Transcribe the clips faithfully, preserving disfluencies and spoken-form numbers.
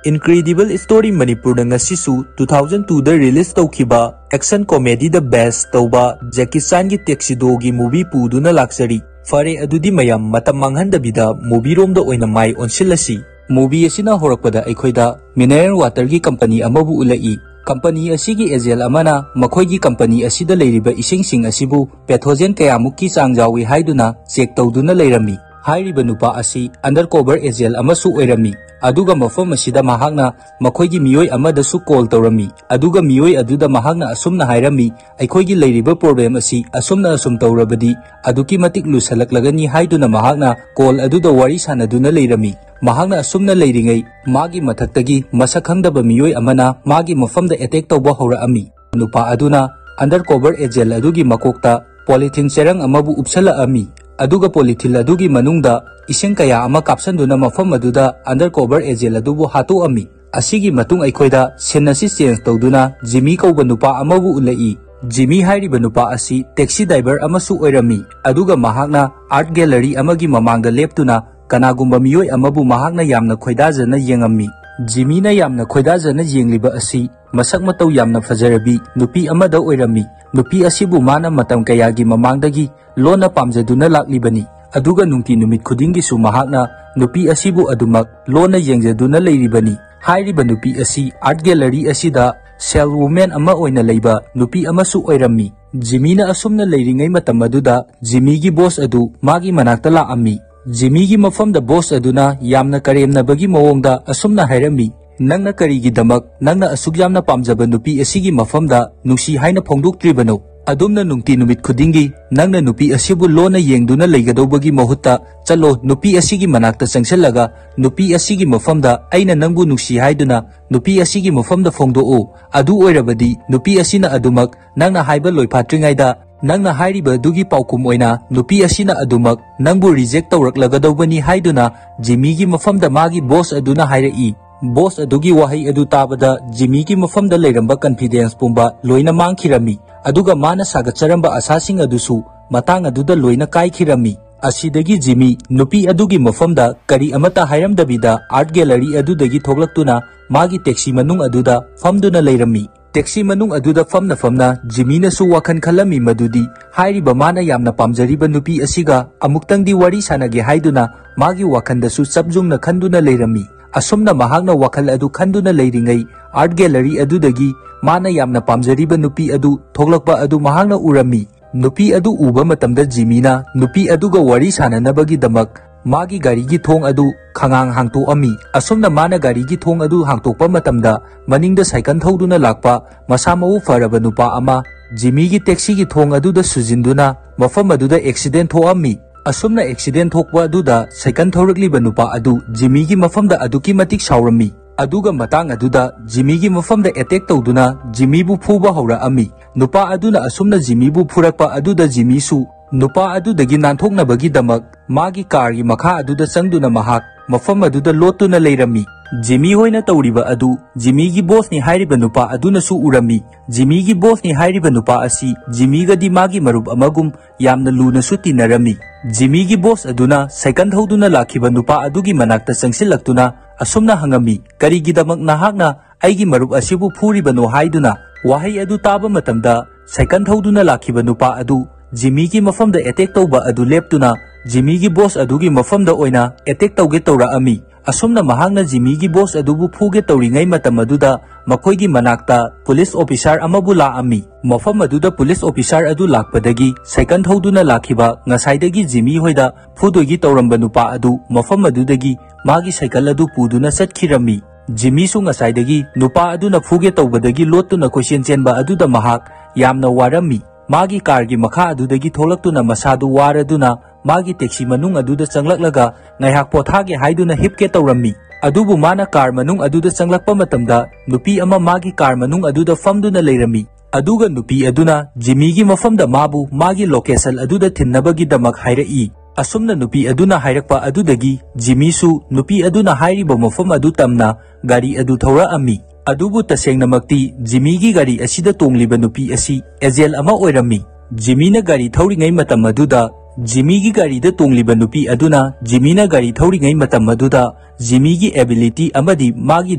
Incredible Story ꯃꯅꯤꯄꯨꯔꯗ ꯉꯁꯤꯁꯨ two thousand two ꯗ release ꯇꯧꯈꯤꯕ action comedy ꯗ best ꯇꯧꯕ ꯖꯦꯀꯤ ꯆꯥꯟꯒꯤ ꯇꯦꯛꯁꯤꯗꯣꯒꯤ movie ꯄꯨꯗꯨꯅ ꯂꯥꯛꯆꯔꯤ꯫ ꯐꯔꯦ, ꯑꯗꯨꯗꯤ ꯃꯌꯥꯝ ꯃꯇꯝ ꯃꯥꯡꯍꯟꯗꯕꯤꯗ movie ꯔꯣꯝꯗ ꯑꯣꯏꯅ ꯃꯥꯏ ꯑꯣꯟꯁꯤꯜꯂꯁꯤ꯫ Movie ꯑꯁꯤꯅ ꯍꯧꯔꯛꯄꯗ ꯑꯩꯈꯣꯏꯗ mineral water ꯒꯤ company ꯑꯃꯕꯨ ꯎꯠꯂꯛꯏ꯫ Company ꯑꯁꯤꯒꯤ agent ꯑꯃꯅ ꯃꯈꯣꯏꯒꯤ company ꯑꯁꯤꯗ ꯂꯩꯔꯤꯕ ꯏꯁꯤꯡꯁꯤꯡ ꯑꯁꯤꯕꯨ pathogen ꯀꯌꯥꯃꯨꯛꯀꯤ ꯆꯥꯡ ꯌꯥꯎꯏ ꯍꯥꯏꯗꯨꯅ check ꯇꯧꯗꯨꯅ ꯂꯩꯔꯝꯃꯤ꯫ ꯍꯥꯏꯔꯤꯕ ꯅꯨꯄꯥ ꯑꯁꯤ undercover agent ꯑꯃꯁꯨ ꯑꯣꯏꯔꯝꯃꯤ꯫ ꯑꯗꯨꯒ ꯃꯐꯝ ꯑꯁꯤꯗ ꯃꯍꯥꯛꯅ ꯃꯈꯣꯏꯒꯤ ꯃꯤꯑꯣꯏ ꯑꯃꯗꯁꯨ call ꯇꯧꯔꯝꯃꯤ꯫ ꯑꯗꯨꯒ ꯃꯤꯑꯣꯏ ꯑꯗꯨꯗ ꯃꯍꯥꯛꯅ ꯑꯁꯨꯝꯅ ꯍꯥꯏꯔꯝꯃꯤ, "ꯑꯩꯈꯣꯏꯒꯤ ꯂꯩꯔꯤꯕ problem ꯑꯁꯤ ꯑꯁꯨꯝꯅ ꯑꯁꯨꯝ ꯇꯧꯔꯕꯗꯤ ꯑꯗꯨꯛꯀꯤ ꯃꯇꯤꯛ ꯂꯨꯁꯜꯂꯛꯂꯒꯅꯤ" ꯍꯥꯏꯗꯨꯅ ꯃꯍꯥꯛꯅ call ꯑꯗꯨꯗ ꯋꯥꯔꯤ ꯁꯥꯟꯅꯗꯨꯅ ꯂꯩꯔꯝꯃꯤ꯫ ꯃꯍꯥꯛꯅ ꯑꯁꯨꯝꯅ ꯂꯩꯔꯤꯉꯩ ꯃꯥꯒꯤ ꯃꯊꯛꯇꯒꯤ ꯃꯁꯛ ꯈꯪꯗꯕ ꯃꯤꯑꯣꯏ ꯑꯃꯅ ꯃꯥꯒꯤ ꯃꯐꯝꯗ attack ꯇꯧꯕ ꯍꯧꯔꯛꯑꯝꯃꯤ꯫ ꯅꯨꯄꯥ ꯑꯗꯨꯅ undercover agent ꯑꯗꯨꯒꯤ ꯃꯀꯣꯛꯇ polythene ꯆꯦꯔꯪ ꯑꯃꯕꯨ ꯎꯞꯁꯜꯂꯛꯑꯝꯃꯤ꯫ ꯑꯗꯨꯒ polythene ꯑꯗꯨꯒꯤ ꯃꯅꯨꯡꯗ ꯏꯁꯤꯡ ꯀꯌꯥ ꯑꯃ ꯀꯥꯞꯁꯟꯗꯨꯅ ꯃꯐꯝ ꯑꯗꯨꯗ undercover agent ꯑꯗꯨꯕꯨ ꯍꯥꯠꯇꯣꯛꯑꯝꯃꯤ꯫ ꯑꯁꯤꯒꯤ ꯃꯇꯨꯡ ꯑꯩꯈꯣꯏꯗ scene ꯑꯁꯤ change ꯇꯧꯗꯨꯅ ꯖꯤꯃꯤ ꯀꯧꯕ ꯅꯨꯄꯥ ꯑꯃꯕꯨ ꯎꯠꯂꯛꯏ꯫ ꯖꯤꯃꯤ ꯍꯥꯏꯔꯤꯕ ꯅꯨꯄꯥ ꯑꯁꯤ taxi driver ꯑꯃꯁꯨ ꯑꯣꯏꯔꯝꯃꯤ꯫ ꯑꯗꯨꯒ ꯃꯍꯥꯛꯅ art gallery ꯑꯃꯒꯤ ꯃꯃꯥꯡꯗ ꯂꯦꯞꯇꯨꯅ ꯀꯅꯥꯒꯨꯝꯕ ꯃꯤꯑꯣꯏ ꯑꯃꯕꯨ ꯃꯍꯥꯛꯅ ꯌꯥꯝꯅ ꯈꯣꯏꯗꯥꯖꯅ ꯌꯦꯡꯉꯝꯃꯤ꯫ ꯖꯤꯃꯤꯅ ꯌꯥꯝꯅ ꯈꯣꯏꯗꯥꯖꯅ ꯌꯦꯡꯂꯤꯕ ꯑꯁꯤ ꯃꯁꯛ ꯃꯇꯧ ꯌꯥꯝꯅ ꯐꯖꯔꯕꯤ ꯅꯨꯄꯤ ꯑꯃꯗ ꯑꯣꯏꯔꯝꯃꯤ꯫ ꯅꯨꯄꯤ ꯑꯁꯤꯕꯨ ꯃꯥꯅ ꯃꯇꯝ ꯀꯌꯥꯒꯤ ꯃꯃꯥꯡꯗꯒꯤ ꯂꯣꯟꯅ ꯄꯥꯝꯖꯗꯨꯅ ꯂꯥꯛꯂꯤꯕꯅꯤ꯫ ꯑꯗꯨꯒ ꯅꯨꯡꯇꯤ ꯅꯨꯃꯤꯠ ꯈꯨꯗꯤꯡꯒꯤꯁꯨ ꯃꯍꯥꯛꯅ ꯅꯨꯄꯤ ꯑꯁꯤꯕꯨ ꯑꯗꯨꯃꯛ ꯂꯣꯟꯅ ꯌꯦꯡꯖꯗꯨꯅ ꯂꯩꯔꯤꯕꯅꯤ꯫ ꯍꯥꯏꯔꯤꯕ ꯅꯨꯄꯤ ꯑꯁꯤ art gallery ꯑꯁꯤꯗ saleswoman ꯑꯃ ꯑꯣꯏꯅ ꯂꯩꯕ ꯅꯨꯄꯤ ꯑꯃꯁꯨ ꯑꯣꯏꯔꯝꯃꯤ꯫ ꯖꯤꯃꯤꯅ ꯑꯁꯨꯝꯅ ꯂꯩꯔꯤꯉꯩ ꯃꯇꯝ ꯑꯗꯨꯗ ꯖꯤꯃꯤꯒꯤ boss ꯑꯗꯨ ꯃꯥꯒꯤ ꯃꯅꯥꯛꯇ ꯂꯥꯛꯑꯝꯃꯤ꯫ ꯖꯤꯃꯤꯒꯤ ꯃꯐꯝꯗ boss ꯑꯗꯨꯅ ꯌꯥꯝꯅ ꯀꯔꯦꯝꯅꯕꯒꯤ ꯃꯑꯣꯡꯗ ꯑꯁꯨꯝꯅ ꯍꯥꯏꯔꯝꯃꯤ, "ꯅꯪꯅ ꯀꯔꯤꯒꯤꯗꯃꯛ ꯅꯪꯅ ꯑꯁꯨꯛ ꯌꯥꯝꯅ ꯄꯥꯝꯖꯕ ꯅꯨꯄꯤ ꯑꯁꯤꯒꯤ ꯃꯐꯝꯗ ꯅꯨꯡꯁꯤ ꯍꯥꯏꯅ ꯐꯣꯡꯗꯣꯛꯇ꯭ꯔꯤꯕꯅꯣ? ꯑꯗꯨꯝꯅ ꯅꯨꯡꯇꯤ ꯅꯨꯃꯤꯠ ꯈꯨꯗꯤꯡꯒꯤ ꯅꯪꯅ ꯅꯨꯄꯤ ꯑꯁꯤꯕꯨ ꯂꯣꯟꯅ ꯌꯦꯡꯗꯨꯅ ꯂꯩꯒꯗꯧꯕꯒꯤ ꯃꯍꯨꯠꯇ ꯆꯠꯂꯣ, ꯅꯨꯄꯤ ꯑꯁꯤꯒꯤ ꯃꯅꯥꯛꯇ ꯆꯪꯁꯤꯜꯂꯒ ꯅꯨꯄꯤ ꯑꯁꯤꯒꯤ ꯃꯐꯝꯗ ꯑꯩꯅ ꯅꯪꯕꯨ ꯅꯨꯡꯁꯤ ꯍꯥꯏꯗꯨꯅ ꯅꯨꯄꯤ ꯑꯁꯤꯒꯤ ꯃꯐꯝꯗ ꯐꯣꯡꯗꯣꯛꯎ꯫ ꯑꯗꯨ ꯑꯣꯏꯔꯕꯗꯤ ꯅꯨꯄꯤ ꯑꯁꯤꯅ ꯑꯗꯨꯃꯛ ꯅꯪꯅ ꯍꯥꯏꯕ ꯂꯣꯏꯐꯥꯠꯇ꯭ꯔꯤꯉꯩꯗ ꯅꯪꯅ ꯍꯥꯏꯔꯤꯕ ꯑꯗꯨꯒꯤ ꯄꯥꯎꯈꯨꯝ ꯑꯣꯏꯅ ꯅꯨꯄꯤ ꯑꯁꯤꯅ ꯑꯗꯨꯃꯛ ꯅꯪꯕꯨ reject ꯇꯧꯔꯛꯂꯒꯗꯧꯕꯅꯤ" ꯍꯥꯏꯗꯨꯅ ꯖꯤꯃꯤꯒꯤ ꯃꯐꯝꯗ ꯃꯥꯒꯤ boss ꯑꯗꯨꯅ ꯍꯥꯏꯔꯛꯏ꯫ Boss ꯑꯗꯨꯒꯤ ꯋꯥꯍꯩ ꯑꯗꯨ ꯇꯥꯕꯗ ꯖꯤꯃꯤꯒꯤ ꯃꯐꯝꯗ ꯂꯩꯔꯝꯕ confidence ꯄꯨꯝꯕ ꯂꯣꯏꯅ ꯃꯥꯡꯈꯤꯔꯝꯃꯤ꯫ ꯑꯗꯨꯒ ꯃꯥꯅ ꯁꯥꯒꯠꯆꯔꯝꯕ ꯑꯁꯥꯁꯤꯡ ꯑꯗꯨꯁꯨ ꯃꯇꯥꯡ ꯑꯗꯨꯗ ꯂꯣꯏꯅ ꯀꯥꯏꯈꯤꯔꯝꯃꯤ꯫ ꯑꯁꯤꯗꯒꯤ ꯖꯤꯃꯤ ꯅꯨꯄꯤ ꯑꯗꯨꯒꯤ ꯃꯐꯝꯗ ꯀꯔꯤ ꯑꯃꯠꯇ ꯍꯥꯏꯔꯝꯗꯕꯤꯗ art gallery ꯑꯗꯨꯗꯒꯤ ꯊꯣꯛꯂꯛꯇꯨꯅ ꯃꯥꯒꯤ taxi ꯃꯅꯨꯡ ꯑꯗꯨꯗ ꯐꯝꯗꯨꯅ ꯂꯩꯔꯝꯃꯤ꯫ Taxi ꯃꯅꯨꯡ ꯑꯗꯨꯗ ꯐꯝꯅ ꯐꯝꯅ ꯖꯤꯃꯤꯅꯁꯨ ꯋꯥꯈꯜ ꯈꯜꯂꯝꯃꯤ ꯃꯗꯨꯗꯤ ꯍꯥꯏꯔꯤꯕ ꯃꯥꯅ ꯌꯥꯝꯅ ꯄꯥꯝꯖꯔꯤꯕ ꯅꯨꯄꯤ ꯑꯁꯤꯒ ꯑꯃꯨꯛꯇꯪꯗꯤ ꯋꯥꯔꯤ ꯁꯥꯟꯅꯒꯦ ꯍꯥꯏꯗꯨꯅ ꯃꯥꯒꯤ ꯋꯥꯈꯜꯗꯁꯨ ꯆꯞ ꯌꯨꯡꯅ ꯈꯟꯗꯨꯅ ꯂꯩꯔꯝꯃꯤ꯫ ꯑꯁꯨꯝꯅ ꯃꯍꯥꯛꯅ ꯋꯥꯈꯜ ꯑꯗꯨ ꯈꯟꯗꯨꯅ ꯂꯩꯔꯤꯉꯩ art gallery ꯑꯗꯨꯗꯒꯤ ꯃꯥꯅ ꯌꯥꯝꯅ ꯄꯥꯝꯖꯔꯤꯕ ꯅꯨꯄꯤ ꯑꯗꯨ ꯊꯣꯛꯂꯛꯄ ꯑꯗꯨ ꯃꯍꯥꯛꯅ ꯎꯔꯝꯃꯤ꯫ ꯅꯨꯄꯤ ꯑꯗꯨ ꯎꯕ ꯃꯇꯝꯗ ꯖꯤꯃꯤꯅ ꯅꯨꯄꯤ ꯑꯗꯨꯒ ꯋꯥꯔꯤ ꯁꯥꯟꯅꯅꯕꯒꯤꯗꯃꯛ ꯃꯥꯒꯤ ꯒꯥꯔꯤꯒꯤ ꯊꯣꯡ ꯑꯗꯨ ꯈꯉꯥꯡ ꯍꯥꯡꯇꯣꯛꯑꯝꯃꯤ꯫ ꯑꯁꯨꯝꯅ ꯃꯥꯅ ꯒꯥꯔꯤꯒꯤ ꯊꯣꯡ ꯑꯗꯨ ꯍꯥꯡꯇꯣꯛꯄ ꯃꯇꯝꯗ ꯃꯅꯤꯡꯗ ꯁꯥꯏꯀꯜ ꯊꯧꯗꯨꯅ ꯂꯥꯛꯄ ꯃꯁꯥ ꯃꯎ ꯐꯔꯕ ꯅꯨꯄꯥ ꯑꯃ ꯖꯤꯃꯤꯒꯤ taxiꯒꯤ ꯊꯣꯡ ꯑꯗꯨꯗ ꯁꯨꯖꯤꯟꯗꯨꯅ ꯃꯐꯝ ꯑꯗꯨꯗ accident ꯊꯣꯛꯑꯝꯃꯤ꯫ ꯑꯁꯨꯝꯅ accident ꯊꯣꯛꯄ ꯑꯗꯨꯗ ꯁꯥꯏꯀꯜ ꯊꯧꯔꯛꯂꯤꯕ ꯅꯨꯄꯥ ꯑꯗꯨ ꯖꯤꯃꯤꯒꯤ ꯃꯐꯝꯗ ꯑꯗꯨꯛꯀꯤ ꯃꯇꯤꯛ ꯁꯥꯎꯔꯝꯃꯤ꯫ ꯑꯗꯨꯒ ꯃꯇꯥꯡ ꯑꯗꯨꯗ ꯖꯤꯃꯤꯒꯤ ꯃꯐꯝꯗ attack ꯇꯧꯗꯨꯅ ꯖꯤꯃꯤꯕꯨ ꯐꯨꯕ ꯍꯧꯔꯛꯑꯝꯃꯤ꯫ ꯅꯨꯄꯥ ꯑꯗꯨꯅ ꯑꯁꯨꯝꯅ ꯖꯤꯃꯤꯕꯨ ꯐꯨꯔꯛꯄ ꯑꯗꯨꯗ ꯖꯤꯃꯤꯁꯨ ꯅꯨꯄꯥ ꯑꯗꯨꯗꯒꯤ ꯅꯥꯟꯊꯣꯛꯅꯕꯒꯤꯗꯃꯛ ꯃꯥꯒꯤ carꯒꯤ ꯃꯈꯥ ꯑꯗꯨꯗ ꯆꯪꯗꯨꯅ ꯃꯍꯥꯛ ꯃꯐꯝ ꯑꯗꯨꯗ ꯂꯣꯠꯇꯨꯅ ꯂꯩꯔꯝꯃꯤ꯫ ꯖꯤꯃꯤ ꯍꯣꯏꯅ ꯇꯧꯔꯤꯕ ꯑꯗꯨ ꯖꯤꯃꯤꯒꯤ bossꯅꯤ ꯍꯥꯏꯔꯤꯕ ꯅꯨꯄꯥ ꯑꯗꯨꯅꯁꯨ ꯎꯔꯝꯃꯤ꯫ ꯖꯤꯃꯤꯒꯤ bossꯅꯤ ꯍꯥꯏꯔꯤꯕ ꯅꯨꯄꯥ ꯑꯁꯤ ꯖꯤꯃꯤꯒꯗꯤ ꯃꯥꯒꯤ ꯃꯔꯨꯞ ꯑꯃꯒꯨꯝ ꯌꯥꯝꯅ ꯂꯨꯅꯁꯨ ꯇꯤꯟꯅꯔꯝꯃꯤ꯫ ꯖꯤꯃꯤꯒꯤ boss ꯑꯗꯨꯅ ꯁꯥꯏꯀꯜ ꯊꯧꯗꯨꯅ ꯂꯥꯛꯈꯤꯕ ꯅꯨꯄꯥ ꯑꯗꯨꯒꯤ ꯃꯅꯥꯛꯇ ꯆꯪꯁꯤꯜꯂꯛꯇꯨꯅ ꯑꯁꯨꯝꯅ ꯍꯪꯉꯝꯃꯤ, "ꯀꯔꯤꯒꯤꯗꯃꯛ ꯅꯍꯥꯛꯅ ꯑꯩꯒꯤ ꯃꯔꯨꯞ ꯑꯁꯤꯕꯨ ꯐꯨꯔꯤꯕꯅꯣ?" ꯍꯥꯏꯗꯨꯅ꯫ ꯋꯥꯍꯩ ꯑꯗꯨ ꯇꯥꯕ ꯃꯇꯝꯗ ꯁꯥꯏꯀꯜ ꯊꯧꯗꯨꯅ ꯂꯥꯛꯈꯤꯕ ꯅꯨꯄꯥ ꯑꯗꯨ ꯖꯤꯃꯤꯒꯤ ꯃꯐꯝꯗ attack ꯇꯧꯕ ꯑꯗꯨ ꯂꯦꯞꯇꯨꯅ ꯖꯤꯃꯤꯒꯤ boss ꯑꯗꯨꯒꯤ ꯃꯐꯝꯗ ꯑꯣꯏꯅ attack ꯇꯧꯒꯦ ꯇꯧꯔꯛꯑꯝꯃꯤ꯫ ꯑꯁꯨꯝꯅ ꯃꯍꯥꯛꯅ ꯖꯤꯃꯤꯒꯤ boss ꯑꯗꯨꯕꯨ ꯐꯨꯒꯦ ꯇꯧꯔꯤꯉꯩ ꯃꯇꯝ ꯑꯗꯨꯗ ꯃꯈꯣꯏꯒꯤ ꯃꯅꯥꯛꯇ police officer ꯑꯃꯕꯨ ꯂꯥꯛꯑꯝꯃꯤ꯫ ꯃꯐꯝ ꯑꯗꯨꯗ police officer ꯑꯗꯨ ꯂꯥꯛꯄꯗꯒꯤ ꯁꯥꯏꯀꯜ ꯊꯧꯗꯨꯅ ꯂꯥꯛꯈꯤꯕ ꯉꯁꯥꯏꯗꯒꯤ ꯖꯤꯃꯤ ꯍꯣꯏꯗ ꯐꯨꯗꯣꯏꯒꯤ ꯇꯧꯔꯝꯕ ꯅꯨꯄꯥ ꯑꯗꯨ ꯃꯐꯝ ꯑꯗꯨꯗꯒꯤ ꯃꯥꯒꯤ ꯁꯥꯏꯀꯜ ꯑꯗꯨ ꯄꯨꯗꯨꯅ ꯆꯠꯈꯤꯔꯝꯃꯤ꯫ ꯖꯤꯃꯤꯁꯨ ꯉꯁꯥꯏꯗꯒꯤ ꯅꯨꯄꯥ ꯑꯗꯨꯅ ꯐꯨꯒꯦ ꯇꯧꯕꯗꯒꯤ ꯂꯣꯠꯇꯨꯅ ꯀꯣꯏꯆꯦꯟ ꯆꯦꯟꯕ ꯑꯗꯨꯗ ꯃꯍꯥꯛ ꯌꯥꯝꯅ ꯋꯥꯔꯝꯃꯤ꯫ ꯃꯥꯒꯤ carꯒꯤ ꯃꯈꯥ ꯑꯗꯨꯗꯒꯤ ꯊꯣꯛꯂꯛꯇꯨꯅ ꯃꯁꯥꯗꯨ ꯋꯥꯔꯗꯨꯅ ꯃꯥꯒꯤ taxi ꯃꯅꯨꯡ ꯑꯗꯨꯗ ꯆꯪꯂꯛꯂꯒ ꯉꯥꯏꯍꯥꯛ ꯄꯣꯊꯥꯒꯦ ꯍꯥꯏꯗꯨꯅ ꯍꯤꯞꯀꯦ ꯇꯧꯔꯝꯃꯤ꯫ ꯑꯗꯨꯕꯨ ꯃꯥꯅ car ꯃꯅꯨꯡ ꯑꯗꯨꯗ ꯆꯪꯂꯛꯄ ꯃꯇꯝꯗ ꯅꯨꯄꯤ ꯑꯃ ꯃꯥꯒꯤ car ꯃꯅꯨꯡ ꯑꯗꯨꯗ ꯐꯝꯗꯨꯅ ꯂꯩꯔꯝꯃꯤ꯫ ꯑꯗꯨꯒ ꯅꯨꯄꯤ ꯑꯗꯨꯅ ꯖꯤꯃꯤꯒꯤ ꯃꯐꯝꯗ ꯃꯥꯕꯨ ꯃꯥꯒꯤ location ꯑꯗꯨꯗ ꯊꯤꯟꯅꯕꯒꯤꯗꯃꯛ ꯍꯥꯏꯔꯛꯏ꯫ ꯑꯁꯨꯝꯅ ꯅꯨꯄꯤ ꯑꯗꯨꯅ ꯍꯥꯏꯔꯛꯄ ꯑꯗꯨꯗꯒꯤ ꯖꯤꯃꯤꯁꯨ ꯅꯨꯄꯤ ꯑꯗꯨꯅ ꯍꯥꯏꯔꯤꯕ ꯃꯐꯝ ꯑꯗꯨ ꯇꯝꯅ ꯒꯥꯔꯤ ꯑꯗꯨ ꯊꯧꯔꯛꯑꯝꯃꯤ꯫ ꯑꯗꯨꯕꯨ ꯇꯁꯦꯡꯅꯃꯛꯇꯤ ꯖꯤꯃꯤꯒꯤ ꯒꯥꯔꯤ ꯑꯁꯤꯗ ꯇꯣꯡꯂꯤꯕ ꯅꯨꯄꯤ ꯑꯁꯤ agent ꯑꯃ ꯑꯣꯏꯔꯝꯃꯤ꯫ ꯖꯤꯃꯤꯅ ꯒꯥꯔꯤ ꯊꯧꯔꯤꯉꯩ ꯃꯇꯝ ꯑꯗꯨꯗ ꯖꯤꯃꯤꯒꯤ ꯒꯥꯔꯤꯗ ꯇꯣꯡꯂꯤꯕ ꯅꯨꯄꯤ ꯑꯗꯨꯅ ꯖꯤꯃꯤꯅ ꯒꯥꯔꯤ ꯊꯧꯔꯤꯉꯩ ꯃꯇꯝ ꯑꯗꯨꯗ ꯖꯤꯃꯤꯒꯤ ꯑꯦꯕꯤꯂꯤꯇꯤ ꯑꯃꯗꯤ ꯃꯥꯒꯤ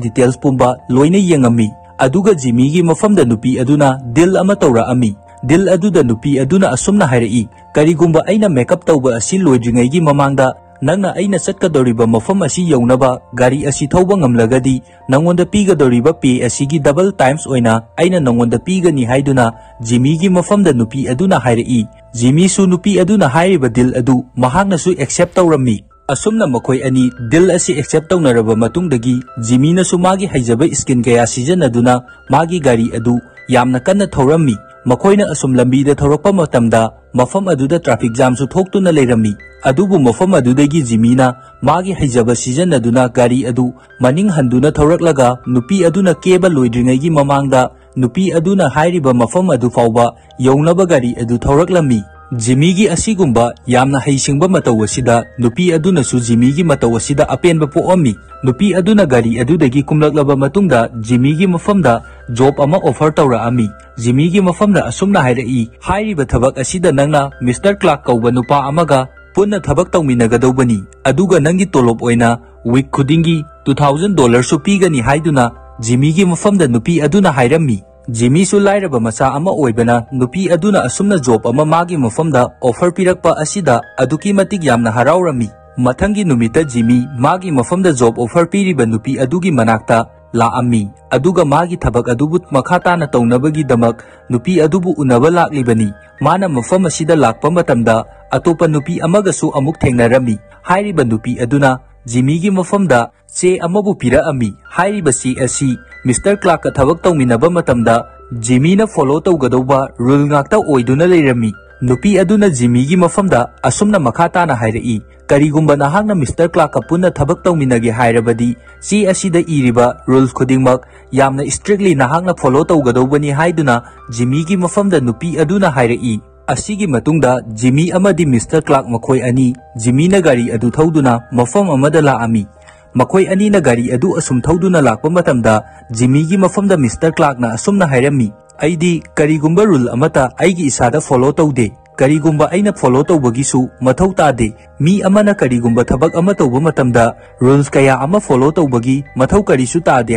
ꯗꯤꯇꯦꯜꯁ ꯄꯨꯝꯕ ꯂꯣꯏꯅ ꯌꯦꯡꯉꯝꯃꯤ꯫ ꯑꯗꯨꯒ ꯖꯤꯃꯤꯒꯤ ꯃꯐꯝꯗ ꯅꯨꯄꯤ ꯑꯗꯨꯅ ꯗꯤꯜ ꯑꯃ ꯇꯧꯔꯛꯑꯝꯃꯤ꯫ ꯗꯤꯜ ꯑꯗꯨꯗ ꯅꯨꯄꯤ ꯑꯗꯨꯅ ꯑꯁꯨꯝꯅ ꯍꯥꯏꯔꯛꯏ, "ꯀꯔꯤꯒꯨꯝꯕ ꯑꯩꯅ ꯃꯦꯀꯞ ꯇꯧꯕ ꯑꯁꯤ ꯂꯣꯏꯗ꯭ꯔꯤꯉꯩꯒꯤ ꯃꯃꯥꯡꯗ ꯅꯪꯅ ꯑꯩꯅ ꯆꯠꯀꯗꯧꯔꯤꯕ ꯃꯐꯝ ꯑꯁꯤ ꯌꯧꯅꯕ ꯒꯥꯔꯤ ꯑꯁꯤ ꯊꯧꯕ ꯉꯝꯂꯒꯗꯤ, ꯅꯪꯉꯣꯟꯗ ꯄꯤꯒꯗꯧꯔꯤꯕ ꯄꯦ ꯑꯁꯤꯒꯤ ꯗꯕꯜ ꯇꯥꯏꯝꯁ ꯑꯣꯏꯅ ꯑꯩꯅ ꯅꯪꯉꯣꯟꯗ ꯄꯤꯒꯅꯤ" ꯍꯥꯏꯗꯨꯅ ꯖꯤꯃꯤꯒꯤ ꯃꯐꯝꯗ ꯅꯨꯄꯤ ꯑꯗꯨꯅ ꯍꯥꯏꯔꯛꯏ꯫ ꯖꯤꯃꯤꯁꯨ ꯅꯨꯄꯤ ꯑꯗꯨꯅ ꯍꯥꯏꯔꯤꯕ ꯗꯤꯜ ꯑꯗꯨ ꯃꯍꯥꯛꯅꯁꯨ ꯑꯦꯛꯁꯦꯞ ꯇꯧꯔꯝꯃꯤ꯫ ꯑꯁꯨꯝꯅ ꯃꯈꯣꯏ ꯑꯅꯤ ꯗꯤꯜ ꯑꯁꯤ ꯑꯦꯛꯁꯦꯞ ꯇꯧꯅꯔꯕ ꯃꯇꯨꯡꯗꯒꯤ ꯖꯤꯃꯤꯅꯁꯨ ꯃꯥꯒꯤ ꯍꯩꯖꯕ ꯁ꯭ꯀꯤꯜ ꯀꯌꯥ ꯁꯤꯖꯤꯟꯅꯗꯨꯅ ꯃꯥꯒꯤ ꯒꯥꯔꯤ ꯑꯗꯨ ꯌꯥꯝꯅ ꯀꯟꯅ ꯊꯧꯔꯝꯃꯤ꯫ ꯃꯈꯣꯏꯅ ꯑꯁꯨꯝ ꯂꯝꯕꯤꯗ ꯊꯧꯔꯛꯄ ꯃꯇꯝꯗ ꯃꯐꯝ ꯑꯗꯨꯗ ꯇ꯭ꯔꯥꯐꯤꯛ ꯖꯥꯝꯁꯨ ꯊꯣꯛꯇꯨꯅ ꯂꯩꯔꯝꯃꯤ꯫ ꯑꯗꯨꯕꯨ ꯃꯐꯝ ꯑꯗꯨꯗꯒꯤ ꯖꯤꯃꯤꯅ ꯃꯥꯒꯤ ꯍꯩꯖꯕ ꯁꯤꯖꯤꯟꯅꯗꯨꯅ ꯒꯥꯔꯤ ꯑꯗꯨ ꯃꯅꯤꯡ ꯍꯟꯗꯨꯅ ꯊꯧꯔꯛꯂꯒ ꯅꯨꯄꯤ ꯑꯗꯨꯅ ꯀꯦꯕ ꯂꯣꯏꯗ꯭ꯔꯤꯉꯩꯒꯤ ꯃꯃꯥꯡꯗ ꯅꯨꯄꯤ ꯑꯗꯨꯅ ꯍꯥꯏꯔꯤꯕ ꯃꯐꯝ ꯑꯗꯨ ꯐꯥꯎꯕ ꯌꯧꯅꯕ ꯒꯥꯔꯤ ꯑꯗꯨ ꯊꯧꯔꯛꯂꯝꯃꯤ꯫ ꯖꯤꯃꯤꯒꯤ ꯑꯁꯤꯒꯨꯝꯕ ꯌꯥꯝꯅ ꯍꯩꯁꯤꯡꯕ ꯃꯇꯧ ꯑꯁꯤꯗ ꯅꯨꯄꯤ ꯑꯗꯨꯅꯁꯨ ꯖꯤꯃꯤꯒꯤ ꯃꯇꯧ ꯑꯁꯤꯗ ꯑꯄꯦꯟꯕ ꯄꯣꯛꯑꯝꯃꯤ꯫ ꯅꯨꯄꯤ ꯑꯗꯨꯅ ꯒꯥꯔꯤ ꯑꯗꯨꯗꯒꯤ ꯀꯨꯝꯂꯛꯂꯕ ꯃꯇꯨꯡꯗ ꯖꯤꯃꯤꯒꯤ ꯃꯐꯝꯗ ꯖꯣꯕ ꯑꯃ ꯑꯣꯐꯔ ꯇꯧꯔꯛꯑꯝꯃꯤ꯫ ꯖꯤꯃꯤꯒꯤ ꯃꯐꯝꯗ ꯑꯁꯨꯝꯅ ꯍꯥꯏꯔꯛꯏ, "ꯍꯥꯏꯔꯤꯕ ꯊꯕꯛ ꯑꯁꯤꯗ ꯅꯪꯅ ꯃꯤꯁꯇꯔ ꯀ꯭ꯂꯥꯔꯛ ꯀꯧꯕ ꯅꯨꯄꯥ ꯑꯃꯒ ꯄꯨꯟꯅ ꯊꯕꯛ ꯇꯧꯃꯤꯟꯅꯒꯗꯧꯕꯅꯤ, ꯑꯗꯨꯒ ꯅꯪꯒꯤ ꯇꯣꯂꯣꯞ ꯑꯣꯏꯅ ꯋꯤꯛ ꯈꯨꯗꯤꯡꯒꯤ ꯇꯨ ꯊꯥꯎꯖꯟ ꯗꯣꯂꯔꯁꯨ ꯄꯤꯒꯅꯤ" ꯍꯥꯏꯗꯨꯅ ꯖꯤꯃꯤꯒꯤ ꯃꯐꯝꯗ ꯅꯨꯄꯤ ꯑꯗꯨꯅ ꯍꯥꯏꯔꯝꯃꯤ꯫ ꯖꯤꯃꯤꯁꯨ ꯂꯥꯏꯔꯕ ꯃꯆꯥ ꯑꯃ ꯑꯣꯏꯕꯅ ꯅꯨꯄꯤ ꯑꯗꯨꯅ ꯑꯁꯨꯝꯅ ꯖꯣꯕ ꯑꯃ ꯃꯥꯒꯤ ꯃꯐꯝꯗ ꯑꯣꯐꯔ ꯄꯤꯔꯛꯄ ꯑꯁꯤꯗ ꯑꯗꯨꯛꯀꯤ ꯃꯇꯤꯛ ꯌꯥꯝꯅ ꯍꯔꯥꯎꯔꯝꯃꯤ꯫ ꯃꯊꯪꯒꯤ ꯅꯨꯃꯤꯠꯇ ꯖꯤꯃꯤ ꯃꯥꯒꯤ ꯃꯐꯝꯗ ꯖꯣꯕ ꯑꯣꯐꯔ ꯄꯤꯔꯤꯕ ꯅꯨꯄꯤ ꯑꯗꯨꯒꯤ ꯃꯅꯥꯛꯇ ꯂꯥꯛꯑꯝꯃꯤ, ꯑꯗꯨꯒ ꯃꯥꯒꯤ ꯊꯕꯛ ꯑꯗꯨꯕꯨ ꯃꯈꯥ ꯇꯥꯅ ꯇꯧꯅꯕꯒꯤꯗꯃꯛ ꯅꯨꯄꯤ ꯑꯗꯨꯕꯨ ꯎꯅꯕ ꯂꯥꯛꯂꯤꯕꯅꯤ꯫ ꯃꯥꯅ ꯃꯐꯝ ꯑꯁꯤꯗ ꯂꯥꯛꯄ ꯃꯇꯝꯗ ꯑꯇꯣꯞꯄ ꯅꯨꯄꯤ ꯑꯃꯒꯁꯨ ꯑꯃꯨꯛ ꯊꯦꯡꯅꯔꯝꯃꯤ꯫ ꯍꯥꯏꯔꯤꯕ ꯅꯨꯄꯤ ꯑꯗꯨꯅ ꯖꯤꯃꯤꯒꯤ ꯃꯐꯝꯗ ꯆꯦ ꯑꯃꯕꯨ ꯄꯤꯔꯛꯑꯝꯃꯤ꯫ ꯍꯥꯏꯔꯤꯕ ꯆꯦ ꯑꯁꯤ ꯃꯤꯁꯇꯔ ꯀ꯭ꯂꯥꯔꯛꯀ ꯊꯕꯛ ꯇꯧꯃꯤꯟꯅꯕ ꯃꯇꯝꯗ ꯖꯤꯃꯤꯅ ꯐꯣꯂꯣ ꯇꯧꯒꯗꯧꯕ ꯔꯨꯜ ꯉꯥꯛꯇ ꯑꯣꯏꯗꯨꯅ ꯂꯩꯔꯝꯃꯤ꯫ ꯅꯨꯄꯤ ꯑꯗꯨꯅ ꯖꯤꯃꯤꯒꯤ ꯃꯐꯝꯗ ꯑꯁꯨꯝꯅ ꯃꯈꯥ ꯇꯥꯅ ꯍꯥꯏꯔꯛꯏ, "ꯀꯔꯤꯒꯨꯝꯕ ꯅꯍꯥꯛꯅ ꯃꯤꯁꯇꯔ ꯀ꯭ꯂꯥꯔꯛꯀ ꯄꯨꯟꯅ ꯊꯕꯛ ꯇꯧꯃꯤꯟꯅꯒꯦ ꯍꯥꯏꯔꯕꯗꯤ ꯆꯦ ꯑꯁꯤꯗ ꯏꯔꯤꯕ ꯔꯨꯜ ꯈꯨꯗꯤꯡꯃꯛ ꯌꯥꯝꯅ ꯏꯁꯇ꯭ꯔꯤꯛꯂꯤ ꯅꯍꯥꯛꯅ ꯐꯣꯂꯣ ꯇꯧꯒꯗꯧꯕꯅꯤ" ꯍꯥꯏꯗꯨꯅ ꯖꯤꯃꯤꯒꯤ ꯃꯐꯝꯗ ꯅꯨꯄꯤ ꯑꯗꯨꯅ ꯍꯥꯏꯔꯛꯏ꯫ ꯑꯁꯤꯒꯤ ꯃꯇꯨꯡꯗ ꯖꯤꯃꯤ ꯑꯃꯗꯤ ꯃꯤꯁꯇꯔ ꯀ꯭ꯂꯥꯔꯛ ꯃꯈꯣꯏ ꯑꯅꯤ ꯖꯤꯃꯤꯅ ꯒꯥꯔꯤ ꯑꯗꯨ ꯊꯧꯗꯨꯅ ꯃꯐꯝ ꯑꯃꯗ ꯂꯥꯛꯑꯝꯃꯤ꯫ ꯃꯈꯣꯏ ꯑꯅꯤꯅ ꯒꯥꯔꯤ ꯑꯗꯨ ꯑꯁꯨꯝ ꯊꯧꯗꯨꯅ ꯂꯥꯛꯄ ꯃꯇꯝꯗ ꯖꯤꯃꯤꯒꯤ ꯃꯐꯝꯗ ꯃꯤꯁꯇꯔ ꯀ꯭ꯂꯥꯔꯛꯅ ꯑꯁꯨꯝꯅ ꯍꯥꯏꯔꯝꯃꯤ, "ꯑꯩꯗꯤ ꯀꯔꯤꯒꯨꯝꯕ ꯔꯨꯜ ꯑꯃꯠꯇ ꯑꯩꯒꯤ ꯏꯁꯥꯗ ꯐꯣꯂꯣ ꯇꯧꯗꯦ꯫ ꯀꯔꯤꯒꯨꯝꯕ ꯑꯩꯅ ꯐꯣꯂꯣ ꯇꯧꯕꯒꯤꯁꯨ ꯃꯊꯧ ꯇꯥꯗꯦ꯫ ꯃꯤ ꯑꯃꯅ ꯀꯔꯤꯒꯨꯝꯕ ꯊꯕꯛ ꯑꯃ ꯇꯧꯕ ꯃꯇꯝꯗ ꯔꯨꯜꯁ ꯀꯌꯥ ꯑꯃ ꯐꯣꯂꯣ ꯇꯧꯕꯒꯤ ꯃꯊꯧ ꯀꯔꯤꯁꯨ ꯇꯥꯗꯦ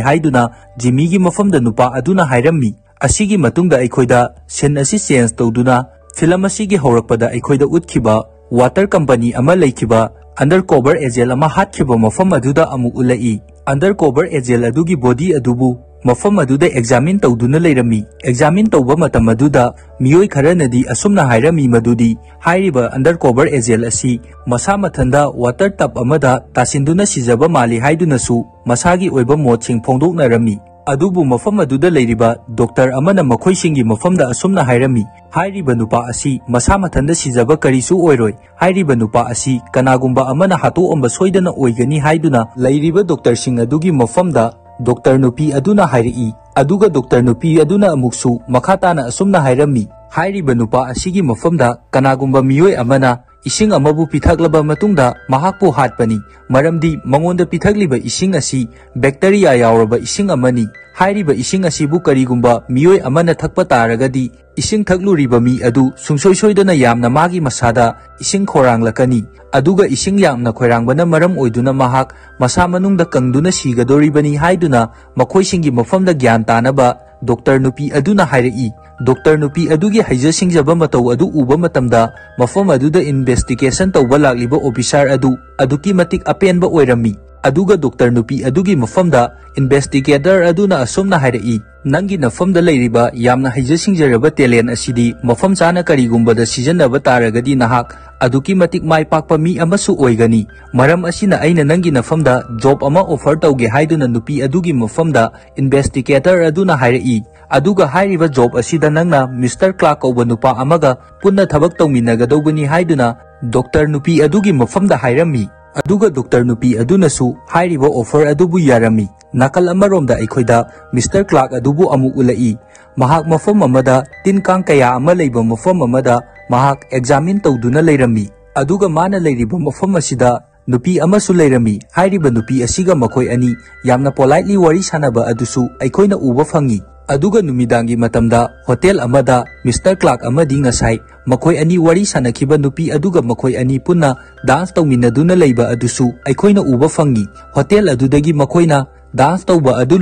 ꯍꯥꯏꯗꯨꯅ ꯖꯤꯃꯤꯒꯤ ꯃꯐꯝꯗ ꯅꯨꯄꯥ ꯑꯗꯨꯅ ꯍꯥꯏꯔꯝꯃꯤ꯫ ꯑꯁꯤꯒꯤ ꯃꯇꯨꯡꯗ ꯑꯩꯈꯣꯏꯗ ꯁꯤꯟ ꯑꯁꯤ ꯆꯦꯟꯖ ꯇꯧꯗꯨꯅ ꯐꯤꯂꯝ ꯑꯁꯤꯒꯤ ꯍꯧꯔꯛꯄꯗ ꯑꯩꯈꯣꯏꯗ ꯎꯠꯈꯤꯕ ꯋꯥꯇꯔ ꯀꯝꯄꯅꯤ ꯑꯃ ꯂꯩꯈꯤꯕ, ꯑꯟꯗꯔ ꯀꯣꯚꯔ ꯑꯦꯖꯦꯟ ꯑꯃ ꯍꯥꯠꯈꯤꯕ ꯃꯐꯝ ꯑꯗꯨꯗ ꯑꯃꯨꯛ ꯎꯠꯂꯛꯏ꯫ ꯑꯟꯗꯔ ꯀꯣꯚꯔ ꯑꯦꯖꯦꯟ ꯑꯗꯨꯒꯤ ꯕꯣꯗꯤ ꯑꯗꯨꯕꯨ ꯃꯐꯝ ꯑꯗꯨꯗ ꯑꯦꯛꯖꯥꯃꯤꯟ ꯇꯧꯗꯨꯅ ꯂꯩꯔꯝꯃꯤ꯫ ꯑꯦꯛꯖꯥꯃꯤꯟ ꯇꯧꯕ ꯃꯇꯝ ꯑꯗꯨꯗ ꯃꯤꯑꯣꯏ ꯈꯔꯅꯗꯤ ꯑꯁꯨꯝꯅ ꯍꯥꯏꯔꯝꯃꯤ ꯃꯗꯨꯗꯤ ꯍꯥꯏꯔꯤꯕ ꯑꯟꯗꯔ ꯀꯣꯚꯔ ꯑꯦꯖꯦꯟ ꯑꯁꯤ ꯃꯁꯥ ꯃꯊꯟꯗ ꯋꯥꯇꯔ ꯇꯕ ꯑꯃꯗ ꯇꯥꯁꯤꯟꯗꯨꯅ ꯁꯤꯖꯕ ꯃꯥꯜꯂꯤ ꯍꯥꯏꯗꯨꯅꯁꯨ ꯃꯁꯥꯒꯤ ꯑꯣꯏꯕ ꯃꯣꯠꯁꯤꯡ ꯐꯣꯡꯗꯣꯛꯅꯔꯝꯃꯤ꯫ ꯑꯗꯨꯕꯨ ꯃꯐꯝ ꯑꯗꯨꯗ ꯂꯩꯔꯤꯕ ꯗꯣꯛꯇꯔ ꯑꯃꯅ ꯃꯈꯣꯏꯁꯤꯡꯒꯤ ꯃꯐꯝꯗ ꯑꯁꯨꯝꯅ ꯍꯥꯏꯔꯝꯃꯤ, ꯍꯥꯏꯔꯤꯕ ꯅꯨꯄꯥ ꯑꯁꯤ ꯃꯁꯥ ꯃꯊꯟꯗ ꯁꯤꯖꯕ ꯀꯔꯤꯁꯨ ꯑꯣꯏꯔꯣꯏ꯫ ꯍꯥꯏꯔꯤꯕ ꯅꯨꯄꯥ ꯑꯁꯤ ꯀꯅꯥꯒꯨꯝꯕ ꯑꯃꯅ ꯍꯥꯠꯇꯣꯛꯑꯝꯕ ꯁꯣꯏꯗꯅ ꯑꯣꯏꯒꯅꯤ ꯍꯥꯏꯗꯨꯅ ꯂꯩꯔꯤꯕ ꯗꯣꯛꯇꯔꯁꯤꯡ ꯑꯗꯨꯒꯤ ꯃꯐꯝꯗ ꯗꯣꯛꯇꯔ ꯅꯨꯄꯤ ꯑꯗꯨꯅ ꯍꯥꯏꯔꯛꯏ꯫ ꯑꯗꯨꯒ ꯗꯣꯛꯇꯔ ꯅꯨꯄꯤ ꯑꯗꯨꯅ ꯑꯃꯨꯛꯁꯨ ꯃꯈꯥ ꯇꯥꯅ ꯑꯁꯨꯝꯅ ꯍꯥꯏꯔꯝꯃꯤ, ꯍꯥꯏꯔꯤꯕ ꯅꯨꯄꯥ ꯑꯁꯤꯒꯤ ꯃꯐꯝꯗ ꯀꯅꯥꯒꯨꯝꯕ ꯃꯤꯑꯣꯏ ꯑꯃꯅ ꯏꯁꯤꯡ ꯑꯃꯕꯨ ꯄꯤꯊꯛꯂꯕ ꯃꯇꯨꯡꯗ ꯃꯍꯥꯛꯄꯨ ꯍꯥꯠꯄꯅꯤ, ꯃꯔꯝꯗꯤ ꯃꯉꯣꯟꯗ ꯄꯤꯊꯛꯂꯤꯕ ꯏꯁꯤꯡ ꯑꯁꯤ ꯕꯦꯛꯇꯔꯤꯌꯥ ꯌꯥꯎꯔꯕ ꯏꯁꯤꯡ ꯑꯃꯅꯤ꯫ ꯍꯥꯏꯔꯤꯕ ꯏꯁꯤꯡ ꯑꯁꯤꯕꯨ ꯀꯔꯤꯒꯨꯝꯕ ꯃꯤꯑꯣꯏ ꯑꯃꯅ ꯊꯛꯄ ꯇꯥꯔꯒꯗꯤ ꯏꯁꯤꯡ ꯊꯛꯂꯨꯔꯤꯕ ꯃꯤ ꯑꯗꯨ ꯁꯨꯡꯁꯣꯏ ꯁꯣꯏꯗꯅ ꯌꯥꯝꯅ ꯃꯥꯒꯤ ꯃꯁꯥꯗ ꯏꯁꯤꯡ ꯈꯧꯔꯥꯡꯂꯛꯀꯅꯤ꯫ ꯑꯗꯨꯒ ꯏꯁꯤꯡ ꯌꯥꯝꯅ ꯈꯣꯏꯔꯥꯡꯕꯅ ꯃꯔꯝ ꯑꯣꯏꯗꯨꯅ ꯃꯍꯥꯛ ꯃꯁꯥ ꯃꯅꯨꯡꯗ ꯀꯪꯗꯨꯅ ꯁꯤꯒꯗꯧꯔꯤꯕꯅꯤ ꯍꯥꯏꯗꯨꯅ ꯃꯈꯣꯏꯁꯤꯡꯒꯤ ꯃꯐꯝꯗ ꯒ꯭ꯌꯥꯟ ꯇꯥꯅꯕ ꯗꯣꯛꯇꯔ ꯅꯨꯄꯤ ꯑꯗꯨꯅ ꯍꯥꯏꯔꯛꯏ꯫ ꯗꯣꯛꯇꯔ ꯅꯨꯄꯤ ꯑꯗꯨꯒꯤ ꯍꯩꯖ ꯁꯤꯡꯖꯕ ꯃꯇꯧ ꯑꯗꯨ ꯎꯕ ꯃꯇꯝꯗ ꯃꯐꯝ ꯑꯗꯨꯗ ꯏꯟꯚꯦꯁꯇꯤꯒꯦꯁꯟ ꯇꯧꯕ ꯂꯥꯛꯂꯤꯕ ꯑꯣꯐꯤꯁꯥꯔ ꯑꯗꯨ ꯑꯗꯨꯛꯀꯤ ꯃꯇꯤꯛ ꯑꯄꯦꯟꯕ ꯑꯣꯏꯔꯝꯃꯤ꯫ ꯑꯗꯨꯒ ꯗꯣꯛꯇꯔ ꯅꯨꯄꯤ ꯑꯗꯨꯒꯤ ꯃꯐꯝꯗ ꯏꯟꯚꯦꯁꯇꯤꯒꯦꯇꯔ ꯑꯗꯨꯅ ꯑꯁꯨꯝꯅ ꯍꯥꯏꯔꯛꯏ, "ꯅꯪꯒꯤ ꯅꯐꯝꯗ ꯂꯩꯔꯤꯕ ꯌꯥꯝꯅ ꯍꯩꯖ ꯁꯤꯡꯖꯔꯕ ꯇꯦꯂꯦꯟ ꯑꯁꯤꯗꯤ ꯃꯐꯝ ꯆꯥꯅ ꯀꯔꯤꯒꯨꯝꯕꯗ ꯁꯤꯖꯤꯟꯅꯕ ꯇꯥꯔꯒꯗꯤ ꯅꯍꯥꯛ ꯑꯗꯨꯛꯀꯤ ꯃꯇꯤꯛ ꯃꯥꯏ ꯄꯥꯛꯄ ꯃꯤ ꯑꯃꯁꯨ ꯑꯣꯏꯒꯅꯤ꯫ ꯃꯔꯝ ꯑꯁꯤꯅ ꯑꯩꯅ ꯅꯪꯒꯤ ꯅꯐꯝꯗ ꯖꯣꯕ ꯑꯃ ꯑꯣꯐꯔ ꯇꯧꯒꯦ" ꯍꯥꯏꯗꯨꯅ ꯅꯨꯄꯤ ꯑꯗꯨꯒꯤ ꯃꯐꯝꯗ ꯏꯟꯚꯦꯁꯇꯤꯒꯦꯇꯔ ꯑꯗꯨꯅ ꯍꯥꯏꯔꯛꯏ꯫ "ꯑꯗꯨꯒ ꯍꯥꯏꯔꯤꯕ ꯖꯣꯕ ꯑꯁꯤꯗ ꯅꯪꯅ ꯃꯤꯁꯇꯔ ꯀ꯭ꯂꯥꯔꯛ ꯀꯧꯕ ꯅꯨꯄꯥ ꯑꯃꯒ ꯄꯨꯟꯅ ꯊꯕꯛ ꯇꯧꯃꯤꯟꯅꯒꯗꯧꯕꯅꯤ" ꯍꯥꯏꯗꯨꯅ ꯗꯣꯛꯇꯔ ꯅꯨꯄꯤ ꯑꯗꯨꯒꯤ ꯃꯐꯝꯗ ꯍꯥꯏꯔꯝꯃꯤ꯫ ꯑꯗꯨꯒ ꯗꯣꯛꯇꯔ ꯅꯨꯄꯤ ꯑꯗꯨꯅꯁꯨ ꯍꯥꯏꯔꯤꯕ ꯑꯣꯐꯔ ꯑꯗꯨꯕꯨ ꯌꯥꯔꯝꯃꯤ꯫ ꯅꯥꯀꯜ ꯑꯃꯔꯣꯝꯗ ꯑꯩꯈꯣꯏꯗ ꯃꯤꯁꯇꯔ ꯀ꯭ꯂꯥꯔꯛ ꯑꯗꯨꯕꯨ ꯑꯃꯨꯛ ꯎꯠꯂꯛꯏ꯫ ꯃꯍꯥꯛ ꯃꯐꯝ ꯑꯃꯗ ꯇꯤꯟ ꯀꯥꯡ ꯀꯌꯥ ꯑꯃ ꯂꯩꯕ ꯃꯐꯝ ꯑꯃꯗ ꯃꯍꯥꯛ ꯑꯦꯛꯖꯥꯃꯤꯟ ꯇꯧꯗꯨꯅ ꯂꯩꯔꯝꯃꯤ꯫ ꯑꯗꯨꯒ ꯃꯥꯅ ꯂꯩꯔꯤꯕ ꯃꯐꯝ ꯑꯁꯤꯗ ꯅꯨꯄꯤ ꯑꯃꯁꯨ ꯂꯩꯔꯝꯃꯤ꯫ ꯍꯥꯏꯔꯤꯕ ꯅꯨꯄꯤ ꯑꯁꯤꯒ ꯃꯈꯣꯏ ꯑꯅꯤ ꯌꯥꯝꯅ ꯄꯣꯂꯥꯏꯠꯂꯤ ꯋꯥꯔꯤ ꯁꯥꯟꯅꯕ ꯑꯗꯨꯁꯨ ꯑꯩꯈꯣꯏꯅ ꯎꯕ ꯐꯪꯉꯤ꯫ ꯑꯗꯨꯒ ꯅꯨꯃꯤꯗꯥꯡꯒꯤ ꯃꯇꯝꯗ ꯍꯣꯇꯦꯜ ꯑꯃꯗ ꯃꯤꯁꯇꯔ ꯀ꯭ꯂꯥꯔꯛ ꯑꯃꯗꯤ ꯉꯁꯥꯏ ꯃꯈꯣꯏ ꯑꯅꯤ ꯋꯥꯔꯤ ꯁꯥꯟꯅꯈꯤꯕ ꯅꯨꯄꯤ ꯑꯗꯨꯒ ꯃꯈꯣꯏ ꯑꯅꯤ ꯄꯨꯟꯅ ꯗꯥꯟꯁ ꯇꯧꯃꯤꯟꯅꯗꯨꯅ ꯂꯩꯕ ꯑꯗꯨꯁꯨ ꯑꯩꯈꯣꯏꯅ ꯎꯕ ꯐꯪꯉꯤ꯫ ꯍꯣꯇꯦꯜ ꯑꯗꯨꯗꯒꯤ ꯃꯈꯣꯏꯅ ꯗꯥꯟꯁ ꯇꯧꯕ ꯑꯗꯨ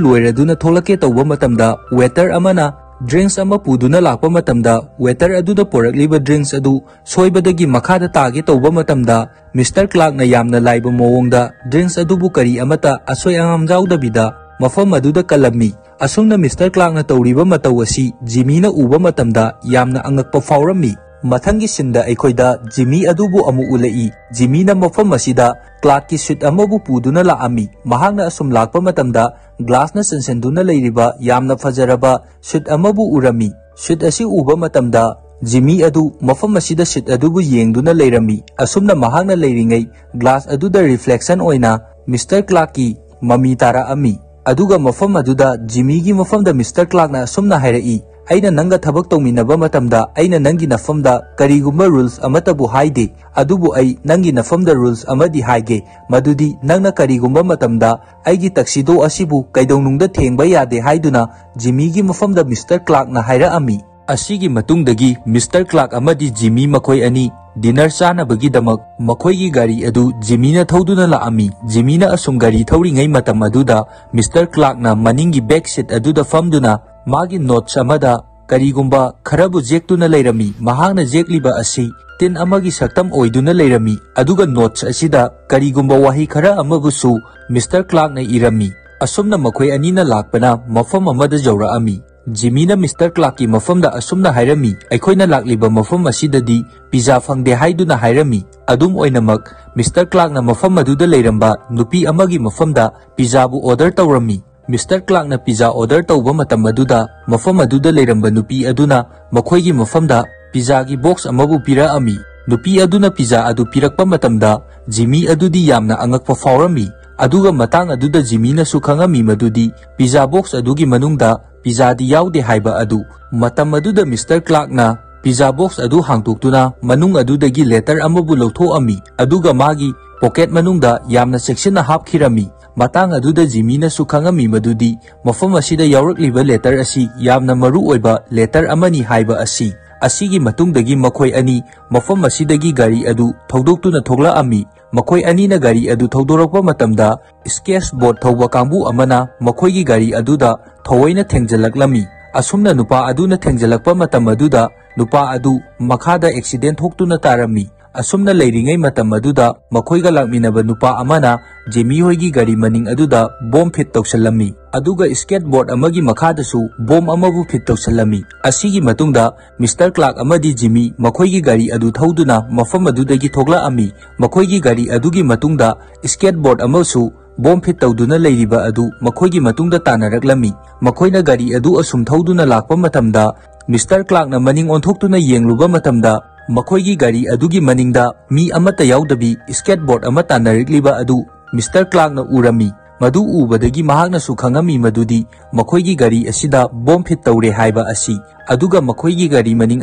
ꯂꯣꯏꯔꯗꯨꯅ ꯊꯣꯛꯂꯛꯀꯦ ꯇꯧꯕ ꯃꯇꯝꯗ, ꯋꯦꯇꯔ ꯑꯃꯅ ꯗ꯭ꯔꯤꯡꯁ ꯑꯃ ꯄꯨꯗꯨꯅ ꯂꯥꯛꯄ ꯃꯇꯝꯗ, ꯋꯦꯇꯔ ꯑꯗꯨꯗ ꯄꯨꯔꯛꯂꯤꯕ ꯗ꯭ꯔꯤꯡꯁ ꯑꯗꯨ ꯁꯣꯏꯕꯗꯒꯤ ꯃꯈꯥꯗ ꯇꯥꯒꯦ ꯇꯧꯕ ꯃꯇꯝꯗ, ꯃꯤꯁꯇꯔ ꯀ꯭ꯂꯥꯔꯛꯅ ꯌꯥꯝꯅ ꯂꯥꯏꯕ ꯃꯑꯣꯡꯗ ꯗ꯭ꯔꯤꯡꯁ ꯑꯗꯨꯕꯨ ꯀꯔꯤ ꯑꯃꯠꯇ ꯑꯁꯣꯏ ꯑꯉꯥꯝ ꯌꯥꯎꯗꯕꯤꯗ ꯃꯐꯝ ꯑꯗꯨꯗ ꯀꯜꯂꯝꯃꯤ꯫ ꯑꯁꯨꯝꯅ ꯃꯤꯁꯇꯔ ꯀ꯭ꯂꯥꯔꯛꯅ ꯇꯧꯔꯤꯕ ꯃꯇꯧ ꯑꯁꯤ ꯖꯤꯃꯤꯅ ꯎꯕ ꯃꯇꯝꯗ ꯌꯥꯝꯅ ꯑꯉꯛꯄ ꯐꯥꯎꯔꯝꯃꯤ꯫ ꯃꯊꯪꯒꯤ ꯁꯤꯟꯗ ꯑꯩꯈꯣꯏꯗ ꯖꯤꯃꯤ ꯑꯗꯨꯕꯨ ꯑꯃꯨꯛ ꯎꯠꯂꯛꯏ꯫ ꯖꯤꯃꯤꯅ ꯃꯐꯝ ꯑꯁꯤꯗ ꯀ꯭ꯂꯥꯔꯛꯀꯤ ꯁꯨꯠ ꯑꯃꯕꯨ ꯄꯨꯗꯨꯅ ꯂꯥꯛꯑꯝꯃꯤ꯫ ꯃꯍꯥꯛꯅ ꯑꯁꯨꯝ ꯂꯥꯛꯄ ꯃꯇꯝꯗ, ꯒ꯭ꯂꯥꯁꯅ ꯆꯟꯁꯤꯟꯗꯨꯅ ꯂꯩꯔꯤꯕ ꯌꯥꯝꯅ ꯐꯖꯔꯕ ꯁꯨꯠ ꯑꯃꯕꯨ ꯎꯔꯝꯃꯤ꯫ ꯁꯨꯠ ꯑꯁꯤ ꯎꯕ ꯃꯇꯝꯗ, ꯖꯤꯃꯤ ꯑꯗꯨ ꯃꯐꯝ ꯑꯁꯤꯗ ꯁꯨꯠ ꯑꯗꯨꯕꯨ ꯌꯦꯡꯗꯨꯅ ꯂꯩꯔꯝꯃꯤ꯫ ꯑꯁꯨꯝꯅ ꯃꯍꯥꯛꯅ ꯂꯩꯔꯤꯉꯩ, ꯒ꯭ꯂꯥꯁ ꯑꯗꯨꯗ ꯔꯤꯐ꯭ꯂꯦꯛꯁꯟ ꯑꯣꯏꯅ ꯃꯤꯁꯇꯔ ꯀ꯭ꯂꯥꯔꯛꯀꯤ ꯃꯃꯤ ꯇꯥꯔꯛꯑꯝꯃꯤ꯫ ꯑꯗꯨꯒ ꯃꯐꯝ ꯑꯗꯨꯗ ꯖꯤꯃꯤꯒꯤ ꯃꯐꯝꯗ ꯃꯤꯁꯇꯔ ꯀ꯭ꯂꯥꯔꯛꯅ ꯑꯁꯨꯝꯅ ꯍꯥꯏꯔꯛꯏ, "ꯑꯩꯅ ꯅꯪꯒ ꯊꯕꯛ ꯇꯧꯃꯤꯟꯅꯕ ꯃꯇꯝꯗ ꯑꯩꯅ ꯅꯪꯒꯤ ꯅꯐꯝꯗ ꯀꯔꯤꯒꯨꯝꯕ ꯔꯨꯜꯁ ꯑꯃꯠꯇꯕꯨ ꯍꯥꯏꯗꯦ, ꯑꯗꯨꯕꯨ ꯑꯩ ꯅꯪꯒꯤ ꯅꯐꯝꯗ ꯔꯨꯜꯁ ꯑꯃꯗꯤ ꯍꯥꯏꯒꯦ, ꯃꯗꯨꯗꯤ ꯅꯪꯅ ꯀꯔꯤꯒꯨꯝꯕ ꯃꯇꯝꯗ ꯑꯩꯒꯤ ꯇꯛꯁꯤꯗꯣ ꯑꯁꯤꯕꯨ ꯀꯩꯗꯧꯅꯨꯡꯗ ꯊꯦꯡꯕ ꯌꯥꯗꯦ" ꯍꯥꯏꯗꯨꯅ ꯖꯤꯃꯤꯒꯤ ꯃꯐꯝꯗ ꯃꯤꯁꯇꯔ ꯀ꯭ꯂꯥꯔꯛꯅ ꯍꯥꯏꯔꯛꯑꯝꯃꯤ꯫ ꯑꯁꯤꯒꯤ ꯃꯇꯨꯡꯗꯒꯤ ꯃꯤꯁꯇꯔ ꯀ꯭ꯂꯥꯔꯛ ꯑꯃꯗꯤ ꯖꯤꯃꯤ ꯃꯈꯣꯏ ꯑꯅꯤ ꯗꯤꯅꯔ ꯆꯥꯅꯕꯒꯤꯗꯃꯛ ꯃꯈꯣꯏꯒꯤ ꯒꯥꯔꯤ ꯑꯗꯨ ꯖꯤꯃꯤꯅ ꯊꯧꯗꯨꯅ ꯂꯥꯛꯑꯝꯃꯤ꯫ ꯖꯤꯃꯤꯅ ꯑꯁꯨꯝ ꯒꯥꯔꯤ ꯊꯧꯔꯤꯉꯩ ꯃꯇꯝ ꯑꯗꯨꯗ ꯃꯤꯁꯇꯔ ꯀ꯭ꯂꯥꯔꯛꯅ ꯃꯅꯤꯡꯒꯤ ꯕꯦꯛ ꯁꯤꯠ ꯑꯗꯨꯗ ꯐꯝꯗꯨꯅ ꯃꯥꯒꯤ ꯅꯣꯠꯁ ꯑꯃꯗ ꯀꯔꯤꯒꯨꯝꯕ ꯈꯔꯕꯨ ꯖꯦꯛꯇꯨꯅ ꯂꯩꯔꯝꯃꯤ꯫ ꯃꯍꯥꯛꯅ ꯖꯦꯛꯂꯤꯕ ꯑꯁꯤ ꯇꯤꯟ ꯑꯃꯒꯤ ꯁꯛꯇꯝ ꯑꯣꯏꯗꯨꯅ ꯂꯩꯔꯝꯃꯤ, ꯑꯗꯨꯒ ꯅꯣꯠꯁ ꯑꯁꯤꯗ ꯀꯔꯤꯒꯨꯝꯕ ꯋꯥꯍꯩ ꯈꯔ ꯑꯃꯕꯨꯁꯨ ꯃꯤꯁꯇꯔ ꯀ꯭ꯂꯥꯔꯛꯅ ꯏꯔꯝꯃꯤ꯫ ꯑꯁꯨꯝꯅ ꯃꯈꯣꯏ ꯑꯅꯤꯅ ꯂꯥꯛꯄꯅ ꯃꯐꯝ ꯑꯃꯗ ꯌꯧꯔꯛꯑꯝꯃꯤ꯫ ꯖꯤꯃꯤꯅ ꯃꯤꯁꯇꯔ ꯀ꯭ꯂꯥꯔꯛꯀꯤ ꯃꯐꯝꯗ ꯑꯁꯨꯝꯅ ꯍꯥꯏꯔꯝꯃꯤ, "ꯑꯩꯈꯣꯏꯅ ꯂꯥꯛꯂꯤꯕ ꯃꯐꯝ ꯑꯁꯤꯗꯗꯤ ꯄꯤꯖꯥ ꯐꯪꯗꯦ" ꯍꯥꯏꯗꯨꯅ ꯍꯥꯏꯔꯝꯃꯤ꯫ ꯑꯗꯨꯝ ꯑꯣꯏꯅꯃꯛ, ꯃꯤꯁꯇꯔ ꯀ꯭ꯂꯥꯔꯛꯅ ꯃꯐꯝ ꯑꯗꯨꯗ ꯂꯩꯔꯝꯕ ꯅꯨꯄꯤ ꯑꯃꯒꯤ ꯃꯐꯝꯗ ꯄꯤꯖꯥꯕꯨ ꯑꯣꯔꯗꯔ ꯇꯧꯔꯝꯃꯤ꯫ ꯃꯤꯁꯇꯔ ꯀ꯭ꯂꯥꯔꯛꯅ ꯄꯤꯖꯥ ꯑꯣꯔꯗꯔ ꯇꯧꯕ ꯃꯇꯝ ꯑꯗꯨꯗ ꯃꯐꯝ ꯑꯗꯨꯗ ꯂꯩꯔꯝꯕ ꯅꯨꯄꯤ ꯑꯗꯨꯅ ꯃꯈꯣꯏꯒꯤ ꯃꯐꯝꯗ ꯄꯤꯖꯥꯒꯤ ꯕꯣꯛꯁ ꯑꯃꯕꯨ ꯄꯤꯔꯛꯑꯝꯃꯤ꯫ ꯅꯨꯄꯤ ꯑꯗꯨꯅ ꯄꯤꯖꯥ ꯑꯗꯨ ꯄꯤꯔꯛꯄ ꯃꯇꯝꯗ ꯖꯤꯃꯤ ꯑꯗꯨꯗꯤ ꯌꯥꯝꯅ ꯑꯉꯛꯄ ꯐꯥꯎꯔꯝꯃꯤ꯫ ꯑꯗꯨꯒ ꯃꯇꯥꯡ ꯑꯗꯨꯗ ꯖꯤꯃꯤꯅꯁꯨ ꯈꯪꯉꯝꯃꯤ ꯃꯗꯨꯗꯤ ꯄꯤꯖꯥ ꯕꯣꯛꯁ ꯑꯗꯨꯒꯤ ꯃꯅꯨꯡꯗ ꯄꯤꯖꯥꯗꯤ ꯌꯥꯎꯗꯦ ꯍꯥꯏꯕ ꯑꯗꯨ꯫ ꯃꯇꯝ ꯑꯗꯨꯗ ꯃꯤꯁꯇꯔ ꯀ꯭ꯂꯥꯔꯛꯅ ꯄꯤꯖꯥ ꯕꯣꯛꯁ ꯑꯗꯨ ꯍꯥꯡꯗꯣꯛꯇꯨꯅ ꯃꯅꯨꯡ ꯑꯗꯨꯗꯒꯤ ꯂꯦꯇꯔ ꯑꯃꯕꯨ ꯂꯧꯊꯣꯛꯑꯝꯃꯤ, ꯑꯗꯨꯒ ꯃꯥꯒꯤ ꯄꯣꯀꯦꯠ ꯃꯅꯨꯡꯗ ꯌꯥꯝꯅ ꯆꯦꯛꯁꯤꯟꯅ ꯍꯥꯞꯈꯤꯔꯝꯃꯤ꯫ ꯃꯇꯥꯡ ꯑꯗꯨꯗ ꯖꯤꯃꯤꯅꯁꯨ ꯈꯪꯉꯝꯃꯤ ꯃꯗꯨꯗꯤ ꯃꯐꯝ ꯑꯁꯤꯗ ꯌꯥꯎꯔꯛꯂꯤꯕ ꯂꯦꯇꯔ ꯑꯁꯤ ꯌꯥꯝꯅ ꯃꯔꯨ ꯑꯣꯏꯕ ꯂꯦꯇꯔ ꯑꯃꯅꯤ ꯍꯥꯏꯕ ꯑꯁꯤ꯫ ꯑꯁꯤꯒꯤ ꯃꯇꯨꯡꯗꯒꯤ ꯃꯈꯣꯏ ꯑꯅꯤ ꯃꯐꯝ ꯑꯁꯤꯗꯒꯤ ꯒꯥꯔꯤ ꯑꯗꯨ ꯊꯧꯗꯣꯛꯇꯨꯅ ꯊꯣꯛꯂꯛꯑꯝꯃꯤ꯫ ꯃꯈꯣꯏ ꯑꯅꯤꯅ ꯒꯥꯔꯤ ꯑꯗꯨ ꯊꯧꯗꯣꯔꯛꯄ ꯃꯇꯝꯗ, ꯁ꯭ꯀꯦꯠꯁ ꯕꯣꯔꯗ ꯊꯧꯕ ꯀꯥꯡꯕꯨ ꯑꯃꯅ ꯃꯈꯣꯏꯒꯤ ꯒꯥꯔꯤ ꯑꯗꯨꯗ ꯊꯑꯣꯏꯅ ꯊꯦꯡꯖꯤꯜꯂꯛꯂꯝꯃꯤ꯫ ꯑꯁꯨꯝꯅ ꯅꯨꯄꯥ ꯑꯗꯨꯅ ꯊꯦꯡꯖꯤꯜꯂꯛꯄ ꯃꯇꯝ ꯑꯗꯨꯗ, ꯅꯨꯄꯥ ꯑꯗꯨ ꯃꯈꯥꯗ ꯑꯦꯛꯁꯤꯗꯦꯟ ꯊꯣꯛꯇꯨꯅ ꯇꯥꯔꯝꯃꯤ꯫ ꯑꯁꯨꯝꯅ ꯂꯩꯔꯤꯉꯩ ꯃꯇꯝ ꯑꯗꯨꯗ, ꯃꯈꯣꯏꯒ ꯂꯥꯛꯃꯤꯟꯅꯕ ꯅꯨꯄꯥ ꯑꯃꯅ ꯖꯤꯃꯤ ꯍꯣꯏꯒꯤ ꯒꯥꯔꯤ ꯃꯅꯤꯡ ꯑꯗꯨꯗ ꯕꯣꯝ ꯐꯤꯠ ꯇꯧꯁꯜꯂꯝꯃꯤ, ꯑꯗꯨꯒ ꯁ꯭ꯀꯦꯠ ꯕꯣꯔꯗ ꯑꯃꯒꯤ ꯃꯈꯥꯗꯁꯨ ꯕꯣꯝ ꯑꯃꯕꯨ ꯐꯤꯠ ꯇꯧꯁꯜꯂꯝꯃꯤ꯫ ꯑꯁꯤꯒꯤ ꯃꯇꯨꯡꯗ, ꯃꯤꯁꯇꯔ ꯀ꯭ꯂꯥꯔꯛ ꯑꯃꯗꯤ ꯖꯤꯃꯤ ꯃꯈꯣꯏꯒꯤ ꯒꯥꯔꯤ ꯑꯗꯨ ꯊꯧꯗꯨꯅ ꯃꯐꯝ ꯑꯗꯨꯗꯒꯤ ꯊꯣꯛꯂꯛꯑꯝꯃꯤ꯫ ꯃꯈꯣꯏꯒꯤ ꯒꯥꯔꯤ ꯑꯗꯨꯒꯤ ꯃꯇꯨꯡꯗ ꯁ꯭ꯀꯦꯠ ꯕꯣꯔꯗ ꯑꯃꯁꯨ ꯕꯣꯝ ꯐꯤꯠ ꯇꯧꯗꯨꯅ ꯂꯩꯔꯤꯕ ꯑꯗꯨ ꯃꯈꯣꯏꯒꯤ ꯃꯇꯨꯡꯗ ꯇꯥꯟꯅꯔꯛꯂꯝꯃꯤ꯫ ꯃꯈꯣꯏꯅ ꯒꯥꯔꯤ ꯑꯗꯨ ꯑꯁꯨꯝ ꯊꯧꯗꯨꯅ ꯂꯥꯛꯄ ꯃꯇꯝꯗ, ꯃꯤꯁꯇꯔ ꯀ꯭ꯂꯥꯔꯛꯅ ꯃꯅꯤꯡ ꯑꯣꯟꯊꯣꯛꯇꯨꯅ ꯌꯦꯡꯂꯨꯕ ꯃꯇꯝꯗ, ꯃꯈꯣꯏꯒꯤ ꯒꯥꯔꯤ ꯑꯗꯨꯒꯤ ꯃꯅꯤꯡꯗ ꯃꯤ ꯑꯃꯠꯇ ꯌꯥꯎꯗꯕꯤ ꯁ꯭ꯀꯦꯠ ꯕꯣꯔꯗ ꯑꯃ ꯇꯥꯟꯅꯔꯛꯂꯤꯕ ꯑꯗꯨ ꯃꯤꯁꯇꯔ ꯀ꯭ꯂꯥꯔꯛꯅ ꯎꯔꯝꯃꯤ꯫ ꯃꯗꯨ ꯎꯕꯗꯒꯤ ꯃꯍꯥꯛꯅꯁꯨ ꯈꯪꯉꯝꯃꯤ ꯃꯗꯨꯗꯤ ꯃꯈꯣꯏꯒꯤ ꯒꯥꯔꯤ ꯑꯁꯤꯗ ꯕꯣꯝ ꯐꯤꯠ ꯇꯧꯔꯦ ꯍꯥꯏꯕ ꯑꯁꯤ꯫ ꯑꯗꯨꯒ ꯃꯈꯣꯏꯒꯤ ꯒꯥꯔꯤ ꯃꯅꯤꯡ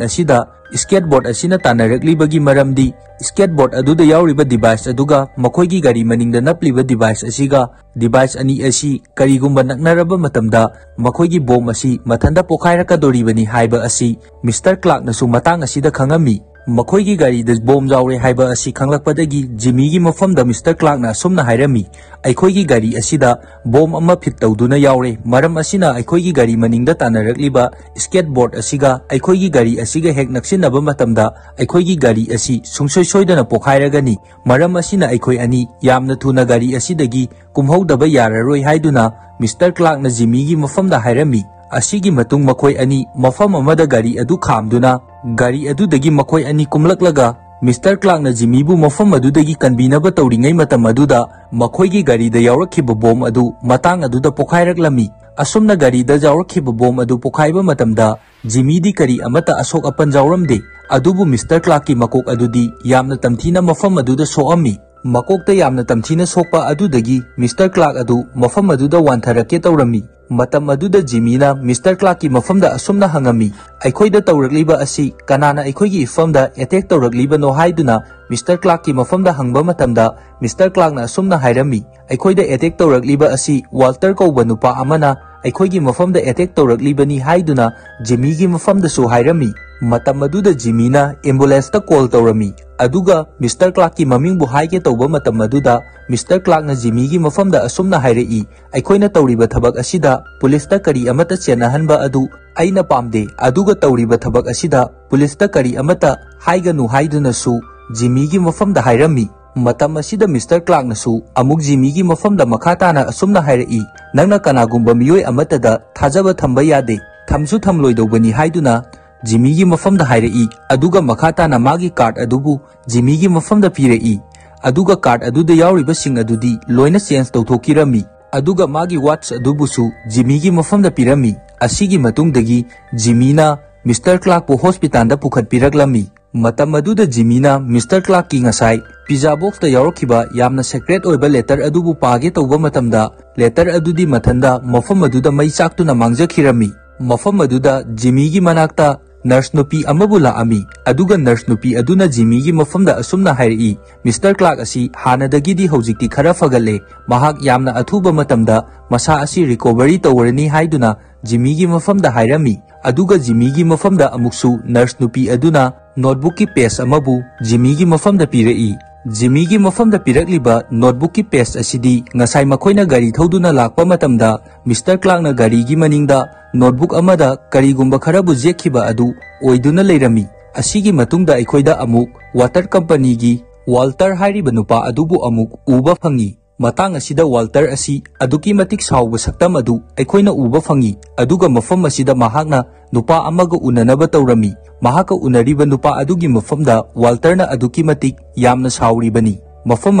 ꯑꯁꯤꯗ ꯁ꯭ꯀꯦꯠ ꯕꯣꯔꯗ ꯑꯁꯤꯅ ꯇꯥꯟꯅꯔꯛꯂꯤꯕꯒꯤ ꯃꯔꯝꯗꯤ, ꯁ꯭ꯀꯦꯠ ꯕꯣꯔꯗ ꯑꯗꯨꯗ ꯌꯥꯎꯔꯤꯕ ꯗꯤꯚꯥꯏꯁ ꯑꯗꯨꯒ ꯃꯈꯣꯏꯒꯤ ꯒꯥꯔꯤ ꯃꯅꯤꯡꯗ ꯅꯞꯂꯤꯕ ꯗꯤꯚꯥꯏꯁ ꯑꯁꯤꯒ, ꯗꯤꯚꯥꯏꯁ ꯑꯅꯤ ꯑꯁꯤ ꯀꯔꯤꯒꯨꯝꯕ ꯅꯛꯅꯔꯕ ꯃꯇꯝꯗ ꯃꯈꯣꯏꯒꯤ ꯕꯣꯝ ꯑꯁꯤ ꯃꯊꯟꯇ ꯄꯣꯈꯥꯏꯔꯛꯀꯗꯧꯔꯤꯕꯅꯤ ꯍꯥꯏꯕ ꯑꯁꯤ ꯃꯤꯁꯇꯔ ꯀ꯭ꯂꯥꯔꯛꯅꯁꯨ ꯃꯇꯥꯡ ꯑꯁꯤꯗ ꯈꯪꯉꯝꯃꯤ꯫ ꯃꯈꯣꯏꯒꯤ ꯒꯥꯔꯤꯗ ꯕꯣꯝ ꯌꯥꯎꯔꯦ ꯍꯥꯏꯕ ꯑꯁꯤ ꯈꯪꯂꯛꯄꯗꯒꯤ ꯖꯤꯃꯤꯒꯤ ꯃꯐꯝꯗ ꯃꯤꯁꯇꯔ ꯀ꯭ꯂꯥꯔꯛꯅ ꯑꯁꯨꯝꯅ ꯍꯥꯏꯔꯝꯃꯤ, "ꯑꯩꯈꯣꯏꯒꯤ ꯒꯥꯔꯤ ꯑꯁꯤꯗ ꯕꯣꯝ ꯑꯃ ꯐꯤꯠ ꯇꯧꯗꯨꯅ ꯌꯥꯎꯔꯦ꯫ ꯃꯔꯝ ꯑꯁꯤꯅ ꯑꯩꯈꯣꯏꯒꯤ ꯒꯥꯔꯤ ꯃꯅꯤꯡꯗ ꯇꯥꯟꯅꯔꯛꯂꯤꯕ ꯁ꯭ꯀꯦꯠ ꯕꯣꯔꯗ ꯑꯁꯤꯒ ꯑꯩꯈꯣꯏꯒꯤ ꯒꯥꯔꯤ ꯑꯁꯤꯒ ꯍꯦꯛ ꯅꯛꯁꯤꯟꯅꯕ ꯃꯇꯝꯗ ꯑꯩꯈꯣꯏꯒꯤ ꯒꯥꯔꯤ ꯑꯁꯤ ꯁꯨꯡꯁꯣꯏ ꯁꯣꯏꯗꯅ ꯄꯣꯈꯥꯏꯔꯒꯅꯤ꯫ ꯃꯔꯝ ꯑꯁꯤꯅ ꯑꯩꯈꯣꯏ ꯑꯅꯤ ꯌꯥꯝꯅ ꯊꯨꯅ ꯒꯥꯔꯤ ꯑꯁꯤꯗꯒꯤ ꯀꯨꯝꯍꯧꯗꯕ ꯌꯥꯔꯔꯣꯏ" ꯍꯥꯏꯗꯨꯅ ꯃꯤꯁꯇꯔ ꯀ꯭ꯂꯥꯔꯛꯅ ꯖꯤꯃꯤꯒꯤ ꯃꯐꯝꯗ ꯍꯥꯏꯔꯝꯃꯤ꯫ ꯑꯁꯤꯒꯤ ꯃꯇꯨꯡ ꯃꯈꯣꯏ ꯑꯅꯤ ꯃꯐꯝ ꯑꯃꯗ ꯒꯥꯔꯤ ꯑꯗꯨ ꯈꯥꯝꯗꯨꯅ, ꯒꯥꯔꯤ ꯑꯗꯨꯗꯒꯤ ꯃꯈꯣꯏ ꯑꯅꯤ ꯀꯨꯝꯂꯛꯂꯒ, ꯃꯤꯁꯇꯔ ꯀ꯭ꯂꯥꯔꯛꯅ ꯖꯤꯃꯤꯕꯨ ꯃꯐꯝ ꯑꯗꯨꯗꯒꯤ ꯀꯟꯕꯤꯅꯕ ꯇꯧꯔꯤꯉꯩ ꯃꯇꯝ ꯑꯗꯨꯗ, ꯃꯈꯣꯏꯒꯤ ꯒꯥꯔꯤꯗ ꯌꯥꯎꯔꯛꯈꯤꯕ ꯕꯣꯝ ꯑꯗꯨ ꯃꯇꯥꯡ ꯑꯗꯨꯗ ꯄꯣꯈꯥꯏꯔꯛꯂꯝꯃꯤ꯫ ꯑꯁꯨꯝꯅ ꯒꯥꯔꯤꯗ ꯌꯥꯎꯔꯛꯈꯤꯕ ꯕꯣꯝ ꯑꯗꯨ ꯄꯣꯈꯥꯏꯕ ꯃꯇꯝꯗ, ꯖꯤꯃꯤꯗꯤ ꯀꯔꯤ ꯑꯃꯠꯇ ꯑꯁꯣꯛ ꯑꯄꯟ ꯌꯥꯎꯔꯝꯗꯦ, ꯑꯗꯨꯕꯨ ꯃꯤꯁꯇꯔ ꯀ꯭ꯂꯥꯔꯛꯀꯤ ꯃꯀꯣꯛ ꯑꯗꯨꯗꯤ ꯌꯥꯝꯅ ꯇꯝꯊꯤꯅ ꯃꯐꯝ ꯑꯗꯨꯗ ꯁꯣꯛꯑꯝꯃꯤ꯫ ꯃꯀꯣꯛꯇ ꯌꯥꯝꯅ ꯇꯝꯊꯤꯅ ꯁꯣꯛꯄ ꯑꯗꯨꯗꯒꯤ ꯃꯤꯁꯇꯔ ꯀ꯭ꯂꯥꯔꯛ ꯑꯗꯨ ꯃꯐꯝ ꯑꯗꯨꯗ ꯋꯥꯟꯊꯔꯛꯀꯦ ꯇꯧꯔꯝꯃꯤ꯫ ꯃꯇꯝ ꯑꯗꯨꯗ ꯖꯤꯃꯤꯅ ꯃꯤꯁꯇꯔ ꯀ꯭ꯂꯥꯔꯛꯀꯤ ꯃꯐꯝꯗ ꯑꯁꯨꯝꯅ ꯍꯪꯉꯝꯃꯤ, "ꯑꯩꯈꯣꯏꯗ ꯇꯧꯔꯛꯂꯤꯕ ꯑꯁꯤ ꯀꯅꯥꯅ ꯑꯩꯈꯣꯏꯒꯤ ꯏꯐꯝꯗ ꯑꯦꯇꯦꯛ ꯇꯧꯔꯛꯂꯤꯕꯅꯣ?" ꯍꯥꯏꯗꯨꯅ ꯃꯤꯁꯇꯔ ꯀ꯭ꯂꯥꯔꯛꯀꯤ ꯃꯐꯝꯗ ꯍꯪꯕ ꯃꯇꯝꯗ ꯃꯤꯁꯇꯔ ꯀ꯭ꯂꯥꯔꯛꯅ ꯑꯁꯨꯝꯅ ꯍꯥꯏꯔꯝꯃꯤ, "ꯑꯩꯈꯣꯏꯗ ꯑꯦꯇꯦꯛ ꯇꯧꯔꯛꯂꯤꯕ ꯑꯁꯤ ꯋꯥꯜꯇꯔ ꯀꯧꯕ ꯅꯨꯄꯥ ꯑꯃꯅ ꯑꯩꯈꯣꯏꯒꯤ ꯃꯐꯝꯗ ꯑꯦꯇꯦꯛ ꯇꯧꯔꯛꯂꯤꯕꯅꯤ" ꯍꯥꯏꯗꯨꯅ ꯖꯤꯃꯤꯒꯤ ꯃꯐꯝꯗꯁꯨ ꯍꯥꯏꯔꯝꯃꯤ꯫ ꯃꯇꯝ ꯑꯗꯨꯗ ꯖꯤꯃꯤꯅ ꯑꯦꯝꯕꯨꯂꯦꯟꯁꯇ ꯀꯣꯜ ꯇꯧꯔꯝꯃꯤ, ꯑꯗꯨꯒ ꯃꯤꯁꯇꯔ ꯀ꯭ꯂꯥꯔꯛꯀꯤ ꯃꯃꯤꯡꯕꯨ ꯍꯥꯏꯒꯦ ꯇꯧꯕ ꯃꯇꯝ ꯑꯗꯨꯗ ꯃꯤꯁꯇꯔ ꯀ꯭ꯂꯥꯔꯛꯅ ꯖꯤꯃꯤꯒꯤ ꯃꯐꯝꯗ ꯑꯁꯨꯝꯅ ꯍꯥꯏꯔꯛꯏ, "ꯑꯩꯈꯣꯏꯅ ꯇꯧꯔꯤꯕ ꯊꯕꯛ ꯑꯁꯤꯗ ꯄꯨꯂꯤꯁꯇ ꯀꯔꯤ ꯑꯃꯠꯇ ꯆꯦꯟꯅꯍꯟꯕ ꯑꯗꯨ ꯑꯩꯅ ꯄꯥꯝꯗꯦ, ꯑꯗꯨꯒ ꯇꯧꯔꯤꯕ ꯊꯕꯛ ꯑꯁꯤꯗ ꯄꯨꯂꯤꯁꯇ ꯀꯔꯤ ꯑꯃꯠꯇ ꯍꯥꯏꯒꯅꯨ" ꯍꯥꯏꯗꯨꯅꯁꯨ ꯖꯤꯃꯤꯒꯤ ꯃꯐꯝꯗ ꯍꯥꯏꯔꯝꯃꯤ꯫ ꯃꯇꯝ ꯑꯁꯤꯗ ꯃꯤꯁꯇꯔ ꯀ꯭ꯂꯥꯔꯛꯅꯁꯨ ꯑꯃꯨꯛ ꯖꯤꯃꯤꯒꯤ ꯃꯐꯝꯗ ꯃꯈꯥ ꯇꯥꯅ ꯑꯁꯨꯝꯅ ꯍꯥꯏꯔꯛꯏ, "ꯅꯪꯅ ꯀꯅꯥꯒꯨꯝꯕ ꯃꯤꯑꯣꯏ ꯑꯃꯠꯇꯗ ꯊꯥꯖꯕ ꯊꯝꯕ ꯌꯥꯗꯦ, ꯊꯝꯁꯨ ꯊꯝꯂꯣꯏꯗꯧꯕꯅꯤ" ꯍꯥꯏꯗꯨꯅ ꯖꯤꯃꯤꯒꯤ ꯃꯐꯝꯗ ꯍꯥꯏꯔꯛꯏ, ꯑꯗꯨꯒ ꯃꯈꯥ ꯇꯥꯅ ꯃꯥꯒꯤ ꯀꯥꯔꯗ ꯑꯗꯨꯕꯨ ꯖꯤꯃꯤꯒꯤ ꯃꯐꯝꯗ ꯄꯤꯔꯛꯏ, ꯑꯗꯨꯒ ꯀꯥꯔꯗ ꯑꯗꯨꯗ ꯌꯥꯎꯔꯤꯕꯁꯤꯡ ꯑꯗꯨꯗꯤ ꯂꯣꯏꯅ ꯆꯦꯟꯖ ꯇꯧꯊꯣꯛꯈꯤꯔꯝꯃꯤ, ꯑꯗꯨꯒ ꯃꯥꯒꯤ ꯋꯥꯠꯆ ꯑꯗꯨꯕꯨꯁꯨ ꯖꯤꯃꯤꯒꯤ ꯃꯐꯝꯗ ꯄꯤꯔꯝꯃꯤ꯫ ꯑꯁꯤꯒꯤ ꯃꯇꯨꯡꯗꯒꯤ ꯖꯤꯃꯤꯅ ꯃꯤꯁꯇꯔ ꯀ꯭ꯂꯥꯔꯛꯄꯨ ꯍꯣꯁꯄꯤꯇꯥꯜꯗ ꯄꯨꯈꯠꯄꯤꯔꯛꯂꯝꯃꯤ꯫ ꯃꯇꯝ ꯑꯗꯨꯗ ꯖꯤꯃꯤꯅ ꯃꯤꯁꯇꯔ ꯀ꯭ꯂꯥꯔꯛꯀꯤ ꯉꯁꯥꯏ ꯄꯤꯖꯥ ꯕꯣꯛꯁꯇ ꯌꯥꯎꯔꯛꯈꯤꯕ ꯌꯥꯝꯅ ꯁꯦꯀ꯭ꯔꯦꯠ ꯑꯣꯏꯕ ꯂꯦꯇꯔ ꯑꯗꯨꯕꯨ ꯄꯥꯒꯦ ꯇꯧꯕ ꯃꯇꯝꯗ, ꯂꯦꯇꯔ ꯑꯗꯨꯗꯤ ꯃꯊꯟꯗ ꯃꯐꯝ ꯑꯗꯨꯗ ꯃꯩ ꯆꯥꯛꯇꯨꯅ ꯃꯥꯡꯖꯈꯤꯔꯝꯃꯤ꯫ ꯃꯐꯝ ꯑꯗꯨꯗ ꯖꯤꯃꯤꯒꯤ ꯃꯅꯥꯛꯇ ꯅꯔꯁ ꯅꯨꯄꯤ ꯑꯃꯕꯨ ꯂꯥꯛꯑꯝꯃꯤ, ꯑꯗꯨꯒ ꯅꯔꯁ ꯅꯨꯄꯤ ꯑꯗꯨꯅ ꯖꯤꯃꯤꯒꯤ ꯃꯐꯝꯗ ꯑꯁꯨꯝꯅ ꯍꯥꯏꯔꯛꯏ, "ꯃꯤꯁꯇꯔ ꯀ꯭ꯂꯥꯔꯛ ꯑꯁꯤ ꯍꯥꯟꯅꯗꯒꯤꯗꯤ ꯍꯧꯖꯤꯛꯇꯤ ꯈꯔ ꯐꯒꯠꯂꯦ꯫ ꯃꯍꯥꯛ ꯌꯥꯝꯅ ꯑꯊꯨꯕ ꯃꯇꯝꯗ ꯃꯁꯥ ꯑꯁꯤ ꯔꯤꯀꯣꯚꯔꯤ ꯇꯧꯔꯅꯤ" ꯍꯥꯏꯗꯨꯅ ꯖꯤꯃꯤꯒꯤ ꯃꯐꯝꯗ ꯍꯥꯏꯔꯝꯃꯤ꯫ ꯑꯗꯨꯒ ꯖꯤꯃꯤꯒꯤ ꯃꯐꯝꯗ ꯑꯃꯨꯛꯁꯨ ꯅꯔꯁ ꯅꯨꯄꯤ ꯑꯗꯨꯅ ꯅꯣꯠꯕꯨꯛꯀꯤ ꯄꯦꯖ ꯑꯃꯕꯨ ꯖꯤꯃꯤꯒꯤ ꯃꯐꯝꯗ ꯄꯤꯔꯛꯏ꯫ ꯖꯤꯃꯤꯒꯤ ꯃꯐꯝꯗ ꯄꯤꯔꯛꯂꯤꯕ ꯅꯣꯠꯕꯨꯛꯀꯤ ꯄꯦꯖ ꯑꯁꯤꯗꯤ ꯉꯁꯥꯏ ꯃꯈꯣꯏꯅ ꯒꯥꯔꯤ ꯊꯧꯗꯨꯅ ꯂꯥꯛꯄ ꯃꯇꯝꯗ ꯃꯤꯁꯇꯔ ꯀ꯭ꯂꯥꯔꯛꯅ ꯒꯥꯔꯤꯒꯤ ꯃꯅꯤꯡꯗ ꯅꯣꯠꯕꯨꯛ ꯑꯃꯗ ꯀꯔꯤꯒꯨꯝꯕ ꯈꯔꯕꯨ ꯌꯦꯛꯈꯤꯕ ꯑꯗꯨ ꯑꯣꯏꯗꯨꯅ ꯂꯩꯔꯝꯃꯤ꯫ ꯑꯁꯤꯒꯤ ꯃꯇꯨꯡꯗ ꯑꯩꯈꯣꯏꯗ ꯑꯃꯨꯛ ꯋꯥꯇꯔ ꯀꯝꯄꯅꯤꯒꯤ ꯋꯥꯜꯇꯔ ꯍꯥꯏꯔꯤꯕ ꯅꯨꯄꯥ ꯑꯗꯨꯕꯨ ꯑꯃꯨꯛ ꯎꯕ ꯐꯪꯉꯤ꯫ ꯃꯇꯥꯡ ꯑꯁꯤꯗ ꯋꯥꯜꯇꯔ ꯑꯁꯤ ꯑꯗꯨꯛꯀꯤ ꯃꯇꯤꯛ ꯁꯥꯎꯕ ꯁꯛꯇꯝ ꯑꯗꯨ ꯑꯩꯈꯣꯏꯅ ꯎꯕ ꯐꯪꯉꯤ, ꯑꯗꯨꯒ ꯃꯐꯝ ꯑꯁꯤꯗ ꯃꯍꯥꯛꯅ ꯅꯨꯄꯥ ꯑꯃꯒ ꯎꯅꯅꯕ ꯇꯧꯔꯝꯃꯤ꯫ ꯃꯍꯥꯛꯀ ꯎꯅꯔꯤꯕ ꯅꯨꯄꯥ ꯑꯗꯨꯒꯤ ꯃꯐꯝꯗ ꯋꯥꯜꯇꯔꯅ ꯑꯗꯨꯛꯀꯤ ꯃꯇꯤꯛ ꯌꯥꯝꯅ ꯁꯥꯎꯔꯤꯕꯅꯤ꯫ ꯃꯐꯝ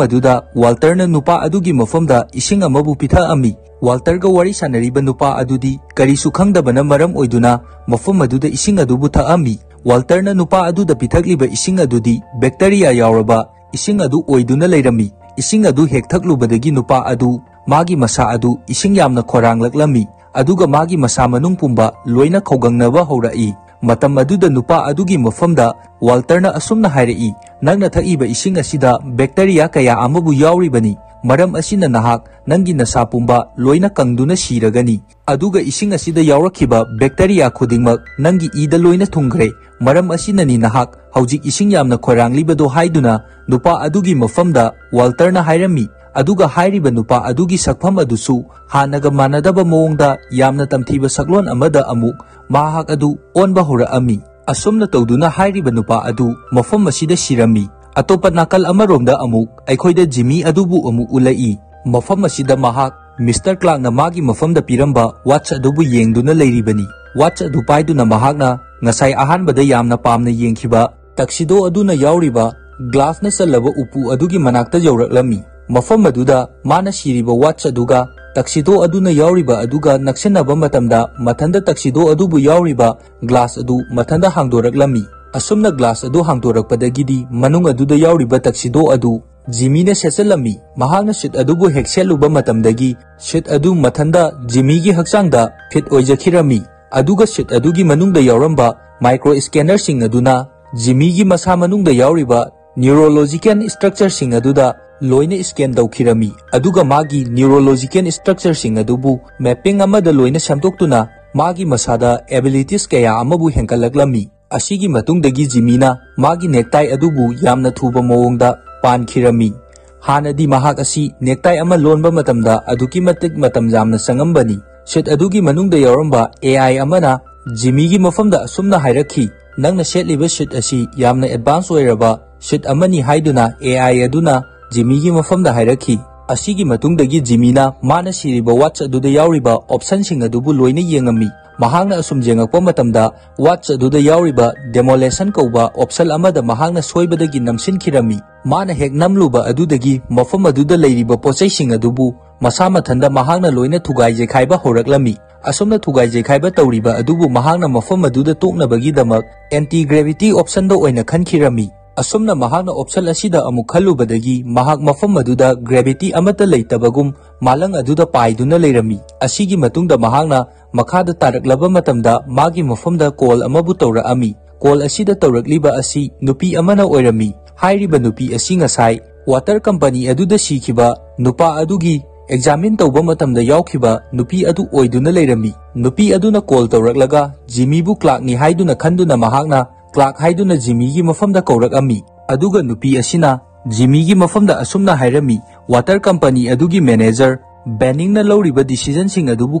ꯑꯗꯨꯗ ꯋꯥꯜꯇꯔꯅ ꯅꯨꯄꯥ ꯑꯗꯨꯒꯤ ꯃꯐꯝꯗ ꯏꯁꯤꯡ ꯑꯃꯕꯨ ꯄꯤꯊꯛꯑꯝꯃꯤ꯫ ꯋꯥꯜꯇꯔꯒ ꯋꯥꯔꯤ ꯁꯥꯟꯅꯔꯤꯕ ꯅꯨꯄꯥ ꯑꯗꯨꯗꯤ ꯀꯔꯤꯁꯨ ꯈꯪꯗꯕꯅ ꯃꯔꯝ ꯑꯣꯏꯗꯨꯅ ꯃꯐꯝ ꯑꯗꯨꯗ ꯏꯁꯤꯡ ꯑꯗꯨꯕꯨ ꯊꯛꯑꯝꯃꯤ꯫ ꯋꯥꯜꯇꯔꯅ ꯅꯨꯄꯥ ꯑꯗꯨꯗ ꯄꯤꯊꯛꯂꯤꯕ ꯏꯁꯤꯡ ꯑꯗꯨꯗꯤ ꯕꯦꯛꯇꯔꯤꯌꯥ ꯌꯥꯎꯔꯕ ꯏꯁꯤꯡ ꯑꯗꯨ ꯑꯣꯏꯗꯨꯅ ꯂꯩꯔꯝꯃꯤ꯫ ꯏꯁꯤꯡ ꯑꯗꯨ ꯍꯦꯛ ꯊꯛꯂꯨꯕꯗꯒꯤ ꯅꯨꯄꯥ ꯑꯗꯨ ꯃꯥꯒꯤ ꯃꯁꯥ ꯑꯗꯨ ꯏꯁꯤꯡ ꯌꯥꯝꯅ ꯈꯣꯏꯔꯥꯡꯂꯛꯂꯝꯃꯤ꯫ ꯑꯗꯨꯒ ꯃꯥꯒꯤ ꯃꯁꯥ ꯃꯅꯨꯡ ꯄꯨꯝꯕ ꯂꯣꯏꯅ ꯈꯧꯒꯪꯅꯕ ꯍꯧꯔꯛꯏ꯫ ꯃꯇꯝ ꯑꯗꯨꯗ ꯅꯨꯄꯥ ꯑꯗꯨꯒꯤ ꯃꯐꯝꯗ ꯋꯥꯜꯇꯔꯅ ꯑꯁꯨꯝꯅ ꯍꯥꯏꯔꯛꯏ, "ꯅꯪꯅ ꯊꯛꯏꯕ ꯏꯁꯤꯡ ꯑꯁꯤꯗ ꯕꯦꯛꯇꯔꯤꯌꯥ ꯀꯌꯥ ꯑꯃꯕꯨ ꯌꯥꯎꯔꯤꯕꯅꯤ꯫ ꯃꯔꯝ ꯑꯁꯤꯅ ꯅꯍꯥꯛ ꯅꯪꯒꯤ ꯅꯁꯥ ꯄꯨꯝꯕ ꯂꯣꯏꯅ ꯀꯪꯗꯨꯅ ꯁꯤꯔꯒꯅꯤ꯫ ꯑꯗꯨꯒ ꯏꯁꯤꯡ ꯑꯁꯤꯗ ꯌꯥꯎꯔꯛꯈꯤꯕ ꯕꯦꯛꯇꯔꯤꯌꯥ ꯈꯨꯗꯤꯡꯃꯛ ꯅꯪꯒꯤ ꯏꯗ ꯂꯣꯏꯅ ꯊꯨꯡꯈ꯭ꯔꯦ꯫ ꯃꯔꯝ ꯑꯁꯤꯅꯅꯤ ꯅꯍꯥꯛ ꯍꯧꯖꯤꯛ ꯏꯁꯤꯡ ꯌꯥꯝꯅ ꯈꯣꯏꯔꯥꯡꯂꯤꯕꯗꯣ" ꯍꯥꯏꯗꯨꯅ ꯅꯨꯄꯥ ꯑꯗꯨꯒꯤ ꯃꯐꯝꯗ ꯋꯥꯜꯇꯔꯅ ꯍꯥꯏꯔꯝꯃꯤ꯫ ꯑꯗꯨꯒ ꯍꯥꯏꯔꯤꯕ ꯅꯨꯄꯥ ꯑꯗꯨꯒꯤ ꯁꯛꯐꯝ ꯑꯗꯨꯁꯨ ꯍꯥꯟꯅꯒ ꯃꯥꯟꯅꯗꯕ ꯃꯑꯣꯡꯗ ꯌꯥꯝꯅ ꯇꯝꯊꯤꯕ ꯁꯛꯂꯣꯟ ꯑꯃꯗ ꯑꯃꯨꯛ ꯃꯍꯥꯛ ꯑꯗꯨ ꯑꯣꯟꯕ ꯍꯧꯔꯛꯑꯝꯃꯤ꯫ ꯑꯁꯨꯝꯅ ꯇꯧꯗꯨꯅ ꯍꯥꯏꯔꯤꯕ ꯅꯨꯄꯥ ꯑꯗꯨ ꯃꯐꯝ ꯑꯁꯤꯗ ꯁꯤꯔꯝꯃꯤ꯫ ꯑꯇꯣꯞꯄ ꯅꯥꯀꯜ ꯑꯃꯔꯣꯝꯗ ꯑꯃꯨꯛ ꯑꯩꯈꯣꯏꯗ ꯖꯤꯃꯤ ꯑꯗꯨꯕꯨ ꯑꯃꯨꯛ ꯎꯠꯂꯛꯏ꯫ ꯃꯐꯝ ꯑꯁꯤꯗ ꯃꯍꯥꯛ ꯃꯤꯁꯇꯔ ꯀ꯭ꯂꯥꯔꯛꯅ ꯃꯥꯒꯤ ꯃꯐꯝꯗ ꯄꯤꯔꯝꯕ ꯋꯥꯠꯆ ꯑꯗꯨꯕꯨ ꯌꯦꯡꯗꯨꯅ ꯂꯩꯔꯤꯕꯅꯤ꯫ ꯋꯥꯠꯆ ꯑꯗꯨ ꯄꯥꯏꯗꯨꯅ ꯃꯍꯥꯛꯅ ꯉꯁꯥꯏ ꯑꯍꯥꯟꯕꯗ ꯌꯥꯝꯅ ꯄꯥꯝꯅ ꯌꯦꯡꯈꯤꯕ ꯇꯛꯁꯤꯗꯣ ꯑꯗꯨꯅ ꯌꯥꯎꯔꯤꯕ ꯒ꯭ꯂꯥꯁꯅ ꯆꯜꯂꯕ ꯎꯄꯨ ꯑꯗꯨꯒꯤ ꯃꯅꯥꯛꯇ ꯌꯧꯔꯛꯂꯝꯃꯤ꯫ ꯃꯐꯝ ꯑꯗꯨꯗ ꯃꯥꯅ ꯁꯤꯔꯤꯕ ꯋꯥꯠꯆ ꯑꯗꯨꯒ ꯇꯛꯁꯤꯗꯣ ꯑꯗꯨꯅ ꯌꯥꯎꯔꯤꯕ ꯑꯗꯨꯒ ꯅꯛꯁꯤꯟꯅꯕ ꯃꯇꯝꯗ ꯃꯊꯟꯇ ꯇꯛꯁꯤꯗꯣ ꯑꯗꯨꯕꯨ ꯌꯥꯎꯔꯤꯕ ꯒ꯭ꯂꯥꯁ ꯑꯗꯨ ꯃꯊꯟꯇ ꯍꯥꯡꯗꯣꯔꯛꯂꯝꯃꯤ꯫ ꯑꯁꯨꯝꯅ ꯒ꯭ꯂꯥꯁ ꯑꯗꯨ ꯍꯥꯡꯗꯣꯔꯛꯄꯗꯒꯤꯗꯤ ꯃꯅꯨꯡ ꯑꯗꯨꯗ ꯌꯥꯎꯔꯤꯕ ꯇꯛꯁꯤꯗꯣ ꯑꯗꯨ ꯖꯤꯃꯤꯅ ꯁꯦꯠꯆꯜꯂꯝꯃꯤ꯫ ꯃꯍꯥꯛꯅ ꯁꯨꯠ ꯑꯗꯨꯕꯨ ꯍꯦꯛ ꯁꯦꯠꯂꯨꯕ ꯃꯇꯝꯗꯒꯤ ꯁꯨꯠ ꯑꯗꯨ ꯃꯊꯟꯇ ꯖꯤꯃꯤꯒꯤ ꯍꯛꯆꯥꯡꯗ ꯐꯤꯠ ꯑꯣꯏꯖꯈꯤꯔꯝꯃꯤ꯫ ꯑꯗꯨꯒ ꯁꯨꯠ ꯑꯗꯨꯒꯤ ꯃꯅꯨꯡꯗ ꯌꯥꯎꯔꯝꯕ ꯃꯥꯏꯀ꯭ꯔꯣ ꯁ꯭ꯀꯦꯅꯔꯁꯤꯡ ꯑꯗꯨꯅ ꯖꯤꯃꯤꯒꯤ ꯃꯁꯥ ꯃꯅꯨꯡꯗ ꯌꯥꯎꯔꯤꯕ ꯅ꯭ꯌꯨꯔꯣꯂꯣꯖꯤꯀꯦꯜ ꯁ꯭ꯇ꯭ꯔꯛꯆꯔꯁꯤꯡ ꯑꯗꯨꯗ ꯂꯣꯏꯅ ꯁ꯭ꯀꯦꯟ ꯇꯧꯈꯤꯔꯝꯃꯤ꯫ ꯑꯗꯨꯒ ꯃꯥꯒꯤ ꯅ꯭ꯌꯨꯔꯣꯂꯣꯖꯤꯀꯦꯜ ꯁ꯭ꯇ꯭ꯔꯛꯆꯔꯁꯤꯡ ꯑꯗꯨꯕꯨ ꯃꯦꯞꯄꯤꯡ ꯑꯃꯗ ꯂꯣꯏꯅ ꯁꯦꯝꯗꯣꯛꯇꯨꯅ ꯃꯥꯒꯤ ꯃꯁꯥꯗ ꯑꯦꯕꯤꯂꯤꯇꯤꯁ ꯀꯌꯥ ꯑꯃꯕꯨ ꯍꯦꯟꯒꯠꯂꯛꯂꯝꯃꯤ꯫ ꯑꯁꯤꯒꯤ ꯃꯇꯨꯡꯗꯒꯤ ꯖꯤꯃꯤꯅ ꯃꯥꯒꯤ ꯅꯦꯛꯇꯥꯏ ꯑꯗꯨꯕꯨ ꯌꯥꯝꯅ ꯊꯨꯕ ꯃꯑꯣꯡꯗ ꯄꯥꯟꯈꯤꯔꯝꯃꯤ꯫ ꯍꯥꯟꯅꯗꯤ ꯃꯍꯥꯛ ꯑꯁꯤ ꯅꯦꯛꯇꯥꯏ ꯑꯃ ꯂꯣꯟꯕ ꯃꯇꯝꯗ ꯑꯗꯨꯛꯀꯤ ꯃꯇꯤꯛ ꯃꯇꯝ ꯌꯥꯝꯅ ꯆꯪꯉꯝꯕꯅꯤ꯫ ꯁꯨꯠ ꯑꯗꯨꯒꯤ ꯃꯅꯨꯡꯗ ꯌꯥꯎꯔꯝꯕ ꯑꯦ ꯑꯥꯏ ꯑꯃꯅ ꯖꯤꯃꯤꯒꯤ ꯃꯐꯝꯗ ꯑꯁꯨꯝꯅ ꯍꯥꯏꯔꯛꯈꯤ, "ꯅꯪꯅ ꯁꯦꯠꯂꯤꯕ ꯁꯨꯠ ꯑꯁꯤ ꯌꯥꯝꯅ ꯑꯦꯗꯚꯥꯟꯁ ꯑꯣꯏꯔꯕ ꯁꯨꯠ ꯑꯃꯅꯤ" ꯍꯥꯏꯗꯨꯅ ꯑꯦ ꯑꯥꯏ ꯑꯗꯨꯅ ꯖꯤꯃꯤꯒꯤ ꯃꯐꯝꯗ ꯍꯥꯏꯔꯛꯈꯤ꯫ ꯑꯁꯤꯒꯤ ꯃꯇꯨꯡꯗꯒꯤ ꯖꯤꯃꯤꯅ ꯃꯥꯅ ꯁꯤꯔꯤꯕ ꯋꯥꯠꯆ ꯑꯗꯨꯗ ꯌꯥꯎꯔꯤꯕ ꯑꯣꯞꯁꯟꯁꯤꯡ ꯑꯗꯨꯕꯨ ꯂꯣꯏꯅ ꯌꯦꯡꯉꯝꯃꯤ꯫ ꯃꯍꯥꯛꯅ ꯑꯁꯨꯝ ꯌꯦꯡꯉꯛꯄ ꯃꯇꯝꯗ ꯋꯥꯠꯆ ꯑꯗꯨꯗ ꯌꯥꯎꯔꯤꯕ ꯗꯦꯃꯣꯂꯦꯁꯟ ꯀꯧꯕ ꯑꯣꯞꯁꯟ ꯑꯃꯗ ꯃꯍꯥꯛꯅ ꯁꯣꯏꯕꯗꯒꯤ ꯅꯝꯁꯤꯟꯈꯤꯔꯝꯃꯤ꯫ ꯃꯥꯅ ꯍꯦꯛ ꯅꯝꯂꯨꯕ ꯑꯗꯨꯗꯒꯤ ꯃꯐꯝ ꯑꯗꯨꯗ ꯂꯩꯔꯤꯕ ꯄꯣꯠꯆꯩꯁꯤꯡ ꯑꯗꯨꯕꯨ ꯃꯁꯥ ꯃꯊꯟꯇ ꯃꯍꯥꯛꯅ ꯂꯣꯏꯅ ꯊꯨꯒꯥꯏ ꯆꯦꯈꯥꯏꯕ ꯍꯧꯔꯛꯂꯝꯃꯤ꯫ ꯑꯁꯨꯝꯅ ꯊꯨꯒꯥꯏ ꯆꯦꯈꯥꯏꯕ ꯇꯧꯔꯤꯕ ꯑꯗꯨꯕꯨ ꯃꯍꯥꯛꯅ ꯃꯐꯝ ꯑꯗꯨꯗ ꯇꯣꯛꯅꯕꯒꯤꯗꯃꯛ ꯑꯦꯟꯇꯤ ꯒ꯭ꯔꯦꯚꯤꯇꯤ ꯑꯣꯞꯁꯟꯗ ꯑꯣꯏꯅ ꯈꯟꯈꯤꯔꯝꯃꯤ꯫ ꯑꯁꯨꯝꯅ ꯃꯍꯥꯛꯅ option ꯑꯁꯤꯗ ꯑꯃꯨꯛ ꯈꯜꯂꯨꯕꯗꯒꯤ ꯃꯍꯥꯛ ꯃꯐꯝ ꯑꯗꯨꯗ gravity ꯑꯃꯠꯇ ꯂꯩꯇꯕꯒꯨꯝ ꯃꯥꯂꯪ ꯑꯗꯨꯗ ꯄꯥꯏꯗꯨꯅ ꯂꯩꯔꯝꯃꯤ꯫ ꯑꯁꯤꯒꯤ ꯃꯇꯨꯡꯗ ꯃꯍꯥꯛꯅ ꯃꯈꯥꯗ ꯇꯥꯔꯛꯂꯕ ꯃꯇꯝꯗ ꯃꯥꯒꯤ ꯃꯐꯝꯗ call ꯑꯃꯕꯨ ꯇꯧꯔꯛꯑꯝꯃꯤ꯫ Call ꯑꯁꯤꯗ ꯇꯧꯔꯛꯂꯤꯕ ꯑꯁꯤ ꯅꯨꯄꯤ ꯑꯃꯅ ꯑꯣꯏꯔꯝꯃꯤ꯫ ꯍꯥꯏꯔꯤꯕ ꯅꯨꯄꯤ ꯑꯁꯤ ꯉꯁꯥꯏ water company ꯑꯗꯨꯗ ꯁꯤꯈꯤꯕ ꯅꯨꯄꯥ ꯑꯗꯨꯒꯤ examine ꯇꯧꯕ ꯃꯇꯝꯗ ꯌꯥꯎꯈꯤꯕ ꯅꯨꯄꯤ ꯑꯗꯨ ꯑꯣꯏꯗꯨꯅ ꯂꯩꯔꯝꯃꯤ꯫ ꯅꯨꯄꯤ ꯑꯗꯨꯅ call ꯇꯧꯔꯛꯂꯒ ꯖꯤꯃꯤꯕꯨ clerkꯅꯤ ꯍꯥꯏꯗꯨꯅ ꯈꯟꯗꯨꯅ ꯃꯍꯥꯛꯅ clerk ꯍꯥꯏꯗꯨꯅ ꯖꯤꯃꯤꯒꯤ ꯃꯐꯝꯗ ꯀꯧꯔꯛꯑꯝꯃꯤ꯫ ꯑꯗꯨꯒ ꯅꯨꯄꯤ ꯑꯁꯤꯅ ꯖꯤꯃꯤꯒꯤ ꯃꯐꯝꯗ ꯑꯁꯨꯝꯅ ꯍꯥꯏꯔꯝꯃꯤ, "Water company ꯑꯗꯨꯒꯤ manager ꯕꯦꯅꯤꯡꯅ ꯂꯧꯔꯤꯕ decisionꯁꯤꯡ ꯑꯗꯨꯕꯨ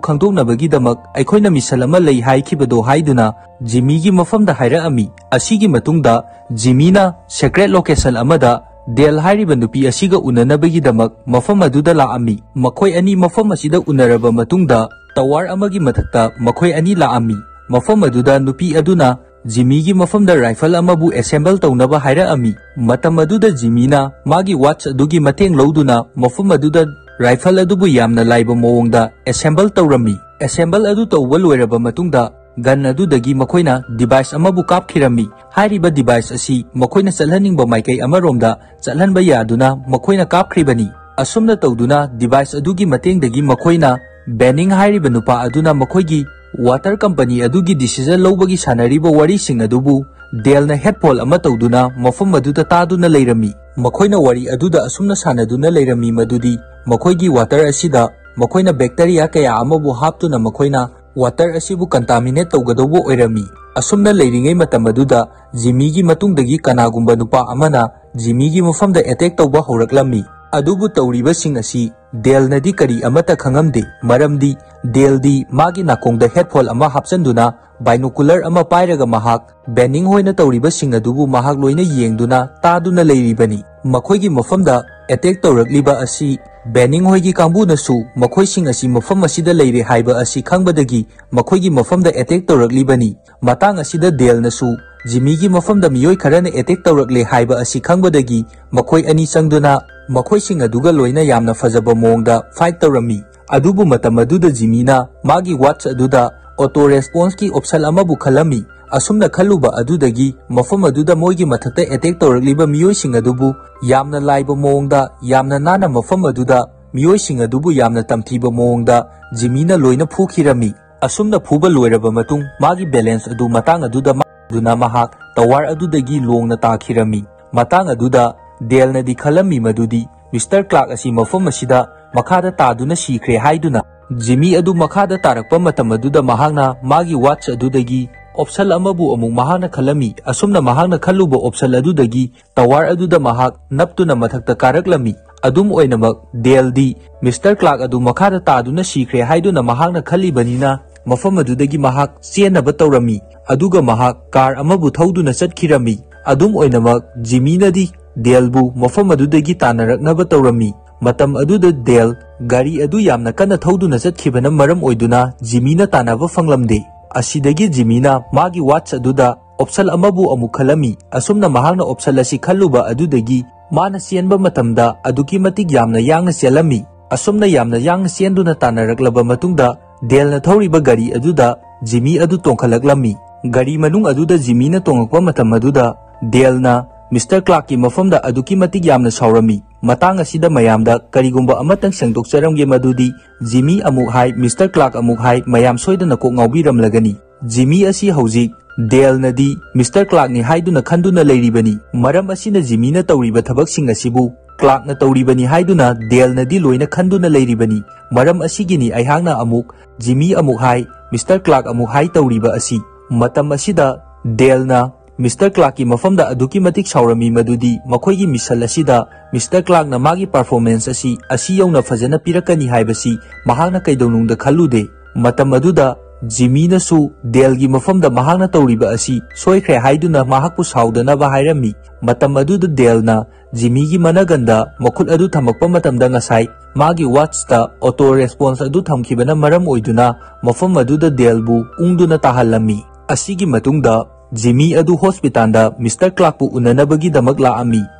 ꯈꯪꯗꯣꯛꯅꯕꯒꯤꯗꯃꯛ ꯑꯩꯈꯣꯏꯅ ꯃꯤꯁꯟ ꯑꯃ ꯂꯩ ꯍꯥꯏꯈꯤꯕꯗꯣ" ꯍꯥꯏꯗꯨꯅ ꯖꯤꯃꯤꯒꯤ ꯃꯐꯝꯗ ꯍꯥꯏꯔꯛꯑꯝꯃꯤ꯫ ꯑꯁꯤꯒꯤ ꯃꯇꯨꯡꯗ ꯖꯤꯃꯤꯅ secret location ꯑꯃꯗ ꯗꯦꯜ ꯍꯥꯏꯔꯤꯕ ꯅꯨꯄꯤ ꯑꯁꯤꯒ ꯎꯅꯅꯕꯒꯤꯗꯃꯛ ꯃꯐꯝ ꯑꯗꯨꯗ ꯂꯥꯛꯑꯝꯃꯤ꯫ ꯃꯈꯣꯏ ꯑꯅꯤ ꯃꯐꯝ ꯑꯁꯤꯗ ꯎꯅꯔꯕ ꯃꯇꯨꯡꯗ tower ꯑꯃꯒꯤ ꯃꯊꯛꯇ ꯃꯈꯣꯏ ꯑꯅꯤ ꯂꯥꯛꯑꯝꯃꯤ꯫ ꯃꯐꯝ ꯑꯗꯨꯗ ꯅꯨꯄꯤ ꯑꯗꯨꯅ ꯖꯤꯃꯤꯒꯤ ꯃꯐꯝꯗ rifle ꯑꯃꯕꯨ assemble ꯇꯧꯅꯕ ꯍꯥꯏꯔꯛꯑꯝꯃꯤ꯫ ꯃꯇꯝ ꯑꯗꯨꯗ ꯖꯤꯃꯤꯅ ꯃꯥꯒꯤ watch ꯑꯗꯨꯒꯤ ꯃꯇꯦꯡ ꯂꯧꯗꯨꯅ ꯃꯐꯝ ꯑꯗꯨꯗ rifle ꯑꯗꯨꯕꯨ ꯌꯥꯝꯅ ꯂꯥꯏꯕ ꯃꯑꯣꯡꯗ assemble ꯇꯧꯔꯝꯃꯤ꯫ Assemble ꯑꯗꯨ ꯇꯧꯕ ꯂꯣꯏꯔꯕ ꯃꯇꯨꯡꯗ gun ꯑꯗꯨꯗꯒꯤ ꯃꯈꯣꯏꯅ device ꯑꯃꯕꯨ ꯀꯥꯞꯈꯤꯔꯝꯃꯤ꯫ ꯍꯥꯏꯔꯤꯕ device ꯑꯁꯤ ꯃꯈꯣꯏꯅ ꯆꯠꯍꯟꯅꯤꯡꯕ ꯃꯥꯏꯀꯩ ꯑꯃꯔꯣꯝꯗ ꯆꯠꯍꯟꯕ ꯌꯥꯗꯨꯅ ꯃꯈꯣꯏꯅ ꯀꯥꯞꯈ꯭ꯔꯤꯕꯅꯤ꯫ ꯑꯁꯨꯝꯅ ꯇꯧꯗꯨꯅ device ꯑꯗꯨꯒꯤ ꯃꯇꯦꯡꯗꯒꯤ ꯃꯈꯣꯏꯅ ꯕꯦꯅꯤꯡ ꯍꯥꯏꯔꯤꯕ ꯅꯨꯄꯥ ꯑꯗꯨꯅ ꯃꯈꯣꯏꯒꯤ water company ꯑꯗꯨꯒꯤ decision ꯂꯧꯕꯒꯤ ꯁꯥꯟꯅꯔꯤꯕ ꯋꯥꯔꯤꯁꯤꯡ ꯑꯗꯨꯕꯨ ꯗꯦꯜꯅ ꯍꯦꯠꯐꯣꯜ ꯑꯃ ꯇꯧꯗꯨꯅ ꯃꯐꯝ ꯑꯗꯨꯗ ꯇꯥꯗꯨꯅ ꯂꯩꯔꯝꯃꯤ꯫ ꯃꯈꯣꯏꯅ ꯋꯥꯔꯤ ꯑꯗꯨꯗ ꯑꯁꯨꯝꯅ ꯁꯥꯟꯅꯗꯨꯅ ꯂꯩꯔꯝꯃꯤ ꯃꯗꯨꯗꯤ ꯃꯈꯣꯏꯒꯤ water ꯑꯁꯤꯗ ꯃꯈꯣꯏꯅ bacteria ꯀꯌꯥ ꯑꯃꯕꯨ ꯍꯥꯞꯇꯨꯅ ꯃꯈꯣꯏꯅ water ꯑꯁꯤꯕꯨ contaminate ꯇꯧꯒꯗꯧꯕ ꯑꯣꯏꯔꯝꯃꯤ꯫ ꯑꯁꯨꯝꯅ ꯂꯩꯔꯤꯉꯩ ꯃꯇꯝ ꯑꯗꯨꯗ ꯖꯤꯃꯤꯒꯤ ꯃꯇꯨꯡꯗꯒꯤ ꯀꯅꯥꯒꯨꯝꯕ ꯅꯨꯄꯥ ꯑꯃꯅ ꯖꯤꯃꯤꯒꯤ ꯃꯐꯝꯗ attack ꯇꯧꯕ ꯍꯧꯔꯛꯂꯝꯃꯤ꯫ ꯑꯗꯨꯕꯨ ꯇꯧꯔꯤꯕꯁꯤꯡ ꯑꯁꯤ ꯗꯦꯜꯅꯗꯤ ꯀꯔꯤ ꯑꯃꯠꯇ ꯈꯪꯉꯝꯗꯦ, ꯃꯔꯝꯗꯤ ꯗꯦꯜꯗꯤ ꯃꯥꯒꯤ ꯅꯥꯀꯣꯡꯗ ꯍꯦꯠꯐꯣꯜ ꯑꯃ ꯍꯥꯞꯆꯟꯗꯨꯅ binocular ꯑꯃ ꯄꯥꯏꯔꯒ ꯃꯍꯥꯛ ꯕꯦꯅꯤꯡ ꯍꯣꯏꯅ ꯇꯧꯔꯤꯕꯁꯤꯡ ꯑꯗꯨꯕꯨ ꯃꯍꯥꯛ ꯂꯣꯏꯅ ꯌꯦꯡꯗꯨꯅ ꯇꯥꯗꯨꯅ ꯂꯩꯔꯤꯕꯅꯤ꯫ ꯃꯈꯣꯏꯒꯤ ꯃꯐꯝꯗ attack ꯇꯧꯔꯛꯂꯤꯕ ꯑꯁꯤ ꯕꯦꯅꯤꯡ ꯍꯣꯏꯒꯤ ꯀꯥꯡꯕꯨꯅꯁꯨ ꯃꯈꯣꯏꯁꯤꯡ ꯑꯁꯤ ꯃꯐꯝ ꯑꯁꯤꯗ ꯂꯩꯔꯦ ꯍꯥꯏꯕ ꯑꯁꯤ ꯈꯪꯕꯗꯒꯤ ꯃꯈꯣꯏꯒꯤ ꯃꯐꯝꯗ attack ꯇꯧꯔꯛꯂꯤꯕꯅꯤ꯫ ꯃꯇꯥꯡ ꯑꯁꯤꯗ ꯗꯦꯜꯅꯁꯨ ꯖꯤꯃꯤꯒꯤ ꯃꯐꯝꯗ ꯃꯤꯑꯣꯏ ꯈꯔꯅ attack ꯇꯧꯔꯛꯂꯦ ꯍꯥꯏꯕ ꯑꯁꯤ ꯈꯪꯕꯗꯒꯤ ꯃꯈꯣꯏ ꯑꯅꯤ ꯆꯪꯗꯨꯅ ꯃꯈꯣꯏꯁꯤꯡ ꯑꯗꯨꯒ ꯂꯣꯏꯅ ꯌꯥꯝꯅ ꯐꯖꯕ ꯃꯑꯣꯡꯗ fight ꯇꯧꯔꯝꯃꯤ꯫ ꯑꯗꯨꯕꯨ ꯃꯇꯝ ꯑꯗꯨꯗ ꯖꯤꯃꯤꯅ ꯃꯥꯒꯤ watch ꯑꯗꯨꯗ ꯑꯣꯇꯣ ꯔꯦꯁꯄꯣꯟꯁꯀꯤ ꯑꯣꯞꯁꯟ ꯑꯃꯕꯨ ꯈꯜꯂꯝꯃꯤ꯫ ꯑꯁꯨꯝꯅ ꯈꯜꯂꯨꯕ ꯑꯗꯨꯗꯒꯤ ꯃꯐꯝ ꯑꯗꯨꯗ ꯃꯣꯏꯒꯤ ꯃꯊꯛꯇ ꯑꯦꯇꯦꯛ ꯇꯧꯔꯛꯂꯤꯕ ꯃꯤꯑꯣꯏꯁꯤꯡ ꯑꯗꯨꯕꯨ ꯌꯥꯝꯅ ꯂꯥꯏꯕ ꯃꯑꯣꯡꯗ, ꯌꯥꯝꯅ ꯅꯥꯟꯅ ꯃꯐꯝ ꯑꯗꯨꯗ ꯃꯤꯑꯣꯏꯁꯤꯡ ꯑꯗꯨꯕꯨ ꯌꯥꯝꯅ ꯇꯝꯊꯤꯕ ꯃꯑꯣꯡꯗ ꯖꯤꯃꯤꯅ ꯂꯣꯏꯅ ꯐꯨꯈꯤꯔꯝꯃꯤ꯫ ꯑꯁꯨꯝꯅ ꯐꯨꯕ ꯂꯣꯏꯔꯕ ꯃꯇꯨꯡ ꯃꯥꯒꯤ ꯕꯦꯂꯦꯟꯁ ꯑꯗꯨ ꯃꯇꯥꯡ ꯑꯗꯨꯗ ꯃꯥꯡꯗꯨꯅ ꯃꯍꯥꯛ ꯇꯋꯥꯔ ꯑꯗꯨꯗꯒꯤ ꯂꯣꯡꯅ ꯇꯥꯈꯤꯔꯝꯃꯤ꯫ ꯃꯇꯥꯡ ꯑꯗꯨꯗ ꯗꯦꯜꯅꯗꯤ ꯈꯜꯂꯝꯃꯤ ꯃꯗꯨꯗꯤ ꯃꯤꯁꯇꯔ ꯀ꯭ꯂꯥꯔꯛ ꯑꯁꯤ ꯃꯐꯝ ꯑꯁꯤꯗ ꯃꯈꯥꯗ ꯇꯥꯗꯨꯅ ꯁꯤꯈ꯭ꯔꯦ ꯍꯥꯏꯗꯨꯅ꯫ ꯖꯤꯃꯤ ꯑꯗꯨ ꯃꯈꯥꯗ ꯇꯥꯔꯛꯄ ꯃꯇꯝ ꯑꯗꯨꯗ ꯃꯍꯥꯛꯅ ꯃꯥꯒꯤ ꯋꯥꯠꯆ ꯑꯗꯨꯗꯒꯤ ꯑꯣꯞꯁꯟ ꯑꯃꯕꯨ ꯑꯃꯨꯛ ꯃꯍꯥꯛꯅ ꯈꯜꯂꯝꯃꯤ꯫ ꯑꯁꯨꯝꯅ ꯃꯍꯥꯛꯅ ꯈꯜꯂꯨꯕ ꯑꯣꯞꯁꯟ ꯑꯗꯨꯗꯒꯤ ꯇꯋꯥꯔ ꯑꯗꯨꯗ ꯃꯍꯥꯛ ꯅꯞꯇꯨꯅ ꯃꯊꯛꯇ ꯀꯥꯔꯛꯂꯝꯃꯤ꯫ ꯑꯗꯨꯝ ꯑꯣꯏꯅꯃꯛ, ꯗꯦꯜꯗꯤ ꯃꯤꯁꯇꯔ ꯀ꯭ꯂꯥꯔꯛ ꯑꯗꯨ ꯃꯈꯥꯗ ꯇꯥꯗꯨꯅ ꯁꯤꯈ꯭ꯔꯦ ꯍꯥꯏꯗꯨꯅ ꯃꯍꯥꯛꯅ ꯈꯜꯂꯤꯕꯅꯤꯅ ꯃꯐꯝ ꯑꯗꯨꯗꯒꯤ ꯃꯍꯥꯛ ꯆꯦꯟꯅꯕ ꯇꯧꯔꯝꯃꯤ꯫ ꯑꯗꯨꯒ ꯃꯍꯥꯛ ꯀꯥꯔ ꯑꯃꯕꯨ ꯊꯧꯗꯨꯅ ꯆꯠꯈꯤꯔꯝꯃꯤ꯫ ꯑꯗꯨꯝ ꯑꯣꯏꯅꯃꯛ, ꯖꯤꯃꯤꯅꯗꯤ ꯗꯦꯜꯕꯨ ꯃꯐꯝ ꯑꯗꯨꯗꯒꯤ ꯇꯥꯟꯅꯔꯛꯅꯕ ꯇꯧꯔꯝꯃꯤ꯫ ꯃꯇꯝ ꯑꯗꯨꯗ ꯗꯦꯜ ꯒꯥꯔꯤ ꯑꯗꯨ ꯌꯥꯝꯅ ꯀꯟꯅ ꯊꯧꯗꯨꯅ ꯆꯠꯈꯤꯕꯅ ꯃꯔꯝ ꯑꯣꯏꯗꯨꯅ ꯖꯤꯃꯤꯅ ꯇꯥꯟꯅꯕ ꯐꯪꯂꯝꯗꯦ꯫ ꯑꯁꯤꯗꯒꯤ ꯖꯤꯃꯤꯅ ꯃꯥꯒꯤ ꯋꯥꯠꯆ ꯑꯗꯨꯗ ꯑꯣꯞꯁꯟ ꯑꯃꯕꯨ ꯑꯃꯨꯛ ꯈꯜꯂꯝꯃꯤ꯫ ꯑꯁꯨꯝꯅ ꯃꯍꯥꯛꯅ ꯑꯣꯞꯁꯟ ꯑꯁꯤ ꯈꯜꯂꯨꯕ ꯑꯗꯨꯗꯒꯤ ꯃꯥꯅ ꯆꯦꯟꯕ ꯃꯇꯝꯗ ꯑꯗꯨꯛꯀꯤ ꯃꯇꯤꯛ ꯌꯥꯝꯅ ꯌꯥꯡꯅ ꯆꯦꯜꯂꯝꯃꯤ꯫ ꯑꯁꯨꯝꯅ ꯌꯥꯝꯅ ꯌꯥꯡꯅ ꯆꯦꯟꯗꯨꯅ ꯇꯥꯟꯅꯔꯛꯂꯕ ꯃꯇꯨꯡꯗ ꯗꯦꯜꯅ ꯊꯧꯔꯤꯕ ꯒꯥꯔꯤ ꯑꯗꯨꯗ ꯖꯤꯃꯤ ꯑꯗꯨ ꯇꯣꯡꯈꯠꯂꯛꯂꯝꯃꯤ꯫ ꯒꯥꯔꯤ ꯃꯅꯨꯡ ꯑꯗꯨꯗ ꯖꯤꯃꯤꯅ ꯇꯣꯡꯂꯛꯄ ꯃꯇꯝ ꯑꯗꯨꯗ ꯗꯦꯜꯅ ꯃꯤꯁꯇꯔ ꯀ꯭ꯂꯥꯔꯛꯀꯤ ꯃꯐꯝꯗ ꯑꯗꯨꯛꯀꯤ ꯃꯇꯤꯛ ꯌꯥꯝꯅ ꯁꯥꯎꯔꯝꯃꯤ꯫ ꯃꯇꯥꯡ ꯑꯁꯤꯗ ꯃꯌꯥꯝꯗ ꯀꯔꯤꯒꯨꯝꯕ ꯑꯃꯇꯪ ꯁꯦꯡꯗꯣꯛꯆꯔꯝꯒꯦ, ꯃꯗꯨꯗꯤ ꯖꯤꯃꯤ ꯑꯃꯨꯛ ꯍꯥꯏ, ꯃꯤꯁꯇꯔ ꯀ꯭ꯂꯥꯔꯛ ꯑꯃꯨꯛ ꯍꯥꯏ, ꯃꯌꯥꯝ ꯁꯣꯏꯗꯅ ꯀꯣꯛ ꯉꯥꯎꯕꯤꯔꯝꯂꯒꯅꯤ꯫ ꯖꯤꯃꯤ ꯑꯁꯤ ꯍꯧꯖꯤꯛ ꯗꯦꯜꯅꯗꯤ ꯃꯤꯁꯇꯔ ꯀ꯭ꯂꯥꯔꯛꯅꯤ ꯍꯥꯏꯗꯨꯅ ꯈꯟꯗꯨꯅ ꯂꯩꯔꯤꯕꯅꯤ꯫ ꯃꯔꯝ ꯑꯁꯤꯅ ꯖꯤꯃꯤꯅ ꯇꯧꯔꯤꯕ ꯊꯕꯛꯁꯤꯡ ꯑꯁꯤꯕꯨ ꯀ꯭ꯂꯥꯔꯛꯅ ꯇꯧꯔꯤꯕꯅꯤ ꯍꯥꯏꯗꯨꯅ ꯗꯦꯜꯅꯗꯤ ꯂꯣꯏꯅ ꯈꯟꯗꯨꯅ ꯂꯩꯔꯤꯕꯅꯤ꯫ ꯃꯔꯝ ꯑꯁꯤꯒꯤꯅꯤ ꯑꯩꯍꯥꯛꯅ ꯑꯃꯨꯛ ꯖꯤꯃꯤ ꯑꯃꯨꯛ ꯍꯥꯏ, ꯃꯤꯁꯇꯔ ꯀ꯭ꯂꯥꯔꯛ ꯑꯃꯨꯛ ꯍꯥꯏ ꯇꯧꯔꯤꯕ ꯑꯁꯤ꯫ ꯃꯇꯝ ꯑꯁꯤꯗ ꯗꯦꯜꯅ ꯃꯤꯁꯇꯔ ꯀ꯭ꯂꯥꯔꯛꯀꯤ ꯃꯐꯝꯗ ꯑꯗꯨꯛꯀꯤ ꯃꯇꯤꯛ ꯁꯥꯎꯔꯝꯃꯤ, ꯃꯗꯨꯗꯤ ꯃꯈꯣꯏꯒꯤ ꯃꯤꯁꯟ ꯑꯁꯤꯗ ꯃꯤꯁꯇꯔ ꯀ꯭ꯂꯥꯔꯛꯅ ꯃꯥꯒꯤ ꯄꯔꯐꯣꯔꯃꯦꯟꯁ ꯑꯁꯤ ꯑꯁꯤ ꯌꯧꯅ ꯐꯖꯅ ꯄꯤꯔꯛꯀꯅꯤ ꯍꯥꯏꯕꯁꯤ ꯃꯍꯥꯛꯅ ꯀꯩꯗꯧꯅꯨꯡꯗ ꯈꯜꯂꯨꯗꯦ꯫ ꯃꯇꯝ ꯑꯗꯨꯗ ꯖꯤꯃꯤꯅꯁꯨ ꯗꯦꯜꯒꯤ ꯃꯐꯝꯗ ꯃꯍꯥꯛꯅ ꯇꯧꯔꯤꯕ ꯑꯁꯤ ꯁꯣꯏꯈ꯭ꯔꯦ ꯍꯥꯏꯗꯨꯅ ꯃꯍꯥꯛꯄꯨ ꯁꯥꯎꯗꯅꯕ ꯍꯥꯏꯔꯝꯃꯤ꯫ ꯃꯇꯝ ꯑꯗꯨꯗ ꯗꯦꯜꯅ ꯖꯤꯃꯤꯒꯤ ꯃꯅꯒꯟꯗ ꯃꯈꯨꯠ ꯑꯗꯨ ꯊꯝꯃꯛꯄ ꯃꯇꯝꯗ ꯉꯁꯥꯏ ꯃꯥꯒꯤ ꯋꯥꯠꯆꯇ ꯑꯣꯇꯣ ꯔꯦꯁꯄꯣꯟꯁ ꯑꯗꯨ ꯊꯝꯈꯤꯕꯅ ꯃꯔꯝ ꯑꯣꯏꯗꯨꯅ ꯃꯐꯝ ꯑꯗꯨꯗ ꯗꯦꯜꯕꯨ ꯎꯪꯗꯨꯅ ꯇꯥꯍꯜꯂꯝꯃꯤ꯫ ꯑꯁꯤꯒꯤ ꯃꯇꯨꯡꯗ ꯖꯤꯃꯤ ꯑꯗꯨ ꯍꯣꯁꯄꯤꯇꯥꯜꯗ ꯃꯤꯁꯇꯔ ꯀ꯭ꯂꯥꯔꯛꯄꯨ ꯎꯅꯅꯕꯒꯤꯗꯃꯛ ꯂꯥꯛꯑꯝꯃꯤ꯫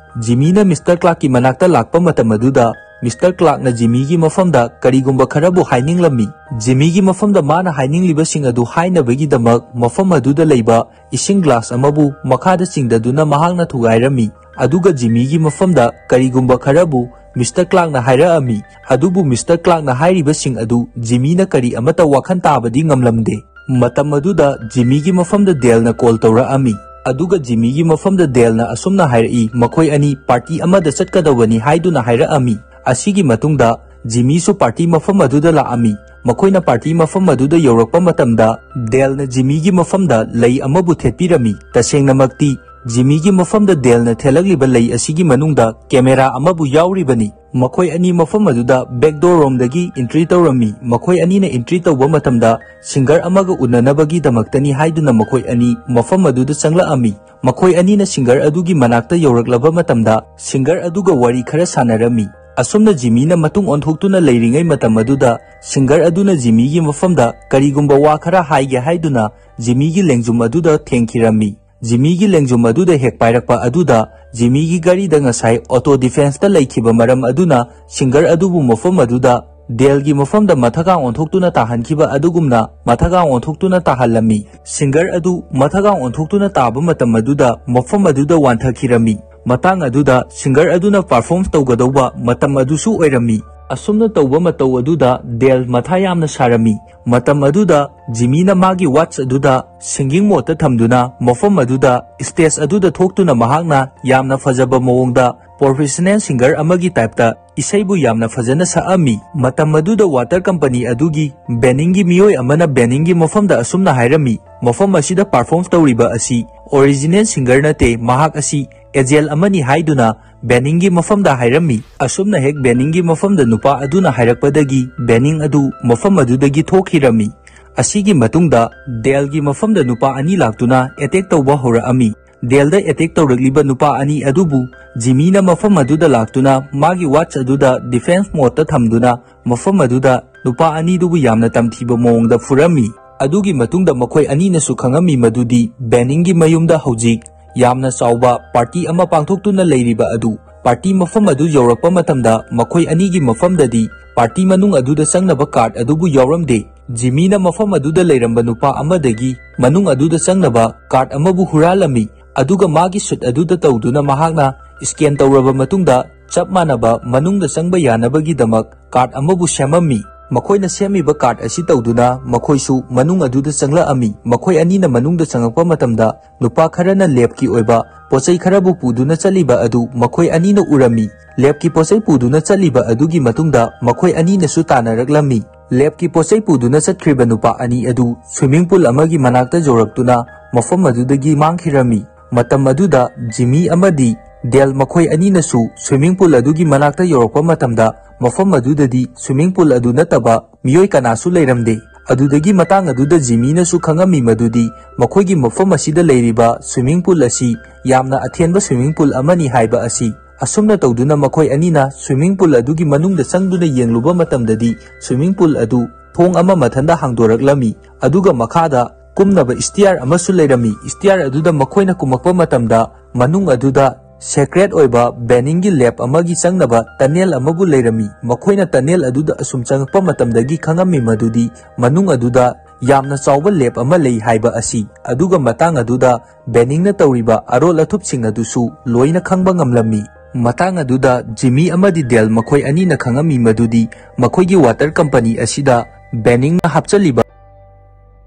ꯖꯤꯃꯤꯅ ꯃꯤꯁꯇꯔ ꯀ꯭ꯂꯥꯔꯛꯀꯤ ꯃꯅꯥꯛꯇ ꯂꯥꯛꯄ ꯃꯇꯝ ꯑꯗꯨꯗ ꯃꯤꯁꯇꯔ ꯀ꯭ꯂꯥꯔꯛꯅ ꯖꯤꯃꯤꯒꯤ ꯃꯐꯝꯗ ꯀꯔꯤꯒꯨꯝꯕ ꯈꯔꯕꯨ ꯍꯥꯏꯅꯤꯡꯂꯝꯃꯤ꯫ ꯖꯤꯃꯤꯒꯤ ꯃꯐꯝꯗ ꯃꯥꯅ ꯍꯥꯏꯅꯤꯡꯂꯤꯕꯁꯤꯡ ꯑꯗꯨ ꯍꯥꯏꯅꯕꯒꯤꯗꯃꯛ ꯃꯐꯝ ꯑꯗꯨꯗ ꯂꯩꯕ ꯏꯁꯤꯡ ꯒ꯭ꯂꯥꯁ ꯑꯃꯕꯨ ꯃꯈꯥꯗ ꯆꯤꯡꯗꯗꯨꯅ ꯃꯍꯥꯛꯅ ꯊꯨꯒꯥꯏꯔꯝꯃꯤ꯫ ꯑꯗꯨꯒ ꯖꯤꯃꯤꯒꯤ ꯃꯐꯝꯗ ꯀꯔꯤꯒꯨꯝꯕ ꯈꯔꯕꯨ ꯃꯤꯁꯇꯔ ꯀ꯭ꯂꯥꯔꯛꯅ ꯍꯥꯏꯔꯛꯑꯝꯃꯤ꯫ ꯑꯗꯨꯕꯨ ꯃꯤꯁꯇꯔ ꯀ꯭ꯂꯥꯔꯛꯅ ꯍꯥꯏꯔꯤꯕꯁꯤꯡ ꯑꯗꯨ ꯖꯤꯃꯤꯅ ꯀꯔꯤ ꯑꯃꯠꯇ ꯋꯥꯈꯜ ꯇꯥꯕꯗꯤ ꯉꯝꯂꯝꯗꯦ꯫ ꯃꯇꯝ ꯑꯗꯨꯗ ꯖꯤꯃꯤꯒꯤ ꯃꯐꯝꯗ ꯗꯦꯜꯅ ꯀꯣꯜ ꯇꯧꯔꯛꯑꯝꯃꯤ꯫ ꯑꯗꯨꯒ ꯖꯤꯃꯤꯒꯤ ꯃꯐꯝꯗ ꯗꯦꯜꯅ ꯑꯁꯨꯝꯅ ꯍꯥꯏꯔꯛꯏ, ꯃꯈꯣꯏ ꯑꯅꯤ ꯄꯥꯔꯇꯤ ꯑꯃꯗ ꯆꯠꯀꯗꯧꯕꯅꯤ ꯍꯥꯏꯗꯨꯅ ꯍꯥꯏꯔꯛꯑꯝꯃꯤ꯫ ꯑꯁꯤꯒꯤ ꯃꯇꯨꯡꯗ ꯖꯤꯃꯤꯁꯨ ꯄꯥꯔꯇꯤ ꯃꯐꯝ ꯑꯗꯨꯗ ꯂꯥꯛꯑꯝꯃꯤ꯫ ꯃꯈꯣꯏꯅ ꯄꯥꯔꯇꯤ ꯃꯐꯝ ꯑꯗꯨꯗ ꯌꯧꯔꯛꯄ ꯃꯇꯝꯗ ꯗꯦꯜꯅ ꯖꯤꯃꯤꯒꯤ ꯃꯐꯝꯗ ꯂꯩ ꯑꯃꯕꯨ ꯊꯦꯠꯄꯤꯔꯝꯃꯤ꯫ ꯇꯁꯦꯡꯅꯃꯛꯇꯤ ꯖꯤꯃꯤꯒꯤ ꯃꯐꯝꯗ ꯗꯦꯜꯅ ꯊꯦꯠꯂꯛꯂꯤꯕ ꯂꯩ ꯑꯁꯤꯒꯤ ꯃꯅꯨꯡꯗ ꯀꯦꯃꯦꯔꯥ ꯑꯃꯕꯨ ꯌꯥꯎꯔꯤꯕꯅꯤ꯫ ꯃꯈꯣꯏ ꯑꯅꯤ ꯃꯐꯝ ꯑꯗꯨꯗ ꯕꯦꯛꯗꯣꯔ ꯔꯣꯝꯗꯒꯤ ꯏꯟꯇ꯭ꯔꯤ ꯇꯧꯔꯝꯃꯤ꯫ ꯃꯈꯣꯏ ꯑꯅꯤꯅ ꯏꯟꯇ꯭ꯔꯤ ꯇꯧꯕ ꯃꯇꯝꯗ ꯁꯤꯡꯒꯔ ꯑꯃꯒ ꯎꯅꯅꯕꯒꯤꯗꯃꯛꯇꯅꯤ ꯍꯥꯏꯗꯨꯅ ꯃꯈꯣꯏ ꯑꯅꯤ ꯃꯐꯝ ꯑꯗꯨꯗ ꯆꯪꯂꯛꯑꯝꯃꯤ꯫ ꯃꯈꯣꯏ ꯑꯅꯤꯅ ꯁꯤꯡꯒꯔ ꯑꯗꯨꯒꯤ ꯃꯅꯥꯛꯇ ꯌꯧꯔꯛꯂꯕ ꯃꯇꯝꯗ ꯁꯤꯡꯒꯔ ꯑꯗꯨꯒ ꯋꯥꯔꯤ ꯈꯔ ꯁꯥꯟꯅꯔꯝꯃꯤ꯫ ꯑꯁꯨꯝꯅ ꯖꯤꯃꯤꯅ ꯃꯇꯨꯡ ꯑꯣꯟꯊꯣꯛꯇꯨꯅ ꯂꯩꯔꯤꯉꯩ ꯃꯇꯝ ꯑꯗꯨꯗ ꯁꯤꯡꯒꯔ ꯑꯗꯨꯅ ꯖꯤꯃꯤꯒꯤ ꯃꯐꯝꯗ ꯀꯔꯤꯒꯨꯝꯕ ꯋꯥ ꯈꯔ ꯍꯥꯏꯒꯦ ꯍꯥꯏꯗꯨꯅ ꯖꯤꯃꯤꯒꯤ ꯂꯦꯡꯖꯨꯝ ꯑꯗꯨꯗ ꯊꯦꯡꯈꯤꯔꯝꯃꯤ꯫ ꯖꯤꯃꯤꯒꯤ ꯂꯦꯡꯖꯨꯝ ꯑꯗꯨꯗ ꯍꯦꯛ ꯄꯥꯏꯔꯛꯄ ꯑꯗꯨꯗ ꯖꯤꯃꯤꯒꯤ ꯒꯥꯔꯤꯗ ꯉꯁꯥꯏ ꯑꯣꯇꯣ ꯗꯤꯐꯦꯟꯁꯇ ꯂꯩꯈꯤꯕ ꯃꯔꯝ ꯑꯗꯨꯅ ꯁꯤꯡꯒꯔ ꯑꯗꯨꯕꯨ ꯃꯐꯝ ꯑꯗꯨꯗ ꯗꯦꯜꯒꯤ ꯃꯐꯝꯗ ꯃꯊꯛꯀꯥꯡ ꯑꯣꯟꯊꯣꯛꯇꯨꯅ ꯇꯥꯍꯟꯈꯤꯕ ꯑꯗꯨꯒꯨꯝꯅ ꯃꯊꯛꯀꯥꯡ ꯑꯣꯟꯊꯣꯛꯇꯨꯅ ꯇꯥꯍꯜꯂꯝꯃꯤ꯫ ꯁꯤꯡꯒꯔ ꯑꯗꯨ ꯃꯊꯛꯀꯥꯡ ꯑꯣꯟꯊꯣꯛꯇꯨꯅ ꯇꯥꯕ ꯃꯇꯝ ꯑꯗꯨꯗ ꯃꯐꯝ ꯑꯗꯨꯗ ꯋꯥꯟꯊꯈꯤꯔꯝꯃꯤ꯫ ꯃꯇꯥꯡ ꯑꯗꯨꯗ ꯁꯤꯡꯒꯔ ꯑꯗꯨꯅ ꯄꯔꯐꯣꯔꯝ ꯇꯧꯒꯗꯧꯕ ꯃꯇꯝ ꯑꯗꯨꯁꯨ ꯑꯣꯏꯔꯝꯃꯤ꯫ ꯑꯁꯨꯝꯅ ꯇꯧꯕ ꯃꯇꯧ ꯑꯗꯨꯗ ꯗꯦꯜ ꯃꯊꯥ ꯌꯥꯝꯅ ꯁꯥꯔꯝꯃꯤ꯫ ꯃꯇꯝ ꯑꯗꯨꯗ ꯖꯤꯃꯤꯅ ꯃꯥꯒꯤ ꯋꯥꯠꯆ ꯑꯗꯨꯗ ꯁꯤꯡꯒꯤꯡ ꯃꯣꯗꯇ ꯊꯝꯗꯨꯅ ꯃꯐꯝ ꯑꯗꯨꯗ ꯁ꯭ꯇꯦꯖ ꯑꯗꯨꯗ ꯊꯣꯛꯇꯨꯅ ꯃꯍꯥꯛꯅ ꯌꯥꯝꯅ ꯐꯖꯕ ꯃꯑꯣꯡꯗ ꯄ꯭ꯔꯣꯐꯦꯁꯅꯦꯜ ꯁꯤꯡꯒꯔ ꯑꯃꯒꯤ ꯇꯥꯏꯞꯇ ꯏꯁꯩꯕꯨ ꯌꯥꯝꯅ ꯐꯖꯅ ꯁꯛꯑꯝꯃꯤ꯫ ꯃꯇꯝ ꯑꯗꯨꯗ ꯋꯥꯇꯔ ꯀꯝꯄꯅꯤ ꯑꯗꯨꯒꯤ ꯕꯦꯅꯤꯡꯒꯤ ꯃꯤꯑꯣꯏ ꯑꯃꯅ ꯕꯦꯅꯤꯡꯒꯤ ꯃꯐꯝꯗ ꯑꯁꯨꯝꯅ ꯍꯥꯏꯔꯝꯃꯤ, "ꯃꯐꯝ ꯑꯁꯤꯗ ꯄꯔꯐꯣꯔꯝ ꯇꯧꯔꯤꯕ ꯑꯁꯤ ꯑꯣꯔꯤꯖꯤꯅꯦꯜ ꯁꯤꯡꯒꯔ ꯅꯠꯇꯦ, ꯃꯍꯥꯛ ꯑꯁꯤ ꯑꯦꯖꯦꯟ ꯑꯃꯅꯤ" ꯍꯥꯏꯗꯨꯅ ꯕꯦꯅꯤꯡꯒꯤ ꯃꯐꯝꯗ ꯍꯥꯏꯔꯝꯃꯤ꯫ ꯑꯁꯨꯝꯅ ꯍꯦꯛ ꯕꯦꯅꯤꯡꯒꯤ ꯃꯐꯝꯗ ꯅꯨꯄꯥ ꯑꯗꯨꯅ ꯍꯥꯏꯔꯛꯄꯗꯒꯤ ꯕꯦꯅꯤꯡ ꯑꯗꯨ ꯃꯐꯝ ꯑꯗꯨꯗꯒꯤ ꯊꯣꯛꯈꯤꯔꯝꯃꯤ꯫ ꯑꯁꯤꯒꯤ ꯃꯇꯨꯡꯗ ꯗꯦꯜꯒꯤ ꯃꯐꯝꯗ ꯅꯨꯄꯥ ꯑꯅꯤ ꯂꯥꯛꯇꯨꯅ ꯑꯦꯇꯦꯛ ꯇꯧꯕ ꯍꯧꯔꯛꯑꯝꯃꯤ꯫ ꯗꯦꯜꯗ ꯑꯦꯇꯦꯛ ꯇꯧꯔꯛꯂꯤꯕ ꯅꯨꯄꯥ ꯑꯅꯤ ꯑꯗꯨꯕꯨ ꯖꯤꯃꯤꯅ ꯃꯐꯝ ꯑꯗꯨꯗ ꯂꯥꯛꯇꯨꯅ ꯃꯥꯒꯤ ꯋꯥꯠꯆ ꯑꯗꯨꯗ ꯗꯤꯐꯦꯟꯁ ꯃꯣꯗꯇ ꯊꯝꯗꯨꯅ ꯃꯐꯝ ꯑꯗꯨꯗ ꯅꯨꯄꯥ ꯑꯅꯤꯗꯨꯕꯨ ꯌꯥꯝꯅ ꯇꯝꯊꯤꯕ ꯃꯑꯣꯡꯗ ꯐꯨꯔꯝꯃꯤ꯫ ꯑꯗꯨꯒꯤ ꯃꯇꯨꯡꯗ ꯃꯈꯣꯏ ꯑꯅꯤꯅꯁꯨ ꯈꯪꯉꯝꯃꯤ ꯃꯗꯨꯗꯤ ꯕꯦꯅꯤꯡꯒꯤ ꯃꯌꯨꯝꯗ ꯍꯧꯖꯤꯛ ꯌꯥꯝꯅ ꯆꯥꯎꯕ ꯄꯥꯔꯇꯤ ꯑꯃ ꯄꯥꯡꯊꯣꯛꯇꯨꯅ ꯂꯩꯔꯤꯕ ꯑꯗꯨ꯫ ꯄꯥꯔꯇꯤ ꯃꯐꯝ ꯑꯗꯨ ꯌꯧꯔꯛꯄ ꯃꯇꯝꯗ ꯃꯈꯣꯏ ꯑꯅꯤꯒꯤ ꯃꯐꯝꯗꯗꯤ ꯄꯥꯔꯇꯤ ꯃꯅꯨꯡ ꯑꯗꯨꯗ ꯆꯪꯅꯕ ꯀꯥꯔꯗ ꯑꯗꯨꯕꯨ ꯌꯥꯎꯔꯝꯗꯦ꯫ ꯖꯤꯃꯤꯅ ꯃꯐꯝ ꯑꯗꯨꯗ ꯂꯩꯔꯝꯕ ꯅꯨꯄꯥ ꯑꯃꯗꯒꯤ ꯃꯅꯨꯡ ꯑꯗꯨꯗ ꯆꯪꯅꯕ ꯀꯥꯔꯗ ꯑꯃꯕꯨ ꯍꯨꯔꯥꯜꯂꯝꯃꯤ, ꯑꯗꯨꯒ ꯃꯥꯒꯤ ꯁꯨꯠ ꯑꯗꯨꯗ ꯇꯧꯗꯨꯅ ꯃꯍꯥꯛꯅ ꯁ꯭ꯀꯦꯟ ꯇꯧꯔꯕ ꯃꯇꯨꯡꯗ ꯆꯞ ꯃꯥꯟꯅꯕ ꯃꯅꯨꯡꯗ ꯆꯪꯕ ꯌꯥꯅꯕꯒꯤꯗꯃꯛ ꯀꯥꯔꯗ ꯑꯃꯕꯨ ꯁꯦꯝꯃꯝꯃꯤ꯫ ꯃꯈꯣꯏꯅ ꯁꯦꯝꯃꯤꯕ ꯀꯥꯔꯗ ꯑꯁꯤ ꯇꯧꯗꯨꯅ ꯃꯈꯣꯏꯁꯨ ꯃꯅꯨꯡ ꯑꯗꯨꯗ ꯆꯪꯂꯛꯑꯝꯃꯤ꯫ ꯃꯈꯣꯏ ꯑꯅꯤꯅ ꯃꯅꯨꯡꯗ ꯆꯪꯂꯛꯄ ꯃꯇꯝꯗ ꯅꯨꯄꯥ ꯈꯔꯅ ꯂꯦꯞꯀꯤ ꯑꯣꯏꯕ ꯄꯣꯠꯆꯩ ꯈꯔꯕꯨ ꯄꯨꯗꯨꯅ ꯆꯠꯂꯤꯕ ꯑꯗꯨ ꯃꯈꯣꯏ ꯑꯅꯤꯅ ꯎꯔꯝꯃꯤ꯫ ꯂꯦꯞꯀꯤ ꯄꯣꯠꯆꯩ ꯄꯨꯗꯨꯅ ꯆꯠꯂꯤꯕ ꯑꯗꯨꯒꯤ ꯃꯇꯨꯡꯗ ꯃꯈꯣꯏ ꯑꯅꯤꯅꯁꯨ ꯇꯥꯟꯅꯔꯛꯂꯝꯃꯤ꯫ ꯂꯦꯞꯀꯤ ꯄꯣꯠꯆꯩ ꯄꯨꯗꯨꯅ ꯆꯠꯈ꯭ꯔꯤꯕ ꯅꯨꯄꯥ ꯑꯅꯤ ꯑꯗꯨ ꯁ꯭ꯋꯤꯃꯤꯡ ꯄꯨꯜ ꯑꯃꯒꯤ ꯃꯅꯥꯛꯇ ꯌꯧꯔꯛꯇꯨꯅ ꯃꯐꯝ ꯑꯗꯨꯗꯒꯤ ꯃꯥꯡꯈꯤꯔꯝꯃꯤ꯫ ꯃꯇꯝ ꯑꯗꯨꯗ ꯖꯤꯃꯤ ꯑꯃꯗꯤ ꯗꯦꯜ ꯃꯈꯣꯏ ꯑꯅꯤꯅꯁꯨ ꯁ꯭ꯋꯤꯃꯤꯡ ꯄꯨꯜ ꯑꯗꯨꯒꯤ ꯃꯅꯥꯛꯇ ꯌꯧꯔꯛꯄ ꯃꯇꯝꯗ ꯃꯐꯝ ꯑꯗꯨꯗꯗꯤ ꯁ꯭ꯋꯤꯃꯤꯡ ꯄꯨꯜ ꯑꯗꯨ ꯅꯠꯇꯕ ꯃꯤꯑꯣꯏ ꯀꯅꯥꯁꯨ ꯂꯩꯔꯝꯗꯦ꯫ ꯑꯗꯨꯗꯒꯤ ꯃꯇꯥꯡ ꯑꯗꯨꯗ ꯖꯤꯃꯤꯅꯁꯨ ꯈꯪꯉꯝꯃꯤ ꯃꯗꯨꯗꯤ ꯃꯈꯣꯏꯒꯤ ꯃꯐꯝ ꯑꯁꯤꯗ ꯂꯩꯔꯤꯕ ꯁ꯭ꯋꯤꯃꯤꯡ ꯄꯨꯜ ꯑꯁꯤ ꯌꯥꯝꯅ ꯑꯊꯦꯟꯕ ꯁ꯭ꯋꯤꯃꯤꯡ ꯄꯨꯜ ꯑꯃꯅꯤ ꯍꯥꯏꯕ ꯑꯁꯤ꯫ ꯑꯁꯨꯝꯅ ꯇꯧꯗꯨꯅ ꯃꯈꯣꯏ ꯑꯅꯤꯅ ꯁ꯭ꯋꯤꯃꯤꯡ ꯄꯨꯜ ꯑꯗꯨꯒꯤ ꯃꯅꯨꯡꯗ ꯆꯪꯗꯨꯅ ꯌꯦꯡꯂꯨꯕ ꯃꯇꯝꯗꯗꯤ ꯁ꯭ꯋꯤꯃꯤꯡ ꯄꯨꯜ ꯑꯗꯨ ꯊꯣꯡ ꯑꯃ ꯃꯊꯟꯗ ꯍꯥꯡꯗꯣꯔꯛꯂꯝꯃꯤ, ꯑꯗꯨꯒ ꯃꯈꯥꯗ ꯀꯨꯝꯅꯕ ꯁ꯭ꯇꯤꯌꯥꯔ ꯑꯃꯁꯨ ꯂꯩꯔꯝꯃꯤ꯫ ꯁ꯭ꯇꯤꯌꯥꯔ ꯑꯗꯨꯗ ꯃꯈꯣꯏꯅ ꯀꯨꯝꯃꯛꯄ ꯃꯇꯝꯗ ꯃꯅꯨꯡ ꯑꯗꯨꯗ ꯁꯦꯀ꯭ꯔꯦꯠ ꯑꯣꯏꯕ ꯕꯦꯅꯤꯡꯒꯤ ꯂꯦꯕ ꯑꯃꯒꯤ ꯆꯪꯅꯕ ꯇꯅꯦꯜ ꯑꯃꯕꯨ ꯂꯩꯔꯝꯃꯤ꯫ ꯃꯈꯣꯏꯅ ꯇꯅꯦꯜ ꯑꯗꯨꯗ ꯑꯁꯨꯝ ꯆꯪꯉꯛꯄ ꯃꯇꯝꯗꯒꯤ ꯈꯪꯉꯝꯃꯤ ꯃꯗꯨꯗꯤ ꯃꯅꯨꯡ ꯑꯗꯨꯗ ꯌꯥꯝꯅ ꯆꯥꯎꯕ ꯂꯦꯕ ꯑꯃ ꯂꯩ ꯍꯥꯏꯕ ꯑꯁꯤ꯫ ꯑꯗꯨꯒ ꯃꯇꯥꯡ ꯑꯗꯨꯗ ꯕꯦꯅꯤꯡꯅ ꯇꯧꯔꯤꯕ ꯑꯔꯣꯜ ꯑꯊꯨꯞꯁꯤꯡ ꯑꯗꯨꯁꯨ ꯂꯣꯏꯅ ꯈꯪꯕ ꯉꯝꯂꯝꯃꯤ꯫ ꯃꯇꯥꯡ ꯑꯗꯨꯗ ꯖꯤꯃꯤ ꯑꯃꯗꯤ ꯗꯦꯜ ꯃꯈꯣꯏ ꯑꯅꯤꯅ ꯈꯪꯉꯝꯃꯤ ꯃꯗꯨꯗꯤ ꯃꯈꯣꯏꯒꯤ ꯋꯥꯇꯔ ꯀꯝꯄꯅꯤ ꯑꯁꯤꯗ ꯕꯦꯅꯤꯡꯅ ꯍꯥꯞꯆꯜꯂꯤꯕ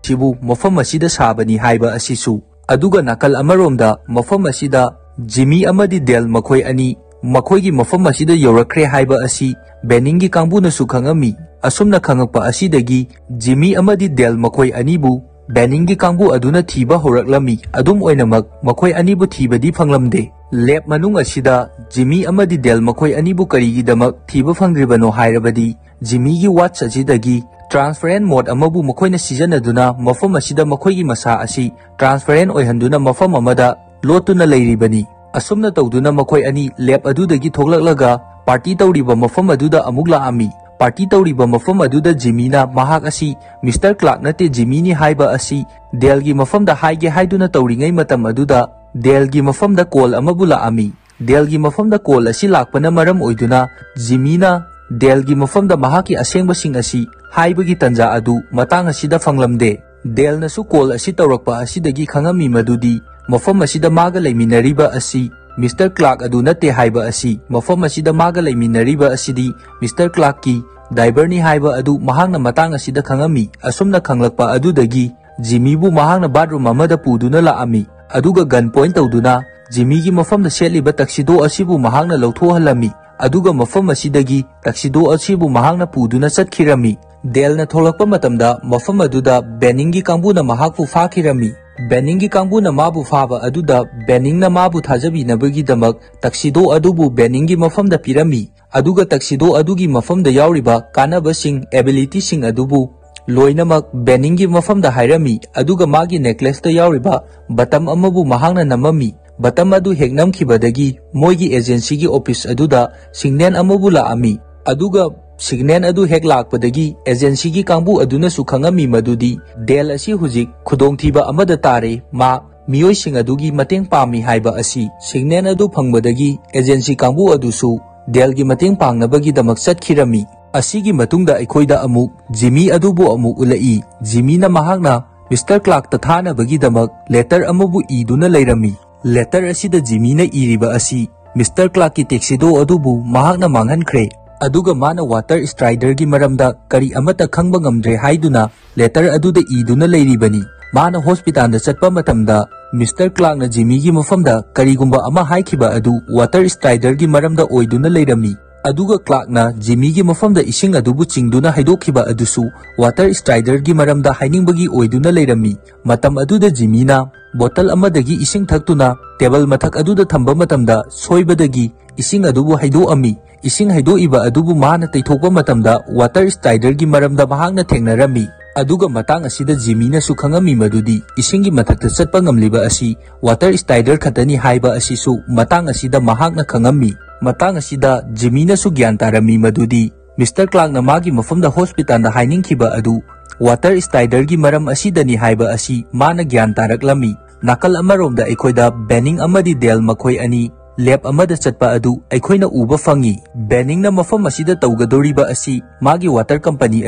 ꯁꯤꯕꯨ ꯃꯐꯝ ꯑꯁꯤꯗ ꯁꯥꯕꯅꯤ ꯍꯥꯏꯕ ꯑꯁꯤꯁꯨ꯫ ꯑꯗꯨꯒ ꯅꯥꯀꯜ ꯑꯃꯔꯣꯝꯗ ꯃꯐꯝ ꯑꯁꯤꯗ ꯖꯤꯃꯤ ꯑꯃꯗꯤ ꯗꯦꯜ ꯃꯈꯣꯏ ꯑꯅꯤ ꯃꯈꯣꯏꯒꯤ ꯃꯐꯝ ꯑꯁꯤꯗ ꯌꯧꯔꯛꯈ꯭ꯔꯦ ꯍꯥꯏꯕ ꯑꯁꯤ ꯕꯦꯅꯤꯡꯒꯤ ꯀꯥꯡꯕꯨꯅꯁꯨ ꯈꯪꯉꯝꯃꯤ꯫ ꯑꯁꯨꯝꯅ ꯈꯪꯉꯛꯄ ꯑꯁꯤꯗꯒꯤ ꯖꯤꯃꯤ ꯑꯃꯗꯤ ꯗꯦꯜ ꯃꯈꯣꯏ ꯑꯅꯤꯕꯨ ꯕꯦꯅꯤꯡꯒꯤ ꯀꯥꯡꯕꯨ ꯑꯗꯨꯅ ꯊꯤꯕ ꯍꯧꯔꯛꯂꯝꯃꯤ꯫ ꯑꯗꯨꯝ ꯑꯣꯏꯅꯃꯛ, ꯃꯈꯣꯏ ꯑꯅꯤꯕꯨ ꯊꯤꯕꯗꯤ ꯐꯪꯂꯝꯗꯦ꯫ ꯂꯦꯕ ꯃꯅꯨꯡ ꯑꯁꯤꯗ ꯖꯤꯃꯤ ꯑꯃꯗꯤ ꯗꯦꯜ ꯃꯈꯣꯏ ꯑꯅꯤꯕꯨ ꯀꯔꯤꯒꯤꯗꯃꯛ ꯊꯤꯕ ꯐꯪꯗ꯭ꯔꯤꯕꯅꯣ ꯍꯥꯏꯔꯕꯗꯤ, ꯖꯤꯃꯤꯒꯤ ꯋꯥꯠꯆ ꯑꯁꯤꯗꯒꯤ ꯇ꯭ꯔꯥꯟꯁꯄꯔꯦꯟ ꯃꯣꯗ ꯑꯃꯕꯨ ꯃꯈꯣꯏꯅ ꯁꯤꯖꯤꯟꯅꯗꯨꯅ ꯃꯐꯝ ꯑꯁꯤꯗ ꯃꯈꯣꯏꯒꯤ ꯃꯁꯥ ꯑꯁꯤ ꯇ꯭ꯔꯥꯟꯁꯄꯔꯦꯟ ꯑꯣꯏꯍꯟꯗꯨꯅ ꯃꯐꯝ ꯑꯃꯗ ꯂꯣꯠꯇꯨꯅ ꯂꯩꯔꯤꯕꯅꯤ꯫ ꯑꯁꯨꯝꯅ ꯇꯧꯗꯨꯅ ꯃꯈꯣꯏ ꯑꯅꯤ ꯂꯦꯕ ꯑꯗꯨꯗꯒꯤ ꯊꯣꯛꯂꯛꯂꯒ ꯄꯥꯔꯇꯤ ꯇꯧꯔꯤꯕ ꯃꯐꯝ ꯑꯗꯨꯗ ꯑꯃꯨꯛ ꯂꯥꯛꯑꯝꯃꯤ꯫ ꯄꯥꯔꯇꯤ ꯇꯧꯔꯤꯕ ꯃꯐꯝ ꯑꯗꯨꯗ ꯖꯤꯃꯤꯅ ꯃꯍꯥꯛ ꯑꯁꯤ ꯃꯤꯁꯇꯔ ꯀ꯭ꯂꯥꯔꯛ ꯅꯠꯇꯦ, ꯖꯤꯃꯤꯅꯤ ꯍꯥꯏꯕ ꯑꯁꯤ ꯗꯦꯜꯒꯤ ꯃꯐꯝꯗ ꯍꯥꯏꯒꯦ ꯍꯥꯏꯗꯨꯅ ꯇꯧꯔꯤꯉꯩ ꯃꯇꯝ ꯑꯗꯨꯗ ꯗꯦꯜꯒꯤ ꯃꯐꯝꯗ ꯀꯣꯜ ꯑꯃꯕꯨ ꯂꯥꯛꯑꯝꯃꯤ꯫ ꯗꯦꯜꯒꯤ ꯃꯐꯝꯗ ꯀꯣꯜ ꯑꯁꯤ ꯂꯥꯛꯄꯅ ꯃꯔꯝ ꯑꯣꯏꯗꯨꯅ ꯖꯤꯃꯤꯅ ꯗꯦꯜꯒꯤ ꯃꯐꯝꯗ ꯃꯍꯥꯛꯀꯤ ꯑꯁꯦꯡꯕꯁꯤꯡ ꯑꯁꯤ ꯍꯥꯏꯕꯒꯤ ꯇꯥꯟꯖꯥ ꯑꯗꯨ ꯃꯇꯥꯡ ꯑꯁꯤꯗ ꯐꯪꯂꯝꯗꯦ꯫ ꯗꯦꯜꯅꯁꯨ ꯀꯣꯜ ꯑꯁꯤ ꯇꯧꯔꯛꯄ ꯑꯁꯤꯗꯒꯤ ꯈꯪꯉꯝꯃꯤ ꯃꯗꯨꯗꯤ ꯃꯐꯝ ꯑꯁꯤꯗ ꯃꯥꯒ ꯂꯩꯃꯤꯟꯅꯔꯤꯕ ꯑꯁꯤ ꯃꯤꯁꯇꯔ ꯀ꯭ꯂꯥꯔꯛ ꯑꯗꯨ ꯅꯠꯇꯦ ꯍꯥꯏꯕ ꯑꯁꯤ꯫ ꯃꯐꯝ ꯑꯁꯤꯗ ꯃꯥꯒ ꯂꯩꯃꯤꯟꯅꯔꯤꯕ ꯑꯁꯤꯗꯤ ꯃꯤꯁꯇꯔ ꯀ꯭ꯂꯥꯔꯛꯀꯤ ꯗꯥꯏꯕꯔꯅꯤ ꯍꯥꯏꯕ ꯑꯗꯨ ꯃꯍꯥꯛꯅ ꯃꯇꯥꯡ ꯑꯁꯤꯗ ꯈꯪꯉꯝꯃꯤ꯫ ꯑꯁꯨꯝꯅ ꯈꯪꯂꯛꯄ ꯑꯗꯨꯗꯒꯤ ꯖꯤꯃꯤꯕꯨ ꯃꯍꯥꯛꯅ ꯕꯥꯠꯔꯨꯝ ꯑꯃꯗ ꯄꯨꯗꯨꯅ ꯂꯥꯛꯑꯝꯃꯤ, ꯑꯗꯨꯒ ꯒꯟ ꯄꯣꯏꯟ ꯇꯧꯗꯨꯅ ꯖꯤꯃꯤꯒꯤ ꯃꯐꯝꯗ ꯁꯦꯠꯂꯤꯕ ꯇꯛꯁꯤꯗꯣ ꯑꯁꯤꯕꯨ ꯃꯍꯥꯛꯅ ꯂꯧꯊꯣꯛꯍꯜꯂꯝꯃꯤ, ꯑꯗꯨꯒ ꯃꯐꯝ ꯑꯁꯤꯗꯒꯤ ꯇꯛꯁꯤꯗꯣ ꯑꯁꯤꯕꯨ ꯃꯍꯥꯛꯅ ꯄꯨꯗꯨꯅ ꯆꯠꯈꯤꯔꯝꯃꯤ꯫ ꯗꯦꯜꯅ ꯊꯣꯛꯂꯛꯄ ꯃꯇꯝꯗ ꯃꯐꯝ ꯑꯗꯨꯗ ꯕꯦꯅꯤꯡꯒꯤ ꯀꯥꯡꯕꯨꯅ ꯃꯍꯥꯛꯄꯨ ꯐꯥꯈꯤꯔꯝꯃꯤ꯫ ꯕꯦꯅꯤꯡꯒꯤ ꯀꯥꯡꯕꯨꯅ ꯃꯥꯕꯨ ꯐꯥꯕ ꯑꯗꯨꯗ ꯕꯦꯅꯤꯡꯅ ꯃꯥꯕꯨ ꯊꯥꯖꯕꯤꯅꯕꯒꯤꯗꯃꯛ ꯇꯛꯁꯤꯗꯣ ꯑꯗꯨꯕꯨ ꯕꯦꯅꯤꯡꯒꯤ ꯃꯐꯝꯗ ꯄꯤꯔꯝꯃꯤ, ꯑꯗꯨꯒ ꯇꯛꯁꯤꯗꯣ ꯑꯗꯨꯒꯤ ꯃꯐꯝꯗ ꯌꯥꯎꯔꯤꯕ ꯀꯥꯟꯅꯕꯁꯤꯡ, ꯑꯦꯕꯤꯂꯤꯇꯤꯁꯤꯡ ꯑꯗꯨꯕꯨ ꯂꯣꯏꯅꯃꯛ ꯕꯦꯅꯤꯡꯒꯤ ꯃꯐꯝꯗ ꯍꯥꯏꯔꯝꯃꯤ, ꯑꯗꯨꯒ ꯃꯥꯒꯤ ꯅꯦꯀ꯭ꯂꯦꯁꯇ ꯌꯥꯎꯔꯤꯕ ꯕꯇꯝ ꯑꯃꯕꯨ ꯃꯍꯥꯛꯅ ꯅꯝꯃꯝꯃꯤ꯫ ꯕꯇꯝ ꯑꯗꯨ ꯍꯦꯛ ꯅꯝꯈꯤꯕꯗꯒꯤ ꯃꯣꯏꯒꯤ ꯑꯦꯖꯦꯟꯁꯤꯒꯤ ꯑꯣꯐꯤꯁ ꯑꯗꯨꯗ ꯁꯤꯒꯅꯦꯜ ꯑꯃꯕꯨ ꯂꯥꯛꯑꯝꯃꯤ, ꯑꯗꯨꯒ ꯁꯤꯒꯅꯦꯜ ꯑꯗꯨ ꯍꯦꯛ ꯂꯥꯛꯄꯗꯒꯤ ꯑꯦꯖꯦꯟꯁꯤꯒꯤ ꯀꯥꯡꯕꯨ ꯑꯗꯨꯅꯁꯨ ꯈꯪꯉꯝꯃꯤ ꯃꯗꯨꯗꯤ ꯗꯦꯜ ꯑꯁꯤ ꯍꯧꯖꯤꯛ ꯈꯨꯗꯣꯡꯊꯤꯕ ꯑꯃꯗ ꯇꯥꯔꯦ, ꯃꯥ ꯃꯤꯑꯣꯏꯁꯤꯡ ꯑꯗꯨꯒꯤ ꯃꯇꯦꯡ ꯄꯥꯝꯃꯤ ꯍꯥꯏꯕ ꯑꯁꯤ꯫ ꯁꯤꯒꯅꯦꯜ ꯑꯗꯨ ꯐꯪꯕꯗꯒꯤ ꯑꯦꯖꯦꯟꯁꯤ ꯀꯥꯡꯕꯨ ꯑꯗꯨꯁꯨ ꯗꯦꯜꯒꯤ ꯃꯇꯦꯡ ꯄꯥꯡꯅꯕꯒꯤꯗꯃꯛ ꯆꯠꯈꯤꯔꯝꯃꯤ꯫ ꯑꯁꯤꯒꯤ ꯃꯇꯨꯡꯗ ꯑꯩꯈꯣꯏꯗ ꯑꯃꯨꯛ ꯖꯤꯃꯤ ꯑꯗꯨꯕꯨ ꯑꯃꯨꯛ ꯎꯠꯂꯛꯏ꯫ ꯖꯤꯃꯤꯅ ꯃꯍꯥꯛꯅ ꯃꯤꯁꯇꯔ ꯀ꯭ꯂꯥꯔꯛꯇ ꯊꯥꯅꯕꯒꯤꯗꯃꯛ ꯂꯦꯇꯔ ꯑꯃꯕꯨ ꯏꯗꯨꯅ ꯂꯩꯔꯝꯃꯤ꯫ ꯂꯦꯇꯔ ꯑꯁꯤꯗ ꯖꯤꯃꯤꯅ ꯏꯔꯤꯕ ꯑꯁꯤ ꯃꯤꯁꯇꯔ ꯀ꯭ꯂꯥꯔꯛꯀꯤ ꯇꯦꯛꯁꯤꯗꯣ ꯑꯗꯨꯕꯨ ꯃꯍꯥꯛꯅ ꯃꯥꯡꯍꯟꯈ꯭ꯔꯦ, ꯑꯗꯨꯒ ꯃꯥꯅ ꯋꯥꯇꯔ ꯁ꯭ꯇ꯭ꯔꯥꯏꯗꯔꯒꯤ ꯃꯔꯝꯗ ꯀꯔꯤ ꯑꯃꯠꯇ ꯈꯪꯕ ꯉꯝꯗ꯭ꯔꯦ ꯍꯥꯏꯗꯨꯅ ꯂꯦꯇꯔ ꯑꯗꯨꯗ ꯏꯗꯨꯅ ꯂꯩꯔꯤꯕꯅꯤ꯫ ꯃꯥꯅ ꯍꯣꯁꯄꯤꯇꯥꯜꯗ ꯆꯠꯄ ꯃꯇꯝꯗ ꯃꯤꯁꯇꯔ ꯀ꯭ꯂꯥꯔꯛꯅ ꯖꯤꯃꯤꯒꯤ ꯃꯐꯝꯗ ꯀꯔꯤꯒꯨꯝꯕ ꯑꯃ ꯍꯥꯏꯈꯤꯕ ꯑꯗꯨ ꯋꯥꯇꯔ ꯁ꯭ꯇ꯭ꯔꯥꯏꯗꯔꯒꯤ ꯃꯔꯝꯗ ꯑꯣꯏꯗꯨꯅ ꯂꯩꯔꯝꯃꯤ꯫ ꯑꯗꯨꯒ ꯀ꯭ꯂꯥꯔꯛꯅ ꯖꯤꯃꯤꯒꯤ ꯃꯐꯝꯗ ꯏꯁꯤꯡ ꯑꯗꯨꯕꯨ ꯆꯤꯡꯗꯨꯅ ꯍꯩꯗꯣꯛꯈꯤꯕ ꯑꯗꯨꯁꯨ ꯋꯥꯇꯔ ꯁ꯭ꯇ꯭ꯔꯥꯏꯗꯔꯒꯤ ꯃꯔꯝꯗ ꯍꯥꯏꯅꯤꯡꯕꯒꯤ ꯑꯣꯏꯗꯨꯅ ꯂꯩꯔꯝꯃꯤ꯫ ꯃꯇꯝ ꯑꯗꯨꯗ ꯖꯤꯃꯤꯅ ꯕꯣꯇꯜ ꯑꯃꯗꯒꯤ ꯏꯁꯤꯡ ꯊꯛꯇꯨꯅ ꯇꯦꯕꯜ ꯃꯊꯛ ꯑꯗꯨꯗ ꯊꯝꯕ ꯃꯇꯝꯗ ꯁꯣꯏꯕꯗꯒꯤ ꯏꯁꯤꯡ ꯑꯗꯨꯕꯨ ꯍꯩꯗꯣꯛꯑꯝꯃꯤ꯫ ꯏꯁꯤꯡ ꯍꯩꯗꯣꯛꯏꯕ ꯑꯗꯨꯕꯨ ꯃꯥꯅ ꯇꯩꯊꯣꯛꯄ ꯃꯇꯝꯗ ꯋꯥꯇꯔ ꯁ꯭ꯇ꯭ꯔꯥꯏꯗꯔꯒꯤ ꯃꯔꯝꯗ ꯃꯍꯥꯛꯅ ꯊꯦꯡꯅꯔꯝꯃꯤ꯫ ꯑꯗꯨꯒ ꯃꯇꯥꯡ ꯑꯁꯤꯗ ꯖꯤꯃꯤꯅꯁꯨ ꯈꯪꯉꯝꯃꯤ ꯃꯗꯨꯗꯤ ꯏꯁꯤꯡꯒꯤ ꯃꯊꯛꯇ ꯆꯠꯄ ꯉꯝꯂꯤꯕ ꯑꯁꯤ ꯋꯥꯇꯔ ꯁ꯭ꯇ꯭ꯔꯥꯏꯗꯔ ꯈꯛꯇꯅꯤ ꯍꯥꯏꯕ ꯑꯁꯤꯁꯨ ꯃꯇꯥꯡ ꯑꯁꯤꯗ ꯃꯍꯥꯛꯅ ꯈꯪꯉꯝꯃꯤ꯫ ꯃꯇꯥꯡ ꯑꯁꯤꯗ ꯖꯤꯃꯤꯅꯁꯨ ꯒ꯭ꯌꯥꯟ ꯇꯥꯔꯝꯃꯤ ꯃꯗꯨꯗꯤ ꯃꯤꯁꯇꯔ ꯀ꯭ꯂꯥꯔꯛꯅ ꯃꯥꯒꯤ ꯃꯐꯝꯗ ꯍꯣꯁꯄꯤꯇꯥꯜꯗ ꯍꯥꯏꯅꯤꯡꯈꯤꯕ ꯑꯗꯨ ꯋꯥꯇꯔ ꯁ꯭ꯇ꯭ꯔꯥꯏꯗꯔꯒꯤ ꯃꯔꯝ ꯑꯁꯤꯗꯅꯤ ꯍꯥꯏꯕ ꯑꯁꯤ ꯃꯥꯅ ꯒ꯭ꯌꯥꯟ ꯇꯥꯔꯛꯂꯝꯃꯤ꯫ ꯅꯥꯀꯜ ꯑꯃꯔꯣꯝꯗ ꯑꯩꯈꯣꯏꯗ ꯕꯦꯅꯤꯡ ꯑꯃꯗꯤ ꯗꯦꯜ ꯃꯈꯣꯏ ꯑꯅꯤ ꯂꯦꯕ ꯑꯃꯗ ꯆꯠꯄ ꯑꯗꯨ ꯑꯩꯈꯣꯏꯅ ꯎꯕ ꯐꯪꯉꯤ꯫ ꯕꯦꯅꯤꯡꯅ ꯃꯐꯝ ꯑꯁꯤꯗ ꯇꯧꯒꯗꯧꯔꯤꯕ ꯑꯁꯤ ꯃꯥꯒꯤ ꯋꯥꯇꯔ ꯀꯝꯄꯅꯤ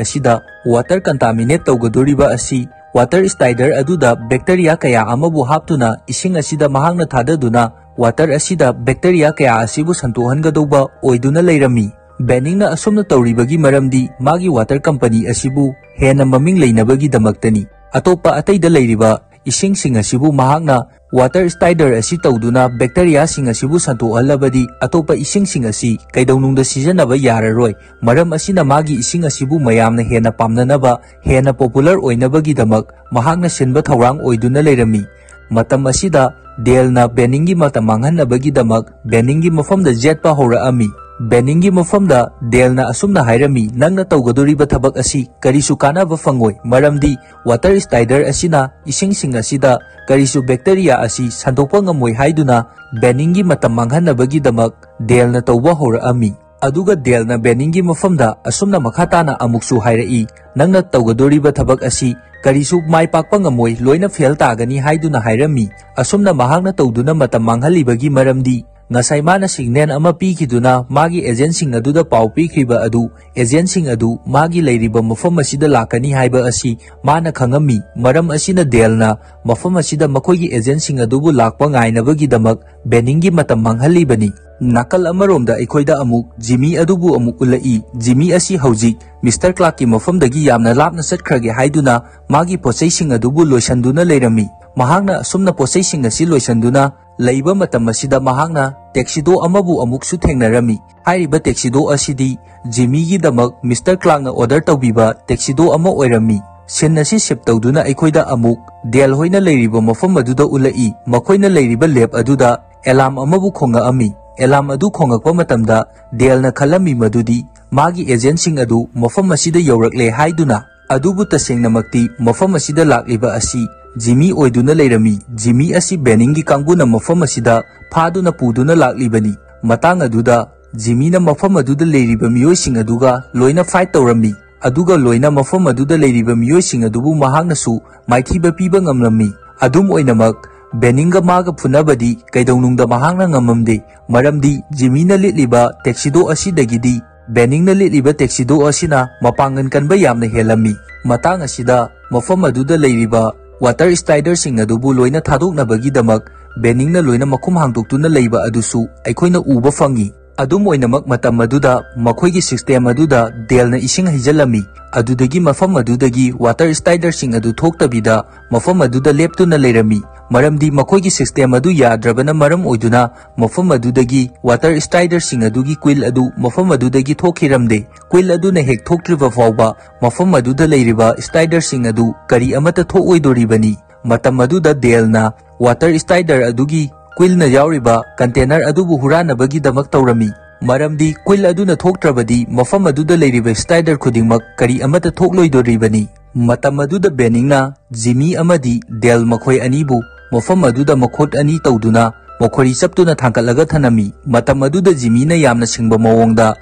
ꯑꯁꯤꯗ ꯋꯥꯇꯔ ꯀꯟꯇꯥꯃꯤꯅꯦꯠ ꯇꯧꯒꯗꯧꯔꯤꯕ ꯑꯁꯤ ꯋꯥꯇꯔ ꯁ꯭ꯇꯥꯏꯗꯔ ꯑꯗꯨꯗ ꯕꯦꯛꯇꯔꯤꯌꯥ ꯀꯌꯥ ꯑꯃꯕꯨ ꯍꯥꯞꯇꯨꯅ ꯏꯁꯤꯡ ꯑꯁꯤꯗ ꯃꯍꯥꯛꯅ ꯊꯥꯗꯗꯨꯅ ꯋꯥꯇꯔ ꯑꯁꯤꯗ ꯕꯦꯛꯇꯔꯤꯌꯥ ꯀꯌꯥ ꯑꯁꯤꯕꯨ ꯁꯟꯇꯣꯛꯍꯟꯒꯗꯧꯕ ꯑꯣꯏꯗꯨꯅ ꯂꯩꯔꯝꯃꯤ꯫ ꯕꯦꯅꯤꯡꯅ ꯑꯁꯨꯝꯅ ꯇꯧꯔꯤꯕꯒꯤ ꯃꯔꯝꯗꯤ ꯃꯥꯒꯤ ꯋꯥꯇꯔ ꯀꯝꯄꯅꯤ ꯑꯁꯤꯕꯨ ꯍꯦꯟꯅ ꯃꯃꯤꯡ ꯂꯩꯅꯕꯒꯤꯗꯃꯛꯇꯅꯤ꯫ ꯑꯇꯣꯞꯄ ꯑꯇꯩꯗ ꯂꯩꯔꯤꯕ ꯏꯁꯤꯡꯁꯤꯡ ꯑꯁꯤꯕꯨ ꯃꯍꯥꯛꯅ ꯋꯥꯇꯔ ꯁ꯭ꯇꯥꯏꯗꯔ ꯑꯁꯤ ꯇꯧꯗꯨꯅ ꯕꯦꯛꯇꯔꯤꯌꯥꯁꯤꯡ ꯑꯁꯤꯕꯨ ꯁꯟꯇꯣꯛꯍꯜꯂꯕꯗꯤ ꯑꯇꯣꯞꯄ ꯏꯁꯤꯡꯁꯤꯡ ꯑꯁꯤ ꯀꯩꯗꯧꯅꯨꯡꯗ ꯁꯤꯖꯤꯟꯅꯕ ꯌꯥꯔꯔꯣꯏ꯫ ꯃꯔꯝ ꯑꯁꯤꯅ ꯃꯥꯒꯤ ꯏꯁꯤꯡ ꯑꯁꯤꯕꯨ ꯃꯌꯥꯝꯅ ꯍꯦꯟꯅ ꯄꯥꯝꯅꯅꯕ, ꯍꯦꯟꯅ ꯄꯣꯄꯨꯂꯔ ꯑꯣꯏꯅꯕꯒꯤꯗꯃꯛ ꯃꯍꯥꯛꯅ ꯁꯤꯟꯕ ꯊꯧꯔꯥꯡ ꯑꯣꯏꯗꯨꯅ ꯂꯩꯔꯝꯃꯤ꯫ ꯃꯇꯝ ꯑꯁꯤꯗ ꯗꯦꯜꯅ ꯕꯦꯅꯤꯡꯒꯤ ꯃꯇꯝ ꯃꯥꯡꯍꯟꯅꯕꯒꯤꯗꯃꯛ ꯕꯦꯅꯤꯡꯒꯤ ꯃꯐꯝꯗ ꯖꯦꯠꯄ ꯍꯧꯔꯛꯑꯝꯃꯤ꯫ ꯕꯦꯅꯤꯡꯒꯤ ꯃꯐꯝꯗ ꯗꯦꯜꯅ ꯑꯁꯨꯝꯅ ꯍꯥꯏꯔꯝꯃꯤ, "ꯅꯪꯅ ꯇꯧꯒꯗꯧꯔꯤꯕ ꯊꯕꯛ ꯑꯁꯤ ꯀꯔꯤꯁꯨ ꯀꯥꯟꯅꯕ ꯐꯪꯉꯣꯏ, ꯃꯔꯝꯗꯤ ꯋꯥꯇꯔ ꯁ꯭ꯇꯥꯏꯗꯔ ꯑꯁꯤꯅ ꯏꯁꯤꯡꯁꯤꯡ ꯑꯁꯤꯗ ꯀꯔꯤꯁꯨ ꯕꯦꯛꯇꯔꯤꯌꯥ ꯑꯁꯤ ꯁꯟꯗꯣꯛꯄ ꯉꯝꯃꯣꯏ" ꯍꯥꯏꯗꯨꯅ ꯕꯦꯅꯤꯡꯒꯤ ꯃꯇꯝ ꯃꯥꯡꯍꯟꯅꯕꯒꯤꯗꯃꯛ ꯗꯦꯜꯅ ꯇꯧꯕ ꯍꯧꯔꯛꯑꯝꯃꯤ꯫ ꯑꯗꯨꯒ ꯗꯦꯜꯅ ꯕꯦꯅꯤꯡꯒꯤ ꯃꯐꯝꯗ ꯑꯁꯨꯝꯅ ꯃꯈꯥ ꯇꯥꯅ ꯑꯃꯨꯛꯁꯨ ꯍꯥꯏꯔꯛꯏ, "ꯅꯪꯅ ꯇꯧꯒꯗꯧꯔꯤꯕ ꯊꯕꯛ ꯑꯁꯤ ꯀꯔꯤꯁꯨ ꯃꯥꯏ ꯄꯥꯛꯄ ꯉꯝꯃꯣꯏ, ꯂꯣꯏꯅ ꯐꯦꯜ ꯇꯥꯒꯅꯤ" ꯍꯥꯏꯗꯨꯅ ꯍꯥꯏꯔꯝꯃꯤ꯫ ꯑꯁꯨꯝꯅ ꯃꯍꯥꯛꯅ ꯇꯧꯗꯨꯅ ꯃꯇꯝ ꯃꯥꯡꯍꯜꯂꯤꯕꯒꯤ ꯃꯔꯝꯗꯤ ꯉꯁꯥꯏ ꯃꯥꯅ ꯁꯤꯒꯅꯦꯜ ꯑꯃ ꯄꯤꯈꯤꯗꯨꯅ ꯃꯥꯒꯤ ꯑꯦꯖꯦꯟꯁꯤꯡ ꯑꯗꯨꯗ ꯄꯥꯎ ꯄꯤꯈ꯭ꯔꯤꯕ ꯑꯗꯨ, ꯑꯦꯖꯦꯟꯁꯤꯡ ꯑꯗꯨ ꯃꯥꯒꯤ ꯂꯩꯔꯤꯕ ꯃꯐꯝ ꯑꯁꯤꯗ ꯂꯥꯛꯀꯅꯤ ꯍꯥꯏꯕ ꯑꯁꯤ ꯃꯥꯅ ꯈꯪꯉꯝꯃꯤ꯫ ꯃꯔꯝ ꯑꯁꯤꯅ ꯗꯦꯜꯅ ꯃꯐꯝ ꯑꯁꯤꯗ ꯃꯈꯣꯏꯒꯤ ꯑꯦꯖꯦꯟꯁꯤꯡ ꯑꯗꯨꯕꯨ ꯂꯥꯛꯄ ꯉꯥꯏꯅꯕꯒꯤꯗꯃꯛ ꯕꯦꯅꯤꯡꯒꯤ ꯃꯇꯝ ꯃꯥꯡꯍꯜꯂꯤꯕꯅꯤ꯫ ꯅꯥꯀꯜ ꯑꯃꯔꯣꯝꯗ ꯑꯩꯈꯣꯏꯗ ꯑꯃꯨꯛ ꯖꯤꯃꯤ ꯑꯗꯨꯕꯨ ꯑꯃꯨꯛ ꯎꯠꯂꯛꯏ꯫ ꯖꯤꯃꯤ ꯑꯁꯤ ꯍꯧꯖꯤꯛ ꯃꯤꯁꯇꯔ ꯀ꯭ꯂꯥꯔꯛꯀꯤ ꯃꯐꯝꯗꯒꯤ ꯌꯥꯝꯅ ꯂꯥꯞꯅ ꯆꯠꯈ꯭ꯔꯒꯦ ꯍꯥꯏꯗꯨꯅ ꯃꯥꯒꯤ ꯄꯣꯠꯆꯩꯁꯤꯡ ꯑꯗꯨꯕꯨ ꯂꯣꯏꯁꯟꯗꯨꯅ ꯂꯩꯔꯝꯃꯤ꯫ ꯃꯍꯥꯛꯅ ꯑꯁꯨꯝꯅ ꯄꯣꯠꯆꯩꯁꯤꯡ ꯑꯁꯤ ꯂꯣꯏꯁꯟꯗꯨꯅ ꯂꯩꯕ ꯃꯇꯝ ꯑꯁꯤꯗ ꯃꯍꯥꯛꯅ ꯇꯦꯛꯁꯤꯗꯣ ꯑꯃꯕꯨ ꯑꯃꯨꯛꯁꯨ ꯊꯦꯡꯅꯔꯝꯃꯤ꯫ ꯍꯥꯏꯔꯤꯕ ꯇꯦꯛꯁꯤꯗꯣ ꯑꯁꯤꯗꯤ ꯖꯤꯃꯤꯒꯤꯗꯃꯛ ꯃꯤꯁꯇꯔ ꯀ꯭ꯂꯥꯔꯛꯅ ꯑꯣꯔꯗꯔ ꯇꯧꯕꯤꯕ ꯇꯦꯛꯁꯤꯗꯣ ꯑꯃ ꯑꯣꯏꯔꯝꯃꯤ꯫ ꯁꯤꯟ ꯑꯁꯤ ꯁꯤꯞ ꯇꯧꯗꯨꯅ ꯑꯩꯈꯣꯏꯗ ꯑꯃꯨꯛ ꯗꯦꯜ ꯍꯣꯏꯅ ꯂꯩꯔꯤꯕ ꯃꯐꯝ ꯑꯗꯨꯗ ꯎꯠꯂꯛꯏ꯫ ꯃꯈꯣꯏꯅ ꯂꯩꯔꯤꯕ ꯂꯦꯕ ꯑꯗꯨꯗ ꯑꯦꯂꯥꯝ ꯑꯃꯕꯨ ꯈꯣꯡꯉꯛꯑꯝꯃꯤ꯫ ꯑꯦꯂꯥꯝ ꯑꯗꯨ ꯈꯣꯡꯉꯛꯄ ꯃꯇꯝꯗ ꯗꯦꯜꯅ ꯈꯜꯂꯝꯃꯤ ꯃꯗꯨꯗꯤ ꯃꯥꯒꯤ ꯑꯦꯖꯦꯟꯁꯤꯡ ꯑꯗꯨ ꯃꯐꯝ ꯑꯁꯤꯗ ꯌꯧꯔꯛꯂꯦ ꯍꯥꯏꯗꯨꯅ꯫ ꯑꯗꯨꯕꯨ ꯇꯁꯦꯡꯅꯃꯛꯇꯤ ꯃꯐꯝ ꯑꯁꯤꯗ ꯂꯥꯛꯂꯤꯕ ꯑꯁꯤ ꯖꯤꯃꯤ ꯑꯣꯏꯗꯨꯅ ꯂꯩꯔꯝꯃꯤ꯫ ꯖꯤꯃꯤ ꯑꯁꯤ ꯕꯦꯅꯤꯡꯒꯤ ꯀꯥꯡꯕꯨꯅ ꯃꯐꯝ ꯑꯁꯤꯗ ꯐꯥꯗꯨꯅ ꯄꯨꯗꯨꯅ ꯂꯥꯛꯂꯤꯕꯅꯤ꯫ ꯃꯇꯥꯡ ꯑꯗꯨꯗ ꯖꯤꯃꯤꯅ ꯃꯐꯝ ꯑꯗꯨꯗ ꯂꯩꯔꯤꯕ ꯃꯤꯑꯣꯏꯁꯤꯡ ꯑꯗꯨꯒ ꯂꯣꯏꯅ ꯐꯥꯏꯠ ꯇꯧꯔꯝꯃꯤ꯫ ꯑꯗꯨꯒ ꯂꯣꯏꯅ ꯃꯐꯝ ꯑꯗꯨꯗ ꯂꯩꯔꯤꯕ ꯃꯤꯑꯣꯏꯁꯤꯡ ꯑꯗꯨꯕꯨ ꯃꯍꯥꯛꯅꯁꯨ ꯃꯥꯏꯊꯤꯕ ꯄꯤꯕ ꯉꯝꯂꯝꯃꯤ꯫ ꯑꯗꯨꯝ ꯑꯣꯏꯅꯃꯛ, ꯕꯦꯅꯤꯡꯒ ꯃꯥꯒ ꯐꯨꯅꯕꯗꯤ ꯀꯩꯗꯧꯅꯨꯡꯗ ꯃꯍꯥꯛꯅ ꯉꯝꯃꯝꯗꯦ, ꯃꯔꯝꯗꯤ ꯖꯤꯃꯤꯅ ꯂꯤꯠꯂꯤꯕ ꯇꯦꯛꯁꯤꯗꯣ ꯑꯁꯤꯗꯒꯤꯗꯤ ꯕꯦꯅꯤꯡꯅ ꯂꯤꯠꯂꯤꯕ ꯇꯦꯛꯁꯤꯗꯣ ꯑꯁꯤꯅ ꯃꯄꯥꯡꯒꯜ ꯀꯟꯕ ꯌꯥꯝꯅ ꯍꯦꯜꯂꯝꯃꯤ꯫ ꯃꯇꯥꯡ ꯑꯁꯤꯗ ꯃꯐꯝ ꯑꯗꯨꯗ ꯂꯩꯔꯤꯕ ꯋꯥꯇꯔ ꯁ꯭ꯂꯥꯏꯗꯔꯁꯤꯡ ꯑꯗꯨꯕꯨ ꯂꯣꯏꯅ ꯊꯥꯗꯣꯛꯅꯕꯒꯤꯗꯃꯛ ꯕꯦꯅꯤꯡꯅ ꯂꯣꯏꯅ ꯃꯈꯨꯝ ꯍꯥꯡꯗꯣꯛꯇꯨꯅ ꯂꯩꯕ ꯑꯗꯨꯁꯨ ꯑꯩꯈꯣꯏꯅ ꯎꯕ ꯐꯪꯉꯤ꯫ ꯑꯗꯨꯝ ꯑꯣꯏꯅꯃꯛ, ꯃꯇꯝ ꯑꯗꯨꯗ ꯃꯈꯣꯏꯒꯤ ꯁꯤꯁꯇꯦꯝ ꯑꯗꯨꯗ ꯗꯦꯜꯅ ꯏꯁꯤꯡ ꯍꯩꯖꯤꯜꯂꯝꯃꯤ꯫ ꯑꯗꯨꯗꯒꯤ ꯃꯐꯝ ꯑꯗꯨꯗꯒꯤ ꯋꯥꯇꯔ ꯁ꯭ꯂꯥꯏꯗꯔꯁꯤꯡ ꯑꯗꯨ ꯊꯣꯛꯇꯕꯤꯗ ꯃꯐꯝ ꯑꯗꯨꯗ ꯂꯦꯞꯇꯨꯅ ꯂꯩꯔꯝꯃꯤ, ꯃꯔꯝꯗꯤ ꯃꯈꯣꯏꯒꯤ ꯁꯤꯁꯇꯦꯝ ꯑꯗꯨ ꯌꯥꯗ꯭ꯔꯕꯅ ꯃꯔꯝ ꯑꯣꯏꯗꯨꯅ ꯃꯐꯝ ꯑꯗꯨꯗꯒꯤ ꯋꯥꯇꯔ ꯁ꯭ꯂꯥꯏꯗꯔꯁꯤꯡ ꯑꯗꯨꯒꯤ ꯀꯨꯏꯜ ꯑꯗꯨ ꯃꯐꯝ ꯑꯗꯨꯗꯒꯤ ꯊꯣꯛꯈꯤꯔꯝꯗꯦ꯫ ꯀꯨꯏꯜ ꯑꯗꯨꯅ ꯍꯦꯛ ꯊꯣꯛꯇ꯭ꯔꯤꯕ ꯐꯥꯎꯕ ꯃꯐꯝ ꯑꯗꯨꯗ ꯂꯩꯔꯤꯕ ꯁ꯭ꯂꯥꯏꯗꯔꯁꯤꯡ ꯑꯗꯨ ꯀꯔꯤ ꯑꯃꯠꯇ ꯊꯣꯛꯑꯣꯏꯗꯣꯔꯤꯕꯅꯤ꯫ ꯃꯇꯝ ꯑꯗꯨꯗ ꯗꯦꯜꯅ ꯋꯥꯇꯔ ꯁ꯭ꯂꯥꯏꯗꯔ ꯑꯗꯨꯒꯤ ꯀꯨꯏꯜꯅ ꯌꯥꯎꯔꯤꯕ ꯀꯟꯇꯦꯅꯔ ꯑꯗꯨꯕꯨ ꯍꯨꯔꯥꯟꯅꯕꯒꯤꯗꯃꯛ ꯇꯧꯔꯝꯃꯤ, ꯃꯔꯝꯗꯤ ꯀꯨꯏꯜ ꯑꯗꯨꯅ ꯊꯣꯛꯇ꯭ꯔꯕꯗꯤ ꯃꯐꯝ ꯑꯗꯨꯗ ꯂꯩꯔꯤꯕ ꯁ꯭ꯂꯥꯏꯗꯔ ꯈꯨꯗꯤꯡꯃꯛ ꯀꯔꯤ ꯑꯃꯠꯇ ꯊꯣꯛꯂꯣꯏꯗꯣꯔꯤꯕꯅꯤ꯫ ꯃꯇꯝ ꯑꯗꯨꯗ ꯕꯦꯅꯤꯡꯅ ꯖꯤꯃꯤ ꯑꯃꯗꯤ ꯗꯦꯜ ꯃꯈꯣꯏ ꯑꯅꯤꯕꯨ ꯃꯐꯝ ꯑꯗꯨꯗ ꯃꯈꯨꯠ ꯑꯅꯤ ꯇꯧꯗꯨꯅ ꯃꯈꯣꯏꯔꯤ ꯆꯞꯇꯨꯅ ꯊꯥꯡꯒꯠꯂꯒ ꯊꯅꯝꯃꯤ꯫ ꯃꯇꯝ ꯑꯗꯨꯗ ꯖꯤꯃꯤꯅ ꯌꯥꯝꯅ ꯁꯤꯡꯕ ꯃꯑꯣꯡꯗ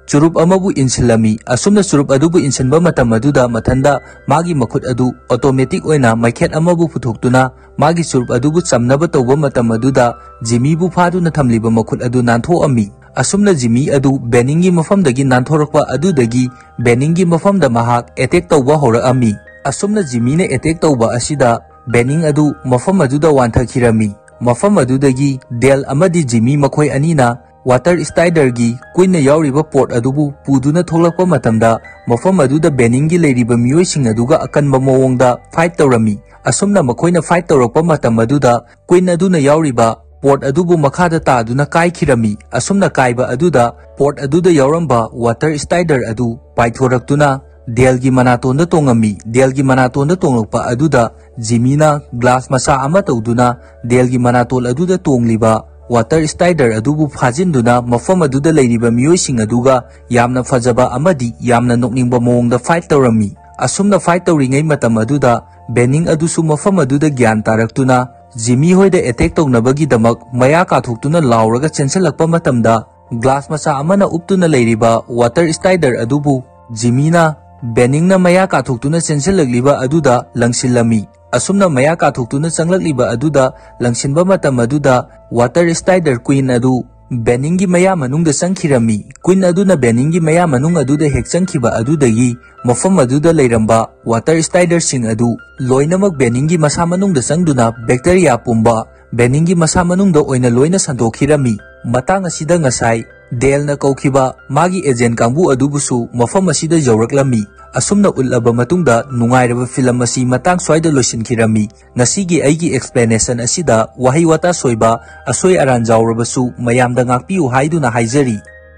ꯆꯨꯔꯨꯞ ꯑꯃꯕꯨ ꯏꯟꯁꯤꯜꯂꯝꯃꯤ꯫ ꯑꯁꯨꯝꯅ ꯆꯨꯔꯨꯞ ꯑꯗꯨꯕꯨ ꯏꯟꯁꯤꯟꯕ ꯃꯇꯝ ꯑꯗꯨꯗ ꯃꯊꯟꯗ ꯃꯥꯒꯤ ꯃꯈꯨꯠ ꯑꯗꯨ ꯑꯣꯇꯣꯃꯦꯇꯤꯛ ꯑꯣꯏꯅ ꯃꯩꯈꯦꯠ ꯑꯃꯕꯨ ꯄꯨꯊꯣꯛꯇꯨꯅ ꯃꯥꯒꯤ ꯆꯨꯔꯨꯞ ꯑꯗꯨꯕꯨ ꯆꯝꯅꯕ ꯇꯧꯕ ꯃꯇꯝ ꯑꯗꯨꯗ ꯖꯤꯃꯤꯕꯨ ꯐꯥꯗꯨꯅ ꯊꯝꯂꯤꯕ ꯃꯈꯨꯠ ꯑꯗꯨ ꯅꯥꯟꯊꯣꯛꯑꯝꯃꯤ꯫ ꯑꯁꯨꯝꯅ ꯖꯤꯃꯤ ꯑꯗꯨ ꯕꯦꯅꯤꯡꯒꯤ ꯃꯐꯝꯗꯒꯤ ꯅꯥꯟꯊꯣꯔꯛꯄ ꯑꯗꯨꯗꯒꯤ ꯕꯦꯅꯤꯡꯒꯤ ꯃꯐꯝꯗ ꯃꯍꯥꯛ ꯑꯦꯇꯦꯛ ꯇꯧꯕ ꯍꯧꯔꯛꯑꯝꯃꯤ꯫ ꯑꯁꯨꯝꯅ ꯖꯤꯃꯤꯅ ꯑꯦꯇꯦꯛ ꯇꯧꯕ ꯑꯁꯤꯗ ꯕꯦꯅꯤꯡ ꯑꯗꯨ ꯃꯐꯝ ꯑꯗꯨꯗ ꯋꯥꯟꯊꯈꯤꯔꯝꯃꯤ꯫ ꯃꯐꯝ ꯑꯗꯨꯗꯒꯤ ꯗꯦꯜ ꯑꯃꯗꯤ ꯖꯤꯃꯤ ꯃꯈꯣꯏ ꯑꯅꯤꯅ ꯋꯥꯇꯔ ꯁ꯭ꯂꯥꯏꯗꯔꯒꯤ ꯀꯨꯏꯟꯅ ꯌꯥꯎꯔꯤꯕ ꯄꯣꯠ ꯑꯗꯨꯕꯨ ꯄꯨꯗꯨꯅ ꯊꯣꯛꯂꯛꯄ ꯃꯇꯝꯗ ꯃꯐꯝ ꯑꯗꯨꯗ ꯕꯦꯅꯤꯡꯒꯤ ꯂꯩꯔꯤꯕ ꯃꯤꯑꯣꯏꯁꯤꯡ ꯑꯗꯨꯒ ꯑꯀꯟꯕ ꯃꯑꯣꯡꯗ ꯐꯥꯏꯠ ꯇꯧꯔꯝꯃꯤ꯫ ꯑꯁꯨꯝꯅ ꯃꯈꯣꯏꯅ ꯐꯥꯏꯠ ꯇꯧꯔꯛꯄ ꯃꯇꯝ ꯑꯗꯨꯗ ꯀꯨꯏꯟ ꯑꯗꯨꯅ ꯌꯥꯎꯔꯤꯕ ꯄꯣꯠ ꯑꯗꯨꯕꯨ ꯃꯈꯥꯗ ꯇꯥꯗꯨꯅ ꯀꯥꯏꯈꯤꯔꯝꯃꯤ꯫ ꯑꯁꯨꯝꯅ ꯀꯥꯏꯕ ꯑꯗꯨꯗ ꯄꯣꯠ ꯑꯗꯨꯗ ꯌꯥꯎꯔꯝꯕ ꯋꯥꯇꯔ ꯁ꯭ꯂꯥꯏꯗꯔ ꯑꯗꯨ ꯄꯥꯏꯊꯣꯔꯛꯇꯨꯅ ꯗꯦꯜꯒꯤ ꯃꯅꯥꯇꯣꯟꯗ ꯇꯣꯡꯉꯝꯃꯤ꯫ ꯗꯦꯜꯒꯤ ꯃꯅꯥꯇꯣꯟꯗ ꯇꯣꯡꯂꯛꯄ ꯑꯗꯨꯗ ꯖꯤꯃꯤꯅ ꯒ꯭ꯂꯥꯁ ꯃꯆꯥ ꯑꯃ ꯇꯧꯗꯨꯅ ꯗꯦꯜꯒꯤ ꯃꯅꯥꯇꯣꯟ ꯑꯗꯨꯗ ꯇꯣꯡꯂꯤꯕ ꯋꯥꯇꯔ ꯁ꯭ꯂꯥꯏꯗꯔ ꯑꯗꯨꯕꯨ ꯐꯥꯖꯤꯟꯗꯨꯅ ꯃꯐꯝ ꯑꯗꯨꯗ ꯂꯩꯔꯤꯕ ꯃꯤꯑꯣꯏꯁꯤꯡ ꯑꯗꯨꯒ ꯌꯥꯝꯅ ꯐꯖꯕ ꯑꯃꯗꯤ ꯌꯥꯝꯅ ꯅꯣꯛꯅꯤꯡꯕ ꯃꯑꯣꯡꯗ ꯐꯥꯏꯠ ꯇꯧꯔꯝꯃꯤ꯫ ꯑꯁꯨꯝꯅ ꯐꯥꯏꯠ ꯇꯧꯔꯤꯉꯩ ꯃꯇꯝ ꯑꯗꯨꯗ ꯕꯦꯅꯤꯡ ꯑꯗꯨꯁꯨ ꯃꯐꯝ ꯑꯗꯨꯗ ꯒ꯭ꯌꯥꯟ ꯇꯥꯔꯛꯇꯨꯅ ꯖꯤꯃꯤ ꯍꯣꯏꯗ ꯑꯦꯇꯦꯛ ꯇꯧꯅꯕꯒꯤꯗꯃꯛ ꯃꯌꯥ ꯀꯥꯊꯣꯛꯇꯨꯅ ꯂꯥꯎꯔꯒ ꯆꯦꯟꯁꯤꯜꯂꯛꯄ ꯃꯇꯝꯗ ꯒ꯭ꯂꯥꯁ ꯃꯆꯥ ꯑꯃꯅ ꯎꯞꯇꯨꯅ ꯂꯩꯔꯤꯕ ꯋꯥꯇꯔ ꯁ꯭ꯂꯥꯏꯗꯔ ꯑꯗꯨꯕꯨ ꯖꯤꯃꯤꯅ ꯕꯦꯅꯤꯡꯅ ꯃꯌꯥ ꯀꯥꯊꯣꯛꯇꯨꯅ ꯆꯦꯟꯁꯤꯜꯂꯛꯂꯤꯕ ꯑꯗꯨꯗ ꯂꯪꯁꯤꯜꯂꯝꯃꯤ꯫ ꯑꯁꯨꯝꯅ ꯃꯌꯥ ꯀꯥꯊꯣꯛꯇꯨꯅ ꯆꯪꯂꯛꯂꯤꯕ ꯑꯗꯨꯗ ꯂꯪꯁꯤꯟꯕ ꯃꯇꯝ ꯑꯗꯨꯗ Water Strider Queen ꯑꯗꯨ ꯕꯦꯅꯤꯡꯒꯤ ꯃꯌꯥ ꯃꯅꯨꯡꯗ ꯆꯪꯈꯤꯔꯝꯃꯤ꯫ Queen ꯑꯗꯨꯅ ꯕꯦꯅꯤꯡꯒꯤ ꯃꯌꯥ ꯃꯅꯨꯡ ꯑꯗꯨꯗ ꯍꯦꯛ ꯆꯪꯈꯤꯕ ꯑꯗꯨꯗꯒꯤ ꯃꯐꯝ ꯑꯗꯨꯗ ꯂꯩꯔꯝꯕ Water Striderꯁꯤꯡ ꯑꯗꯨ ꯂꯣꯏꯅꯃꯛ ꯕꯦꯅꯤꯡꯒꯤ ꯃꯁꯥ ꯃꯅꯨꯡꯗ ꯆꯪꯗꯨꯅ bacteria ꯄꯨꯝꯕ ꯕꯦꯅꯤꯡꯒꯤ ꯃꯁꯥ ꯃꯅꯨꯡꯗ ꯑꯣꯏꯅ ꯂꯣꯏꯅ ꯁꯟꯗꯣꯛꯈꯤꯔꯝꯃꯤ꯫ ꯃꯇꯥꯡ ꯑꯁꯤꯗ ꯉꯁꯥꯏ ꯗꯦꯜꯅ ꯀꯧꯈꯤꯕ ꯃꯥꯒꯤ agent ꯀꯥꯡꯕꯨ ꯑꯗꯨꯕꯨꯁꯨ ꯃꯐꯝ ꯑꯁꯤꯗ ꯌꯧꯔꯛꯂꯝꯃꯤ꯫ ꯑꯁꯨꯝꯅ ꯎꯠꯂꯕ ꯃꯇꯨꯡꯗ ꯅꯨꯡꯉꯥꯏꯔꯕ film ꯑꯁꯤ ꯃꯇꯥꯡ ꯁ꯭ꯋꯥꯏꯗ ꯂꯣꯏꯁꯤꯟꯈꯤꯔꯝꯃꯤ꯫ ꯉꯁꯤꯒꯤ ꯑꯩꯒꯤ explanation ꯑꯁꯤꯗ ꯋꯥꯍꯩ ꯋꯥꯇꯥ ꯁꯣꯏꯕ, ꯑꯁꯣꯏ ꯑꯔꯥꯟ ꯌꯥꯎꯔꯕꯁꯨ ꯃꯌꯥꯝꯗ ꯉꯥꯛꯄꯤꯌꯨ ꯍꯥꯏꯗꯨꯅ ꯍꯥꯏꯖꯔꯤ꯫